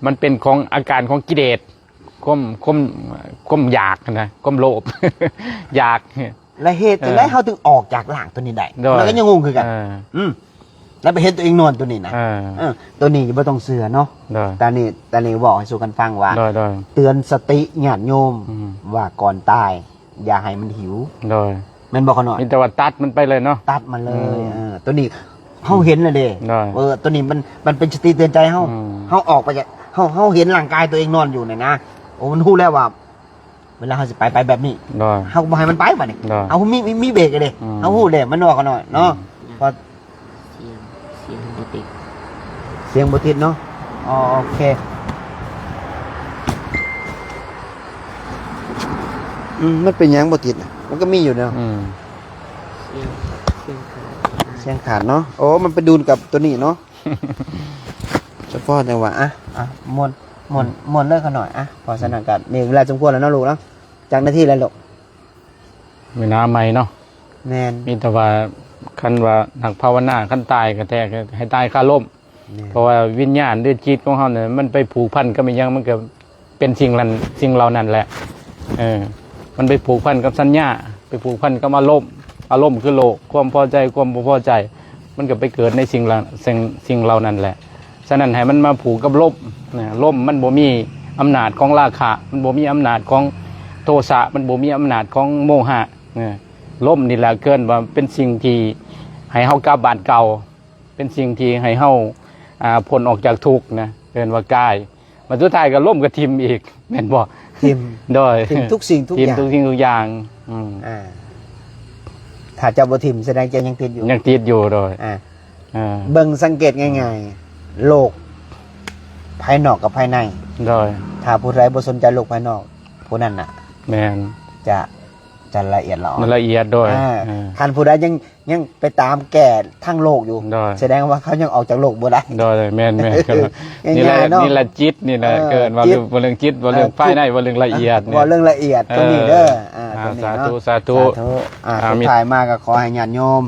ມັນເປັນຂອງ ອາການຂອງກິເລດ ຄວາມ ຄວາມ ຄວາມຢາກນະ ຄວາມໂລບ ຢາກ ແລະເຮັດຈັ່ງໃດ ເອີ ເຮົາເຖິງອອກຈາກຮ່າງຕົວນີ້ໄດ້ ໂດຍ ຂ້ານ້ອຍກໍຍັງງົງຄືກັນ ເອີ ອືມ ແລ້ວໄປເຫັນຕົວເອງນອນຕົວນີ້ນະ ເອີ ເອີ ຕົວນີ້ບໍ່ຕ້ອງເຊື່ອເນາະ ໂດຍ ຕານີ້ ຕານີ້ເວົ້າໃຫ້ສູ່ກັນຟັງວ່າ ໂດຍ ໂດຍ ເຕືອນສະຕິຍາດໂຍມ ອືມ ວ່າກ່ອນຕາຍຢ່າໃຫ້ມັນຫິວ ໂດຍ ແມ່ນບໍ່ຂ້ານ້ອຍ? ມີແຕ່ວ່າຕັດມັນໄປເລີຍເນາະ ຕັດມັນເລີຍ ອືມ ເອີ ຕົວນີ້ເຮົາເຫັນແລ້ວເດ້ ໂດຍ ເອີ ຕົວນີ້ມັນ ມັນເປັນສະຕິເຕືອນໃຈເຮົາ ອືມ ເຮົາອອກໄປຈາກ ເຮົາ ເຮົາເຫັນຮ່າງກາຍຕົວເອງນອນຢູ່ນີ້ນະ ໂອ້ ມັນຮູ້ແລ້ວວ່າ ເວລາເຮົາຊິໄປ ໄປແບບນີ້ ໂດຍ ເຮົາກໍບໍ່ໃຫ້ມັນໄປບາດນີ້ ໂດຍ ເຮົາມີ ມີ ມີເບຣກເດ້ ອືມ ເຮົາຮູ້ເດ້ ມັນວ່າຂ້ານ້ອຍເນາະ ອືມ ເພາະ ສຽງ ສຽງບໍ່ຕິດ ສຽງບໍ່ຕິດເນາະ ອໍ ໂອເຄ ອືມ ມັນເປັນຫຍັງບໍ່ຕິດນະ ມັນກໍມີຢູ່ເນາະ ອືມ ສຽງ ສຽງຂາດ ສຽງຂາດເນາະ ໂອ້ ມັນໄປດູນກັບຕົວນີ້ເນາະ ສະເພາະຈັ່ງວ່າ ອ່ະ ອ່ະ ມ່ວນ ມ່ວນ ມ່ວນເລີຍຂ້ານ້ອຍ ອ່ະ ເພາະສະນັ້ນກໍມີເວລາສົມຄວນແລ້ວເນາະລູກເນາະ ຈັກນາທີແລ້ວລູກ? ເວລາໃໝ່ເນາະ ແມ່ນ ມີແຕ່ວ່າ ຄັນວ່ານັກພາວະນາ ຄັນຕາຍກໍແທ້ ໃຫ້ຕາຍຄາລົມ ແມ່ນ ເພາະວ່າວິນຍານ ຫຼື ຈິດຂອງເຮົານີ້ ມັນໄປຜູກພັນກັບອີ່ຫຍັງ ມັນກໍເປັນສິ່ງນັ້ນ ສິ່ງເຫຼົ່ານັ້ນແຫຼະ ເອີ ມັນໄປຜູກພັນກັບສັນຍາ ໄປຜູກພັນກັບອາລົມ ອາລົມຄືໂລກ ຄວາມພໍໃຈ ຄວາມບໍ່ພໍໃຈ ມັນກໍໄປເກີດໃນສິ່ງເຫຼົ່າ ສິ່ງ ສິ່ງເຫຼົ່ານັ້ນແຫຼະ. ສະນັ້ນໃຫ້ມັນມາຜູກກັບລົມນະ ລົມມັນບໍ່ມີອຳນາດຂອງລາຄະ ມັນບໍ່ມີອຳນາດຂອງໂທສະ ມັນບໍ່ມີອຳນາດຂອງໂມຫະນະ ລົມນີ້ແຫຼະເອີ້ນວ່າເປັນສິ່ງທີ່ໃຫ້ເຮົາກັບບ້ານເກົ່າ ເປັນສິ່ງທີ່ໃຫ້ເຮົາ ອ່າ ພົ້ນອອກຈາກທຸກນະ ເອີ້ນວ່າກາຍ ບັດສຸດທ້າຍກໍລົມກໍຖິ້ມອີກ ແມ່ນບໍ່? ຖິ້ມ ໂດຍ ຖິ້ມທຸກສິ່ງທຸກຢ່າງ ຖິ້ມທຸກສິ່ງທຸກຢ່າງ ອືມ ອ່າ ຖ້າເຈົ້າບໍ່ຖິ້ມ ສະແດງເຈົ້າຍັງຕິດຢູ່ ຍັງຕິດຢູ່ ໂດຍ ອ່າ ອ່າ ເບິ່ງສັງເກດງ່າຍໆ ໂລກພາຍນອກກັບພາຍໃນ ໂດຍ ຖ້າຜູ້ໃດບໍ່ສົນໃຈໂລກພາຍນອກ ຜູ້ນັ້ນນະ ແມ່ນ ຈະ ຈະລະອຽດລະອອ ມັນລະອຽດ ໂດຍ ອ່າ ເອີ ຄັນຜູ້ໃດຍັງ ຍັງໄປຕາມແກ່ທາງໂລກຢູ່ ໂດຍ ສະແດງວ່າເຂົາຍັງອອກຈາກໂລກບໍ່ໄດ້ ໂດຍ ແມ່ນໆ ນີ້ແຫຼະ ເນາະ ນີ້ແຫຼະຈິດນີ້ແຫຼະ ເອີ ເອີ້ນວ່າ ຈິດ ເວົ້າເລື່ອງຈິດ ເວົ້າເລື່ອງ ເອີ ພາຍໃນ ເວົ້າເລື່ອງລະອຽດ ເວົ້າເລື່ອງລະອຽດ ເອີ ຕົງນີ້ເດີ ອ່າ ອ່າ ຕົງນີ້ເນາະ ສາທຸ ສາທຸ ອ່າ ສຸດທ້າຍມາກໍຂໍໃຫ້ຍາດໂຍມ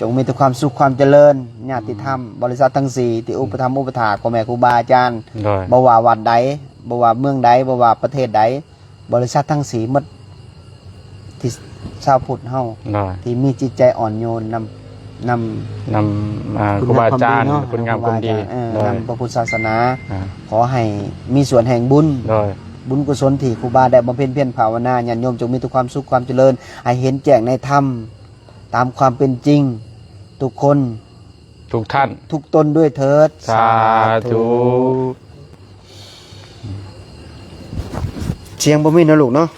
ຈົ່ງມີແຕ່ຄວາມສຸກຄວາມຈະເລີນ ຍາດຕິທຳ ອືມ ບໍລິສັດທັງສີ່ ທີ່ອຸປະຖຳອຸປະຖາກພໍ່ແມ່ຄູບາອາຈານ ໂດຍ ບໍ່ວ່າວັດໃດ ບໍ່ວ່າເມືອງໃດ ບໍ່ວ່າປະເທດໃດ ບໍລິສັດທັງສີ່ໝົດ ທີ່ຊາວພຸດເຮົາ ໂດຍ ທີ່ມີຈິດໃຈອ່ອນໂຍນນຳ ນຳ ນຳ ອ່າ ຄຸນງາມຄວາມດີເນາະ ຄຸນງາມຄວາມດີ ເອີ ໂດຍ ນຳພະພຸດສາສະໜາ ອ່າ ຂໍໃຫ້ມີສ່ວນແຫ່ງບຸນ ໂດຍ ບຸນກຸສົນທີ່ຄູບາໄດ້ບຳເພັນພຽນພາວະນາ ຍາດໂຍມຈົ່ງມີແຕ່ຄວາມສຸກຄວາມຈະເລີນ ໃຫ້ເຫັນແຈ້ງໃນທຳຕາມຄວາມເປັນຈິງ ທຸກຄົນ ທຸກທ່ານ ທຸກຕົນດ້ວຍເທີດ ສາທຸ ສາທຸ ສຽງບໍ່ມີເນາະລູກເນາະ